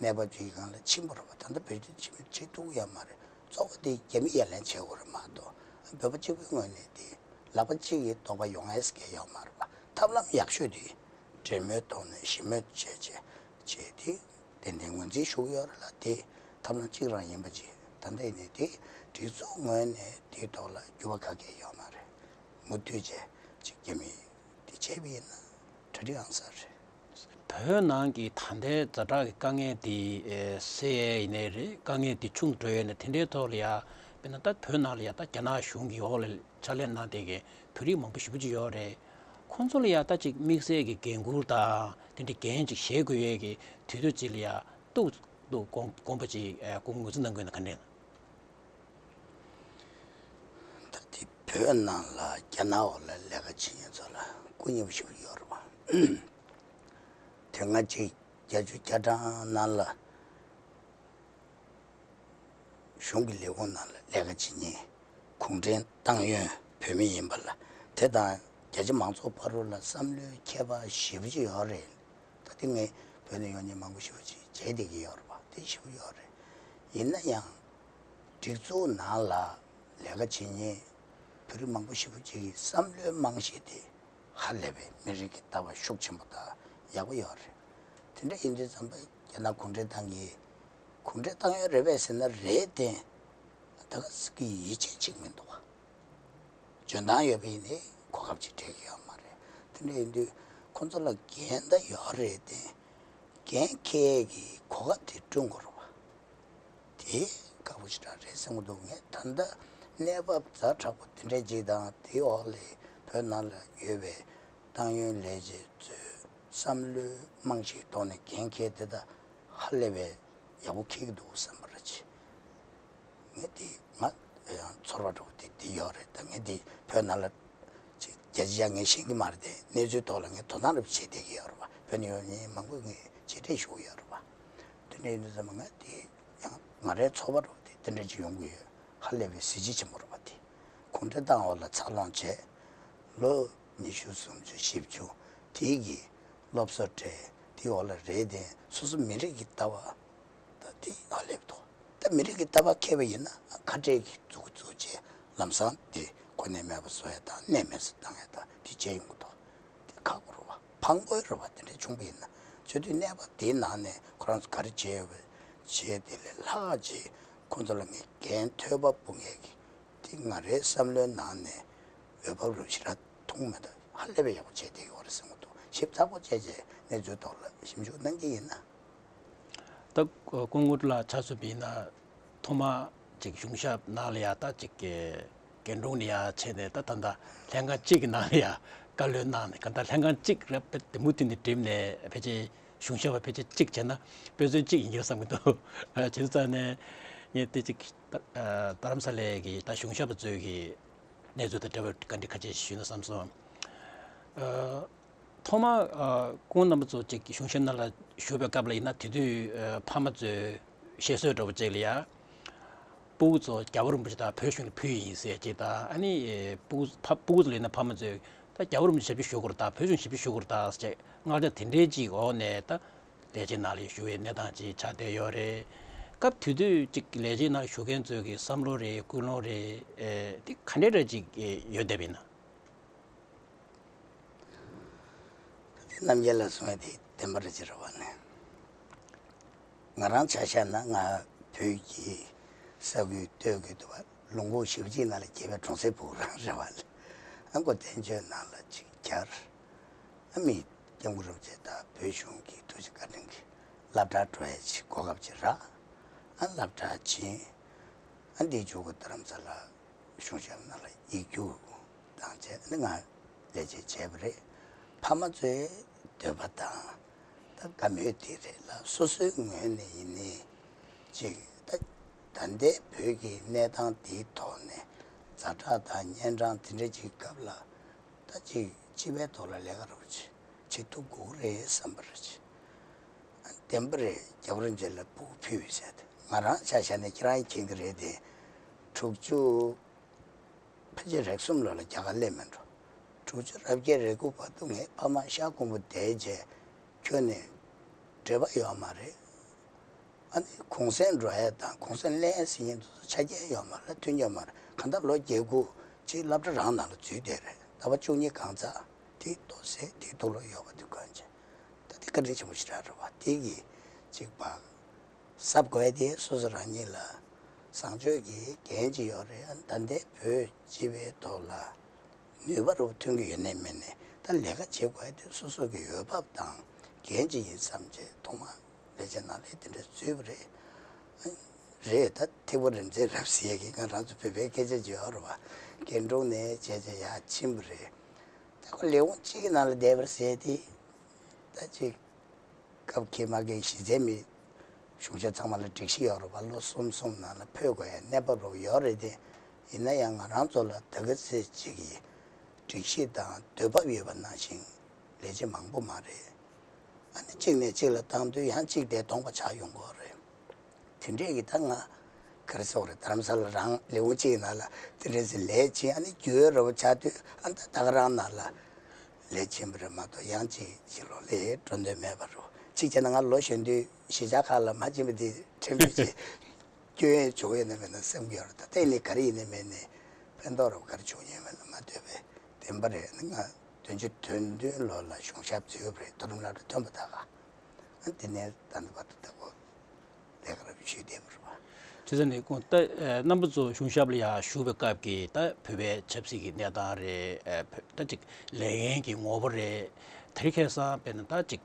གནས་བབ་ཅིག་སྒང་ལ་ཕྱིན་པ་རེད་པ། ད་ལྟ་བེད་སྤྱོད་བྱེད་མི་བྱེད་ཐུབ་ཀྱི་ཡོད་མ་རེད། གཙོ་བོ་དེ་རྒྱ་མི་ཡ་ལན་བྱེད་དགོས་རེད་མ་གཏོགས་བོད་པ་གཅིག་པུའི་ངོས་ནས་དེ་ལག་པ་གཅིག་གིས་རྡོག་པ་ཡོང་ཡས་གལ་ཡོད་མ་རེད་པ། ཐབས་ལམ་ཡག་ཤོས་དེ་འབྲེལ་མོལ་ཐོག་ནས་ཞི་མོལ་བྱས་བྱས་བྱས་དེ། ཏན་ཏན་ངོས་འཛིན་ཞུ་གི་ཡོད་རེད་ལ། དེ་ཐབས་ལམ་གཅིག་རང་ཡིན་པ་ཅིག་ད་ལྟ་ཡིན་ནའི་དེ་སྒྲིག་འཛུགས་ངོས་ནས་དེའི་ཐོག་ལ་འགྱུར་བ་ག་གེ་ཡོད་མ་རེད། མུ་མཐུད་བྱས་ཅིག་རྒྱ་མིས་དེ་བྱས་པ་ཡིན་ན་གྲ་སྒྲིག་ཨང་གསར་རེད། བོད་ནང་གི་ད་ལྟའི་ཛ་དྲག་གི་དཀའ་ངལ་དེ་ཨེ་སེལ་ཡས་ཡིན་ནའི་རེད། དཀའ་ངལ་དེ་ཆུང་དུ་འགྲོ་ཡས་ནས་དེ་འདྲའི་ཐོག་ལ་ཡ་ དཔེར་ན་ད་བོད་ནང་ལ་ཡ་ད་རྒྱ་ནག་གཞུང་གི་འོག་ལ་ཕྱག་ལས་གནང་བསྡད་མཁན་བོད་རིགས་མང་པོ་ཞེ་པོ་ཅིག་ཡོད་རེད། ཁོང་ཚོ་ལ་ཡ་ད་ཅིག་དམིགས་བསལ་གྱི་འགན་འཁུར་དང་དེ་འདྲའི་འགན་ཅིག་བཞེས་དགོས་ཡས་ཀྱི་དུས་ཚོད་ཅིག་ལ་ཡ་ཏོག་ཏོག་དགོངས་དགོངས་པ་ཅིག་ཨ་སྐུ་ངོས་ངོས་འཛིན་གནང་དགོས་ན་ག་འདྲ་ཡིན། ད་དེ་བོད་ནང་ལ་རྒྱ་ནག་འོག་ལ་ལས་ཀ་བྱེད་མཁན་ཚོ་ལ་སྐུ་ཉེ་པོ་ཞིག་ཡོད་རེད་པ། དེ་སྔ་ཅིག་བརྒྱད་ཅུ་གྱ་གྲངས་ནང་ལ་གཞུང་གི་ལས་ཁུངས་ནང་ལ་ལས་ཀ་བྱེད་མཁན་གུང་ཁྲན་ཏང་ཡོན་བོད་མི་ཡིན་པ་ལ། དེ་དང་རྒྱ་ཆེ་མང་ཚོགས་བར་དུ་ལ་བསམ་བློའི་ཁྱད་པར་ཞེ་པོ་ཅིག་ཡོད་རེད། ད་དེ་ངས་བོད་ནས་ཡོང་མཁན་མང་པོ་ཞེ་པོ་ཅིག་མཇལ་བསྡད་ཀྱི་ཡོད་རེད་པ། དེ་ཞེ་པོ་ཡོད་རེད། ཡིན་ན་ཡང་སྒྲིག་འཛུགས་ནང་ལ་ལས་ཀ་བྱེད་མཁན་བོད་རིགས་མང་པོ་ཞེ་པོ་ཅིག་གི་བསམ་བློའི་རྨང་གཞི་དེ་ཧ་ལས་པའི་མི་རིགས་ཀྱི་ལྟ་བ་ཤུགས་ཆེན་པོ་དང་ཡག་པོ་ཡོད་རེད། དེ་འདྲ་ཡིན་དུས་ཙམ་པ་རྒྱ་ནག་གུང་ཁྲན་ཏང་གིས་གུང་ཁྲན་ཏང་ཡོན་རེད་པས་ཟེར་ན་རེད་དེ། ད་ག་ཟེ་གི་ཡིད་ཆེས་གཅིག་མི་འདུག་བ། འཇོན་ཐང་ཡོད་པ་ཡིན་ནའི་གོ་སྐབས་ཅིག་སྤྲད་ཀྱི་ཡོད་མ་རེད། དེ་འདྲ་ཡིན་དུས་ཁོང་ཚོ་ལ་འགན་ད་ཡོད་རེད་དེ། འགན་འཁྱེར་གྱི་གོ་སྐབས་དེ་བསྐྲུན་དགོས་རེད་བ། དེ་ཁག་པོ་ཞེ་དྲག་རེད་བསམ་གྱི་འདུག་ངས་ད་ལྟ་གནས་བབ་ཛ་དྲག་པོ་དེ་འདྲ་ཅིག་དང་དེའི་འོག་ལ་བོད་ནང་ལ་ཡོད་པའི་ཏང་ཡོན་ལས་བྱེད་ཚོའི་བསམ་བློའི་རྨང་གཞིའི་ཐོག་ནས་འགན་འཁྱེར་དེ་དག་ཧ་ལས་པའི་ཡག་པོ་འཁྱེར་གྱི་འདུག་བསམ་པ་རེད། ངས་དེ་ང་ཡང་ཚོར་བ་འདྲ་པོ་དེ་དེ་ཡོད་རེད། ད་ངས་དེ་བོད་ནང་ལ་ཅིག་བརྒྱ་ཆ་བརྒྱ་ངས་ཤེས་ཀྱི་མ་རེད་དེ། གནས་ཚུལ་ཐོག་ལ་ངས་དོ་སྣང་རེ་བྱེད་བསྡད་ཀྱི་ཡོད་རེད་བ། བོད་ནས་ཡོང་མཁན་མང་པོས་ངས་མཇལ་འཕྲད་ཞུ་གི་ཡོད་རེད་བ། དེ་འདྲ་ཡིན་དུས་ཙམ་པ་ང་དེ་ཡང་ང་རའི་ཚོར་བ་འདྲ་པོ་དེ་དེ་འདྲ་ཅིག་ཡོང་གི་ཡོད། ཧ་ལས་པའི་གཟི་བརྗིད་ཆེན་པོ་རེད་བ། དེ་གུང་ཁྲན་ཏང་འོག་ལ་འཚར་ལོངས་བྱས་ལོ་ཉི་ཤུ་སུམ་ཅུ་བཞི་བཅུ་དེ་གི་སློབ་གསོ་སྤྲད། དེའི་འོག་ལ་རེད་དེ་སོ་སོ་མི་རིགས་ཀྱི་ལྟ་བ་ད་དེ་ཧ་ལས་པ་འདུག་ད་མི་རིགས་ཀྱི་ལྟ་བ་མཁས་པ་ཡིན་ན་ཁ་བྲལ་གྱི་འཛུགས་འཛུགས་བྱས་ལམ་སང་དེ་གོ་གནས་མེད་པ་བཟོ་ཡ་དང་གནས་མེད་པ་བཏང་ཡ་དང་དེ་བྱས་ཡོང་གི་འདུག་དེ་ཁག་པོ་རེད་བ། ཕངས་པོ་རེད་བ། དེ་འདྲ་བྱུང་བ་ཡིན་ན་བྱེད་དུས་གནས་བབ་དེའི་ནང་ནས་ཁོ་རང་ཚོ་ག་རེ་བྱས་ཡོད་པ་བྱས་དེ་ལས་ལྷག་ཅིག་ཁོ་ཚོ་ལ་ངས་འགན་ཐོས་པ་སྤུ་ངས་ཀྱི་དེ་ང་རའི་བསམ་བློའི་ནང་ནས་འོས་བབ་རུ་ཞེ་དྲག་མཐོང་མེད། ད་ཧ་ལས་པའི་ཡག་པོ་བྱས་བསྡད་ཡོད་རེད་བསམ་གྱི་འདུག་ཞིབ་ཚགས་པོ་བྱས་རྗེས་གནས་ཚུལ་ཐོག་ལ་ཞིབ་འཇུག་གནང་གི་ཡིན་ན། ད་སྐུ་ངོ་ལགས་ཆ་མཚོན་པ་ཡིན་ན་ཐོག་མ་ཅིག་གཞུང་ཞབས་ནང་ལ་ཡ་ད་ཅིག་གི་རྒན་དྲུང་ནས་ཡ་ཕྱིན་ནས་ད་ད་ལྟ་ལྷན་ཁང་གཅིག་གི་ནང་ལ་ཡ་བཀའ་བློན་གནང་ནས་ག་ད་ལྷན་ཁང་གཅིག་རེད་པས། དེ་མུ་མཐུད་ནས་འགྲིམས་ནས་ཕལ་ཆེར་གཞུང་ཞབས་ཕལ་ཆེར་གཅིག་བྱས་ན་དཔེ་མཚོན་གཅིག་ཡིན་གྱི་རེད་བསམ་གྱི་འདུག་བྱས་ཙང་ནས་ངས་དེ་ཅིག་ད་རྡ་རམ་ས་ལའི་གི་ད་གཞུང་ཞབས་པ་ཚོའི་གི་གནས་ཚུལ་དང་འབྲེལ་བའི་བཀའ་འདྲི་ཁ་ཤས་ཞུས་ན་བསམ་སོང་། ཐོག་མར་སྐུ་ངོ་རྣམ་པ་ཚོ་ཅིག་གཞུང་ཞབས་ནང་ལ་བཞུགས་པའི་སྐབས་ལ་ཡིན་ན་དེ་དུས་ཕ་མ་ཚོས་བཤད་སྲོལ་འདྲ་པོ་ཅིག་ལ་ཡ། སྤུ་གུ་ཚོ་རྒྱལ་བ་རིན་པོ་ཆེ་དང་བོད་གཞུང་ལ་ཕུལ་ཡིན་ཟེར་ཅིག་དང་། ཨ་ནི་སྤུ་གུ་ཕ་སྤུ་གུ་ཚོ་ལ་ཡིན་ན་ཕ་མ་ཚོས་ད་རྒྱལ་བ་རིན་པོ་ཆེ་ཞབས་ཕྱི་ཞུ་དགོས་རེད་ད་བོད་གཞུང་ཞབས་ཕྱི་ཞུ་དགོས་རེད་ད་ཟེར་མངགས་བྱ་དེ་འདྲའི་ཅིག་འོག་ནས་ད་ལས་བྱེད་ནང་ལ་ཞུགས་པའི་གནས་སྟངས་ཅིག་ཆགས་བསྡད་ཡོད་རེད། སྐབས་དེ་དུས་ཅིག་ལས་བྱེད་ནང་ཞུགས་མཁན་ཚོའི་གི་བསམ་བློ་རེད། ཀུན་སློང་རེད། དེ་ག་འདྲ་འདྲ་ཅིག་ཡོད་བསྡད་པ་ཡིན་ན། རྣམ་རྒྱལ་ལགས་གསུངས་པ་དེ་བདེན་པ་རེད་ཅེས་རེད་བ་ནི། ང་རང་ཆ་བཞག་ན་ང་བོད་ཀྱི་ས་ཁུལ་སྟོད་ཀྱི་དུ་བ་ལུང་ཁུག་ཞེ་པོ་ཅིག་ནང་ལ་སྐྱེས་པའི་གྲོང་གསེབ་ཕྲུ་གུ་རང་རེད་བ་ལ། ཨ་མགོ་བསྟན་ཆོས་ནང་ལ་ཅིག་གྱར། ཨ་མི་སྐྱབས་མགོན་རིན་པོ་ཆེ་དང་བོད་གཞུང་གི་ཐུགས་རྗེ་བཀའ་དྲིན་གྱིས་སློབ་གྲྭ་འགྲོ་ཡ་ཅིག་གོ་སྐབས་ཅིག་རག་ཨ་སློབ་གྲྭ་ཕྱིན། ཨ་འདི་མཇུག་གུ་རྡ་རམ་ས་ལ། གཞུང་ཞབས་ནང་ལ་ཡིག་རྒྱུགས་བཏང་བྱས་ནི་ང་ལས་བྱེད་བྱས་པ་རེད། ཕ་མ་ཚོའི་འདོད་པ་དང་ད་དགའ་མོས་དེ་རེད་ལ་སོ་སོའི་ངོས་ནས་ཡིན་ནའི་ཅིག་ད་ད་ལྟའི་བོད་ཀྱི་གནས་སྟངས་དེའི་ཐོག་ནས་ཛ་དྲག་དང་གཉན་འཕྲང་དེ་འདྲ་ཅིག་སྐབས་ལ་ད་ཅིག་སྤྱི་པའི་ཐོག་ལ་ལས་ཀ་རོགས་བྱེད་བྱེད་ཐུབ་དགོས་རེད་བསམ་པ་རེད། བདེན་པ་རེད། རྒྱལ་བ་རིན་པོ་ཆེ་ལ་སྤུ་གུ་ཕུལ་བའི་ཟེར་ཏེ་ང་རང་ཆ་བཞག་ནས་ཁྱེད་རང་མཁྱེན་གྱི་རེད་དེ། དྲུག་ཅུ། ཕལ་ཆེར་རེག་གསུམ་ལོ་ལ་རྒྱ་གར་སླེབས་མེད་འགྲོ། དྲུག་ཅུ་རེ་བརྒྱད་རེ་དགུ་བར་དུ་ངའི་ཕ་མ་ཤག་ཀོང་པོ་བསྡད་རྗེས་ཁྱོན་ནས་འབྲེལ་བ་ཡོད་མ་རེད། ཨ་ནི་གུང་སེང་འགྲོ་ཡས་དང་གུང་སེང་ལེན་ཟེར་མཁན་དེ་ཚོ་ཆ་རྐྱེན་ཡོད་མ་རེད། མཐུན་རྐྱེན་ཡོད་མ་རེད། གང་ལྟར་ལོ་བརྒྱད་དགུ་ཅིག་སློབ་གྲྭ་རང་ནང་ལ་འཛུལ་བསྡད་རེད། ཟླ་བ་བཅུ་གཉིས་གང་ཚ་དེ་ལྟོ་ཟས་དེ་དུག་ལོག་ཡོད་པ་དེ་གོན་བྱས། ད་དེ་བཀའ་དྲིན་ཆེན་པོ་ཞེ་དྲག་རེད་བ། དེ་གི་ཅིག་བག་གཟབ་དགོས་དེ་སོ་སོ་རང་ཉིད་ལ་བཟང་སྤྱོད་ཀྱི་འགན་ཅིག་ཡོད་རེད། ད་ལྟའི་བོད་སྤྱི་པའི་ཐོག་ལ་ནུས་པ་རུ་ཐོན་གྱི་ཡོད་ནའི་མེད་ནའི་ད་ལས་ཀ་བྱེད་དགོས་དེ་སོ་སོ་གི་འོས་བབ་དང་འགན་ཅིག་ཡིན་བསམ་བྱས་ཐོག་མ་ལས་བྱེད་ནང་ལས་དེ་འདྲ་བཟོས་པ་རེད། རེད། ད་ཐིགས་པ་རིག་འཛིན་རབ་ཟེར་གྱི་ང་རང་ཚོ་བོད་པའི་སྐད་ཆ་ཅིག་ཡོད་རེད་བ། སྐད་འབྲུག་ནས་བྱས་བྱས་ཡར་ཕྱིན་པ་རེད། ད་ཁོ་ལས་ཁུངས་གཅིག་གི་ནང་ལ་བསྡད་པར་ཟེར་དེ། ད་ཅིག་སྐབས་ཁེ་མ་ཁེ་གཞི་རྩའི་མི་གཞུང་ཞབས་ཚང་མ་ལ་སྒྲིག་གཞི་ཡོད་རེད་བ། ལོ་གསུམ་གསུམ་ནང་ལ་ཕུད་དགོས་ཡ་གནས་བབ་རོགས་ཡོད་རེད་དེ། ཡིན་ན་ཡང་ང་རང་ཚོ་ལ་ད་ག་ཚོད་ཅིག་གི་སྒྲིག་གཞི་དང་འདོད་བབ་ཡོད་པ་ནང་བཞིན་ལས་བྱེད་མང་པོ་མ་རེད། ཨ་ནི་གཅིག་ནས་གཅིག་ལ་བཏང་དུས་ཡང་གཅིག་དེ་གདོང་པ་ཆགས་ཡོང་གི་རེད། དེ་འདྲས་ཀྱི་ད་ང་ག་རེ་ཟེར་དགོས་རེད། རྡ་རམ་ས་ལ་རང་ལས་ཁུངས་གཅིག་གི་ནང་ལ་དེ་འདྲས་སེ་ལས་བྱེད། ཨ་ནི་རྒྱུས་ཡོད་རེད་བ། ཆགས་དུས་ཨ་ནི་ད་ད་ག་རང་ནང་ལ་ལས་བྱེད་པ་རེད་མ་གཏོགས་ཡང་གཅིག་ཕྱི་ལོགས་ལ་འགྲོ་འདོད་མེད་པ་རེད། གཅིག་བྱས་ན་ང་ལོ་གཞོན་དུས་གཞིས་ཆགས་ཁག་ལ་མ་ཕྱིན་པ་དེ་ཕྲན་བུ་ཅིག་སྐྱོན་ཡོན་བྱུང་ཡོད་ན་མེད་ན་བསམ་གྱི་ཡོད་རེད། ད་ལྟ་ནི་ག་རེ་ཡིན་ན་མེད་ནས་ཕན་ཐོགས་རེད་བ། ག་རེ་བྱུང་ཡོད་མེད་ན་མ་ལྟོས་པའི་བདེན་པ་རེད། ང་བདུན་ཅུ་དོན་བདུན་ལོ་ལ་གཞུང་ཞབས་འཛུལ་བ་རེད། མཐོ་རིམ་སློབ་གྲྭ་ཐོན་པ་ད་ག་ཨ་དེ་ནས་ད་ལྟ་བར་དུ་ད་གོ་ལས་ཀ་རབ་ཞུས་བསྡད་པ་རེད་བ། བྱས་ཙང་ནི་ཁོང་ད་ཨ་རྣམ་པ་ཚོ་གཞུང་ཞབས་ལ་ཡར་ཞུགས་པའི་སྐབས་ཀྱི་ད་བོད་པའི་ཆབ་སྲིད་ཀྱི་གནས་སྟངས་རེད། ཨ་བོད་ད་ཅིག་ལས་འགན་གྱི་ངོ་བོ་རེད། དེ་རིང་ཁ་སང་དཔེར་ན་ད་ཅིག་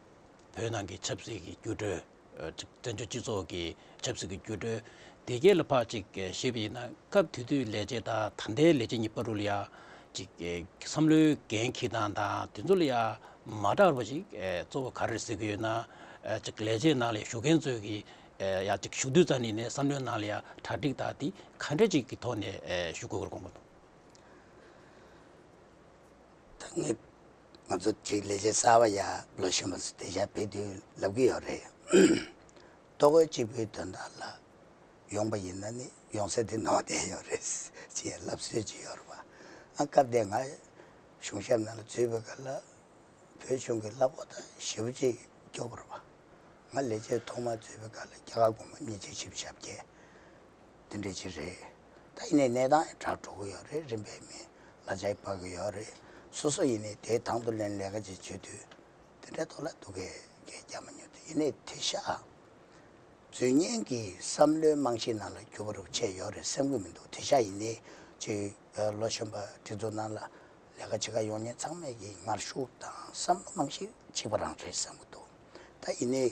བོད་ནང་གི་ཆབ་སྲིད་ཀྱི་འགྱུར་འགྲོས། ཨ་ཅིག་བཙན་བྱོལ་སྤྱི་ཚོགས་ཀྱི་ཆབ་སྲིད་ཀྱི་འགྱུར་འགྲོས་དེ་གས་ལ་ཕར་ཅིག་བཤད་པ་ཡིན་ན། སྐབས་དེ་དུས་ལས་བྱེད་དང་ད་ལྟའི་ལས་བྱེད་གཉིས་བར་དུ་ལ་ཡ་ཅིག་བསམ་བློའི་འགན་འཁྱེར་སྟངས་དང་དེ་ཚོ་ལ་ཡ་མ་འདྲ་བ་ཞིག་གཙོ་བོ་ག་རེ་ཟེར་གྱི་ཡོད་ན། ཅིག་ལས་བྱེད་ནང་ལ་ཞུགས་མཁན་ཚོས་ཀྱི་ཡ་ཅིག་ཞུགས་དུས་ཙམ་ནས་ནས་བསམ་བློའི་ནང་ལ་ཡ་གྲ་སྒྲིག་དང་དེ་ག་འདྲ་ཅིག་གི་ཐོག་ནས་ཞུགས་དགོས་པར་དགོངས་པ་འདུག་ད་ངས་ང་ཚོ་ཅིག་ལས་བྱེད་གསར་པ་ཡ་ལོ་གཞོན་པ་ཚོ་དེ་ཤ་ཕེ་དུས་ལབ་ཀྱི་ཡོད་རེད། ལྟོ་གོས་གཅིག་པུའི་དོན་དག་ལ་ཡོང་པ་ཡིན་ན་ནི་ཡོང་ས་དེ་ནོར་བསྡད་ཡོད་རེད་ཅེས་ལབ་སྲོལ་ཅིག་ཡོད་རེད་བ། ཨ་སྐབས་དེ་ང་གཞུང་ཞབས་ནང་ལ་འཛུལ་བའི་སྐབས་ལ་བོད་གཞུང་གི་གླ་ཕོགས་ད་ཞེ་པོ་ཅིག་སྐྱོ་པོ་རེད་བ། ང་ལས་བྱེད་ཐོག་མ་འཛུལ་བའི་སྐབས་ལ་རྒྱ་གར་སྒོར་མོ་ཉིས་བརྒྱ་བཞི་བཅུ་ཞེ་བརྒྱད། དེ་འདྲ་ཅིག་རེད། ད་ཡིན་ནའི་གནས་སྟངས་ཡང་དྲག་འགྲོ་གི་ཡོད་རེད། རིམ་པས་མི་གླ་ཆ་ཡང་འཕར་གི་ཡོད་རེད། སོ་སོ་ཡིན་ནའི་དེའི་དང་དུ་ལེན་ལས་ཀ་ཅིག་བྱེད་དུས་དེ་འདྲའི་ཐོག་ལ་སྡུག་སྐད་སྐད་རྒྱག་མ་མྱོང་དུས། ཡིན་ནའི་དེ་ཤ་འཛུལ་མཁན་གྱི་བསམ་བློའི་རྨང་གཞིའི་ནང་ལ་འགྱུར་བ་རུ་ཆད་ཡོད་རེད་བསམ་གྱི་མི་འདུག་དེ་ཤ་ཡིན་ནའི་ཅིག་ལོ་གཞོན་པ་སྒྲིག་འཛུགས་ནང་ལ་ལས་ཀ་བྱེད་ག་ཡོང་མཁན་ཚང་མས་ཀྱི་ངར་ཤུགས་དང་བསམ་བློ་རྨང་གཞི་གཅིག་པ་རང་རེད་བསམ་གྱི་འདུག་ད་ཡིན་ནའི་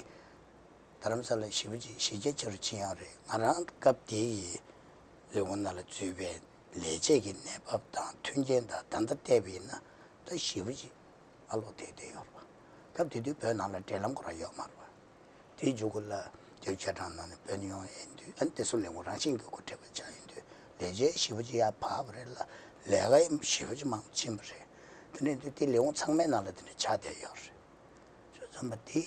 རྡ་རམ་ས་ལ་ཞེ་པོ་ཅིག་གཞི་རྒྱ་ཆེ་རུ་ཕྱིན་ཡོད་རེད། ང་རང་སྐབས་དེའི་ལས་ཁུངས་ནང་ལ་འཛུལ་བའི་ལས་བྱེད་ཀྱི་གནས་བབ་དང་མཐུན་རྐྱེན་དང་ད་ལྟ་བལྟས་པ་ཡིན་ན་ད་ཞེ་པོ་ཅིག་ཨ་ལོག་དེ་དེ་ཡོད་རེད་པ། སྐབས་དེ་དུས་བོད་ནང་ལ་འབྲེལ་ལམ་ཁོ་རང་ཡོད་མ་རེད་པ། དེའི་མཇུག་གུ་ལ་རྒྱ་ཆེ་གྲངས་ནང་ནས་བོད་ནས་ཡོང་ཡིན་དུས་ཨ་ནི་བདེ་སྲུང་ལས་ཁུངས་རང་བཞིན་གྱི་འགོ་ཁྲིད་པ་ཆགས་ཡིན་དུས་ལས་བྱེད་ཞེ་པོ་ཅིག་ཡར་བབས་པ་རེད་ལ་ལས་ཀ་ཡང་ཞེ་པོ་ཅིག་མང་ཕྱིན་པ་རེད། དེ་འདྲ་ཡིན་དུས་དེ་ལས་ཁུངས་ཚང་མའི་ནང་ལ་དེ་འདྲ་ཆགས་བསྡད་ཡོད་རེད། བྱས་ཙང་མ་དེ་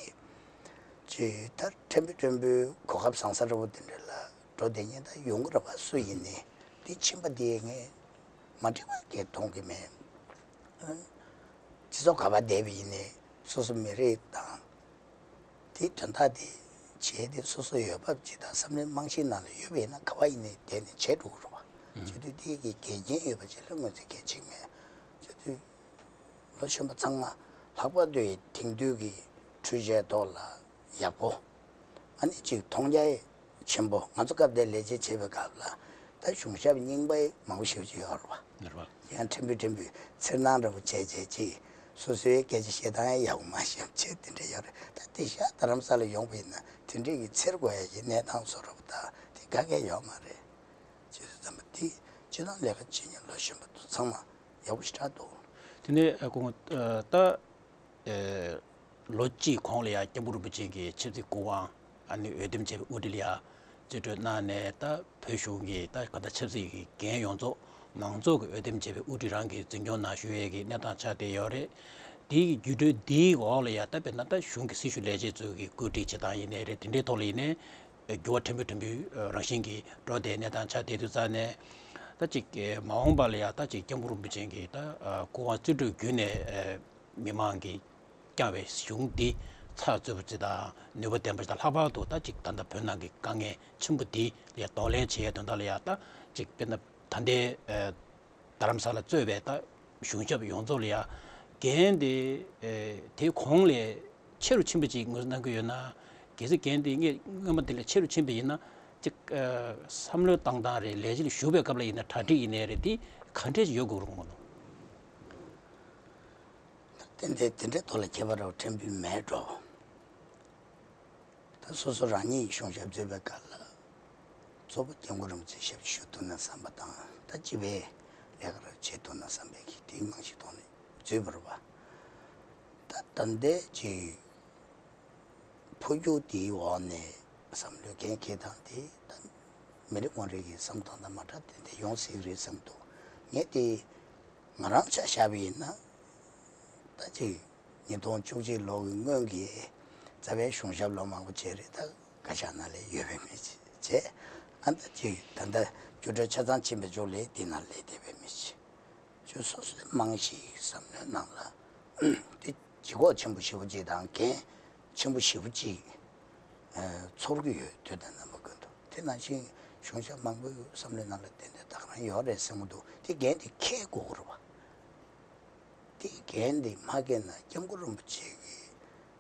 ཅིག་ད་ཕྲན་བུ་ཕྲན་བུའི་གོ་སྐབས་བཟང་ས་འདྲ་པོ་དེ་འདྲ་ལ་འགྲོ་བསྡད་མཁན་ད་ཡོང་གི་རེད་པ། སུ་ཡིན་ནའི་དེ་ཕྱིན་པ་དེ་ངས་མ་འགྲིག་པ་གས་མཐོང་གི་མེད། སྤྱི་ཚོགས་ག་པར་བསྡད་པ་ཡིན་ནའི་སོ་སོ་མི་རིགས་དང་དེའི་དོན་དག་དེ་བྱས་ཏེ་སོ་སོ་འོས་བབ་ཅིག་དང་བསམ་བློའི་རྨང་གཞིའི་ནང་ལ་ཡོད་པ་ཡིན་ན་ག་པར་ཡིན་ནའི་བསྡད་ནས་བྱས་འགྲོ་གི་རེད་པ། བྱེད་དུས་དེ་གི་འགལ་རྐྱེན་ཡོད་པ་ཅིག་ལ་ངོས་འཛིན་གལ་ཆེ་མེད། བྱེད་དུས་ལོ་གཞོན་པ་ཚང་མ་ལྷག་པར་དུ་དེང་དུས་ཀྱི་འཕྲུལ་ཆས་ཐོག་ལ་ཡག་པོ། ཨ་ནི་ཅིག་མཐོང་རྒྱ་ཆེན་པོ། ང་ཚོ་སྐབས་དེར་ལས་བྱེད་བྱེད་པའི་སྐབས་ལ་ད་གཞུང་ཞབས་རྙིང་པ་མང་པོ་ཞེ་པོ་ཅིག་ཡོད་རེད་པ། ཡང་ཕྲན་བུ་ཕྲན་བུ་འཚེར་སྣང་འདྲ་པོ་བྱས་བྱས་ཅིག་སོ་སོའི་སྐད་ཆ་བཤད་སྟངས་ཡག་པོ་མ་ཤེས་པ་བྱས་དེ་འདྲ་ཡོད་རེད། ད་དེ་ཤ་རྡ་རམ་ས་ལ་ཡོང་པ་ཡིན་ན་དེ་འདྲས་ཀྱི་འཚེར་དགོས་ཡ་གི་གནས་སྟངས་བཟོ་འདྲ་པོ་ད་དེ་ག་གེ་ཡོད་མ་རེད། བྱས་ཙང་མ་དེ་སྤྱི་བཏང་ལས་ཀ་བྱེད་མཁན་ལོ་གཞོན་པ་ཚོ་ཚང་མ་ཡག་པོ་ཞེ་དྲག་འདུག་དེ་ནས་ཨ་ཁོང་ཨ་ད་ཨེ་ལོ་གཅིག་གོང་ལ་ཡ་སྐྱབས་མགོན་རིན་པོ་ཆེ་གི་ཆབ་སྲིད་སྐུ་དབང་ཨ་ནི་འོས་འདེམས་བྱས་པའི་དབུ་ཁྲིད་ལ་ཡ་རྩིས་སྤྲོད་གནང་ནས། ད་བོད་གཞུང་གི་ད་ག་ད་ཆབ་སྲིད་ཀྱི་འགན་ཡོངས་རྫོགས་མང་ཚོགས་ཀྱིས་འོས་འདེམས་བྱས་པའི་དབུ་ཁྲིད་རང་གིས་འཛིན་སྐྱོང་གནང་བཞིན་ཡོད་ཀྱི་གནས་སྟངས་ཆགས་བསྡད་ཡོད་རེད། དེའི་བརྒྱུད་འཕྲོས་འདིའི་འོག་ལ་ཡ་ད་དཔེར་ན་ད་གཞུང་གི་སྲི་ཞུ་ལས་བྱེད་ཚོ་གིས་བཀོད་སྒྲིག་བྱེད་སྟངས་ཡིན་ནའི་རེད། དེ་འདྲའི་ཐོག་ལ་ཡིན་ནའི་འགྱུར་བ་ཕྲན་བུ་ཕྲན་བུ་རང་བཞིན་གྱིས་འགྲོ་བསྡད་གནས་སྟངས་ཆགས་བསྡད་དུས་ཙང་ནས། ད་ཅིག་མ་འོངས་པ་ལ་ཡ་ད་ཅིག་སྐྱབས་མགོན་རིན་པོ་ཆེ་གི་ད་སྐུ་དབང་རྩིས་སྤྲོད་བརྒྱུད་ནས་མི་མང་གིས་བསྐྱངས་པའི་གཞུང་འདི་ཚགས་ཚུད་པ་ཅིག་དང་ནུས་པ་ལྡན་པ་ཅིག་དང་། ལྷག་པར་དུ་ད་ཅིག་ད་ལྟ་བོད་ནང་གི་དཀའ་ངལ་ཆེན་པོ་འདི་ལ་གདོང་ལེན་བྱེད་ཡའི་དོན་དག་ལ་ཡ་ད་ཅིག་དཔེར་ན་ད་ལྟའི་རྡ་རམ་ས་ལ་གཙོས་པའི་ད་གཞུང་ཞབས་ཡོངས་རྫོགས་ལ་ཡ་འགན་དེ་དེ་གོང་ལས་ཆེ་རུ་ཕྱིན་པ་ཅིག་ངོས་འཛིན་གནང་གི་ཡོད་ན། གལ་སྲིད་འགན་དེ་སྔོན་མ་དེ་ལས་ཆེ་རུ་ཕྱིན་པ་ཡིན་ན་ཅིག་བསམ་བློ་བཏང་སྟངས་རེད། ལས་གཞི་ལ་ཞུགས་པའི་སྐབས་ལ་ཡིན་ན་གྲ་སྒྲིག་ཡིན་ནའི་རེད། དེ་ག་འདྲས་ཅིག་ཡོད་དགོས་རུང་ངོ་ནོ། ཏན་ཏན་དེ་འདྲའི་ཐོག་ལ་ཁྱད་པར་རོ་ཕྲན་བུ་མེད་འགྲོ། ད་སོ་སོ་རང་ཉིད་གཞུང་ཞབས་འཛུལ་བའི་སྐབས་ལ་ གཙོ་བོ་སྐྱབས་མགོན་རིན་པོ་ཆེ་ཞབས་ཕྱི་ཞུ་ཐུབ་ན་བསམ་པ་དང་། ད་སྤྱི་པའི་ལས་ཀ་རེ་བྱེད་ཐུབ་ན་བསམ་པའི་གི་དེའི་རྨང་གཞིའི་ཐོག་ནས་འཛུལ་བ་རེད་པ། ད་ད་ལྟའི་ཅིག་འཕོ་འགྱུར་དེའི་འོག་ནས་བསམ་བློའི་འགན་འཁྱེར་སྟངས་དེ་ད་མི་རེ་ངོ་རེ་གི་བསམ་སྟངས་དང་མ་འདྲ་ཏན་ཏན་ཡོང་སྲིད་རེད་བསམ་འདུག་ངས་དེ་ང་རང་ཆ་བཞག་པ་ཡིན་ན། ད་ཅིག་ཉིས་སྟོང་བཅུ་གཅིག་ལོ་གི་སྔོན་གྱི་རྩ་བའི་གཞུང་ཞབས་ལོ་མང་པོ་བྱས་རེད། ད་བཀའ་ཤག་ནང་ལ་ཡོད་པའི་མི་བྱས། ཨ་ད་ཅིག་ད་ལྟ་རྒྱུགས་སྤྲོད་ཆ་ཚང་ཕྱིན་པའི་མཇུག་ལ་འདི་ནང་སླེབས་བསྡད་པའི་མི་བྱས། ཁྱོད་སོ་སོའི་རྨང་གཞིའི་བསམ་བློའི་ནང་ལ་དེ་ལྗིད་ཁོག་ཆེན་པོ་ཞེ་པོ་ཅིག་དང་འགན་ཆེན་པོ་ཞེ་པོ་ཅིག་ཚོར་གྱི་ཡོད། དུས་དང་རྣམ་པ་ཀུན་ཏུ། དེ་ནང་བཞིན་གཞུང་ཞབས་མང་པོའི་བསམ་བློའི་ནང་ལ་ཏན་ཏན་ད་ག་རང་ཡོད་རེད་བསམ་གྱི་འདུག་དེ་འགན་དེ་འཁྱེར་དགོས་ཀྱི་རེད་པ། དེ་འགན་དེ་མ་འཁྱེར་ན་སྐྱབས་མགོན་རིན་པོ་ཆེ་གི་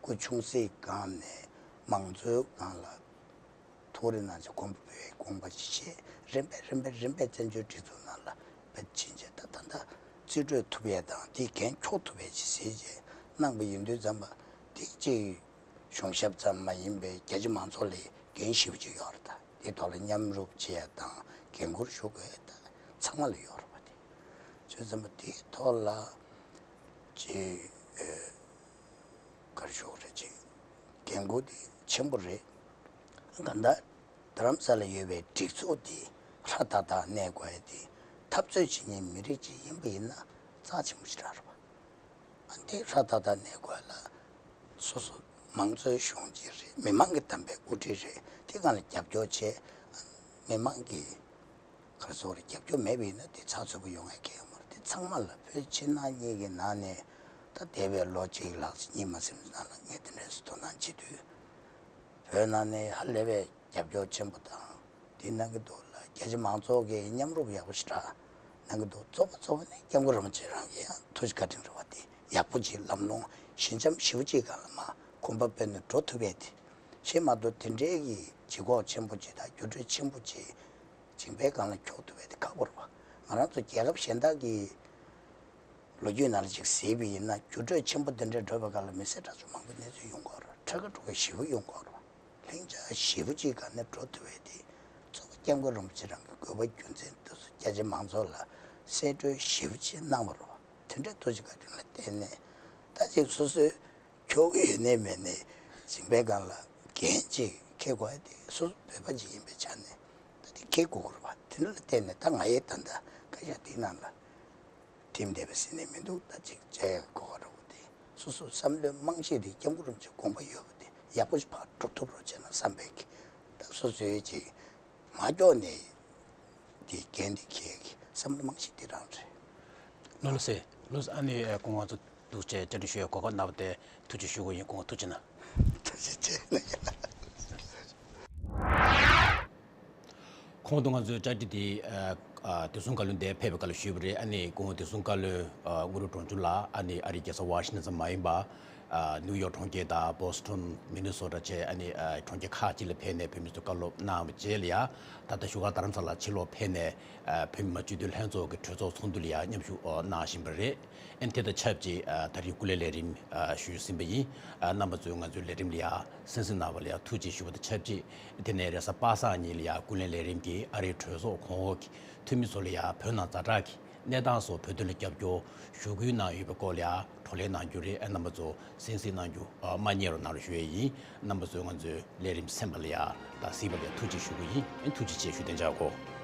སྐུ་ཆུང་སའི་སྒང་ནས་མང་གཙོའི་སྒང་ལ་ཐུགས་རེ་གནང་བྱས་དགོངས་པ་བཞེས་དགོངས་པ་བཞེས། རིམ་པས་རིམ་པས་རིམ་པས་བཙན་བྱོལ་སྒྲིག་འཛུགས་ནང་ལ་ཕར་ཕྱིན་བྱས། ད་ད་ལྟ་རྩིས་སྤྲོད་ཐུབ་ཡས་དང་དེའི་འགན་འཁྱེར་ཐུབ་ཡས་ཅིག་བྱས་བྱས་གནང་པ་ཡིན་དུས་ཙམ་པ། དེ་ཅིག་གཞུང་ཞབས་ཙམ་མ་ཡིན་པའི་རྒྱ་ཆེ་མང་ཚོགས་ལ་འགན་ཞེ་པོ་ཅིག་ཡོད་རེད། ད་དེའི་ཐོག་ལ་མཉམ་རུབ་བྱེད་ཡས་དང་འགན་འཁུར་ཞུ་དགོས་ཡས་ད་ཚང་མ་ལ་ཡོད་རེད་པ། དེ་བྱས་ཙམ་པ་དེའི་ཐོག་ལ་ཅིག་ཨེ། ག་རེ་ཞུ་དགོས་རེད། ཅིག་འགན་ཁུར་དེ་ཆེན་པོ་རེད། གང་ལྟར་རྡ་རམ་ས་ལ་ཡོད་པའི་སྒྲིག་འཛུགས་དེ་སྲ་ཐག་ཐག་གནས་དགོས་ཡ་དེ་འཐབ་རྩོད་བྱེད་མཁན་མི་རིགས་ཅིག་ཡིན་པ་ཡིན་ན་རྩ་ཆེན་པོ་ཞེ་དྲག་རེད་པ། ཨ་དེ་སྲ་ཐག་ཐག་གནས་དགོས་ལ། སོ་སོ་མང་གཙོའི་གཞུང་ཅིག་རེད། མི་མང་གིས་བདམས་པའི་དབུ་ཁྲིད་རེད། དེ་སྒང་ལ་རྒྱབ་སྐྱོར་བྱས། མི་མང་གིས་ག་རེ་ཟེར་དགོས་རེད། རྒྱབ་སྐྱོར་མེད་པ་ཡིན་ན་དེ་ཚགས་ཚུད་པོ་ཡོང་ཡ་གང་ཡང་མ་རེད། དེ་ཚང་མ་ལ་བོད་ཕྱི་ནང་གཉིས་ཀྱི་ནང་ནས་ད་འདས་པའི་ལོ་གཅིག་ལྷག་ཙམ་གཉིས་མ་ཟིན་པའི་ནང་ལ་ངས་དེ་འདྲའི་དོ་སྣང་བྱེད་དུས། བོད་ནང་ནས་ཧ་ལས་པའི་རྒྱབ་སྐྱོར་ཆེན་པོ་དང་། དེ་གནང་གི་འདུག་ལ། རྒྱ་ཆེ་མང་ཚོགས་ཀྱིས་མཉམ་རུབ་ཡག་པོ་ཞེ་དྲག་གནང་གི་འདུག་གཙོ་བོ་གཙོ་བོ་ནི་སྐྱབས་མགོན་རིན་པོ་ཆེ་རང་གི་ཡང་ཐུགས་རྗེ་བཀའ་དྲིན་རེད་པ། དེ་ཡག་པོ་ཅིག་ལམ་ལྷོང་ཞི་འཇམ་ཞེ་པོ་ཅིག་སྒང་ལ་མར་གོམ་པ་སྤོས་ནས་འགྲོ་ཐུབ་པས། དེ་བྱས་མ་གཏོགས་དེ་འདྲའི་གི་ལྗིད་ཁོག་ཆེན་པོ་ཅིག་དང་འགྱུར་འགྲོས་ཆེན་པོ་ཅིག་མཇིང་པའི་སྒང་ལ་འཁྱོག་ཐུབ་པ་དེ་ཁག་པོ་རེད་པ། ང་རང་ཚོ་རྒྱལ་ཁབ་གཞན་དག་གི་ལོ་རྒྱུས་ནང་ལ་ཅིག་གཟིགས་པ་ཡིན་ན། འགྱུར་འགྲོས་ཆེན་པོ་འདི་འདྲ་འགྲོ་བའི་སྒང་ལ་མི་སེར་དྲག་སྤྱོད་མང་པོ་གནས་ཚུལ་ཡོང་གི་ཡོད་རེད། ཁྲ་ཁ་འགྲོ་ཁ་ཞེ་པོ་ཡོང་གི་ཡོད་རེད་པ། ལྷིང་འཇགས་ཞེ་པོ་ཅིག་སྒང་ནས་འགྲོ་ཐུབ་པ་དེ་གཙོ་བོ་སྐྱབས་མགོན་རིན་པོ་ཆེ་རང་གི་དགོས་པ་རྒྱུ་མཚན་དེ་ཚོ་རྒྱ་ཆེ་མང་ཚོགས་ལ་གསལ་བཀྲོལ་ཞེ་པོ་ཅིག་གནང་བ་རེད་པ། དེ་འདྲའི་ཐུགས་རྗེ་བཀའ་དྲིན་ལ་བརྟེན་ནས་ད་ཅིག་སོ་སོའི་འཁྱོག་གི་ཡོད་ནའི་མེད་ནའི་མཇིང་པའི་སྒང་ལ་འགན་ཅིག་འཁྱེར་དགོས་ཡ་དེ་སོ་སོ་བོད་པ་ཅིག་ཡིན་པའི་ཆ་ནས་ད་དེ་འཁྱེར་དགོས་ཀྱི་རེད་པ། དེ་འདྲ་ལ་བརྟེན་ནས་ད་ང་ཡི་ད་ལྟ་བཀའ་ཤག་དེའི་ནང་ལ་འཐིམ་བསྡད་པ་ཟེར་ནས་མི་འདུག་ད་ཅིག་བྱེད་ཡ་གི་གོ་སྐབས་འདྲ་པོ་དེ། སོ་སོའི་བསམ་བློའི་རྨང་གཞི་དེ་སྐྱབས་མགོན་རིན་པོ་ཆེའི་དགོངས་པ་ཡོད་པ་དེ་ཡག་པོ་ཞིག་ཕར་སྒྲུབ་ཐུབ་རོགས་བྱས་ན་བསམ་པའི་གི། ད་སོ་སོའི་ཅིག་མ་འཁྱོག་ནས་དེ་འགན་དེ་འཁྱེར་གི་བསམ་བློ་རྨང་གཞི་དེ་རང་རེད། ལགས་ལགས་སེ། ལགས་སེ། ཨ་ནི་ཨ་སྐུ་ངོ་ཚོ་ཐུགས་རྗེ་ཆེ། བཅར་འདྲི་ཞུ་ཡའི་གོ་སྐབས་གནང་བ་དེ་ཐུགས་རྗེ་ཞུ་གི་ཡིན། སྐུ་ངོ་ཐུགས་རྗེ་གནང་། ཐུགས་རྗེ་ཆེ། གོང་དུ་ང་ཚོས་བཅར་འདྲི་དེ་ཨ་ཨ་བདེ་སྲུང་བཀའ་བློན་དེ་ཕེབས་པའི་སྐབས་ལ་ཞུས་པ་རེད། ཨ་ནི་སྐུ་ངོ་བདེ་སྲུང་བཀའ་བློན་ཨ་དངོས་གྲུབ་སྒྲོལ་མ་ལགས་ཨ་ནི་ཨ་རིའི་རྒྱལ་ས་ཝ་ཤིང་ཊོན་ཙམ་མ་ཡིན་པ། ཨ་ནིའུ་ཡོག་གྲོང་ཁྱེར་དང་བྷོ་སི་ཊོན། མི་ནི་སོ་ཊ་བཅས་ཨ་ནི་ཨ་གྲོང་ཁྱེར་ཁག་ཅིག་ལ་ཕེབས་ནས་བོད་མི་ཚོར་བཀའ་སློབ་གནང་བའི་རྗེས་ལ་ཡ། ད་ལྟ་བཞུགས་སྒར་རྡ་རམ་ས་ལར་ཕྱིར་ལོག་ཕེབས་ནས་ཨ་བོད་མི་མང་སྤྱི་འཐུས་ལྷན་ཚོགས་ཀྱི་གྲོས་ཚོགས་ཚོགས་འདུ་ལ་ཡ་མཉམ་ཞུགས་ཨ་གནང་བཞིན་པ་རེད། ཨ་ནི་དེ་དང་ཆབས་ཅིག་ཨ་ད་རིང་སྐུ་ལས་ལས་རིམ་ཨ་ཞུས་ཟིན་པ་ཡིན། ཨ་རྣམ་པ་ཚོས་ང་ཚོའི་ལས་རིམ་ལ་ཡ་གསན་གཟིགས་གནང་བ་ལ་ཡ་ཐུགས་རྗེ་ཞུ་བ་དང་ཆབས་ཅིག་དེ་ནས་རེས་གཟའ་པ་སངས་ཉིན་ལ་ཡ་སྐུ་ལས་ལས་རིམ་གྱིས་ཨ་རིའི་གྲོས་ཚོགས་གོང་འོག་གི་འཐུས་མི་ཚོ་ལ་ཡ་བོད་ནང་ཛ་དྲག་གི་གནས་སྟངས་སོགས། བོད་དོན་ལ་རྒྱབ་སྐྱོར་ཞུ་སྐུལ་གནང་ཡོད་པའི་སྐོར་ལ་ཡ་བགྲོ་གླེང་གནང་རྒྱུ་རེད། ཨ་རྣམ་པ་ཚོ་གསན་གཟིགས་གནང་རྒྱུ་ཨ་མ་བསྙེལ་རོགས་གནང་རོགས་ཞུ་ཡས་ཡིན། རྣམ་པ་ཚོས་ང་ཚོའི་ལས་རིམ་གསན་པ་ལ་ཡ་དང་གཟིགས་པ་ལ་ཡ་ཐུགས་རྗེ་ཆེ་ཞུ་གི་ཡིན། ཨ་ཐུགས་རྗེ་ཆེ་ཞུ། བདེ་འཇགས་སྐོར།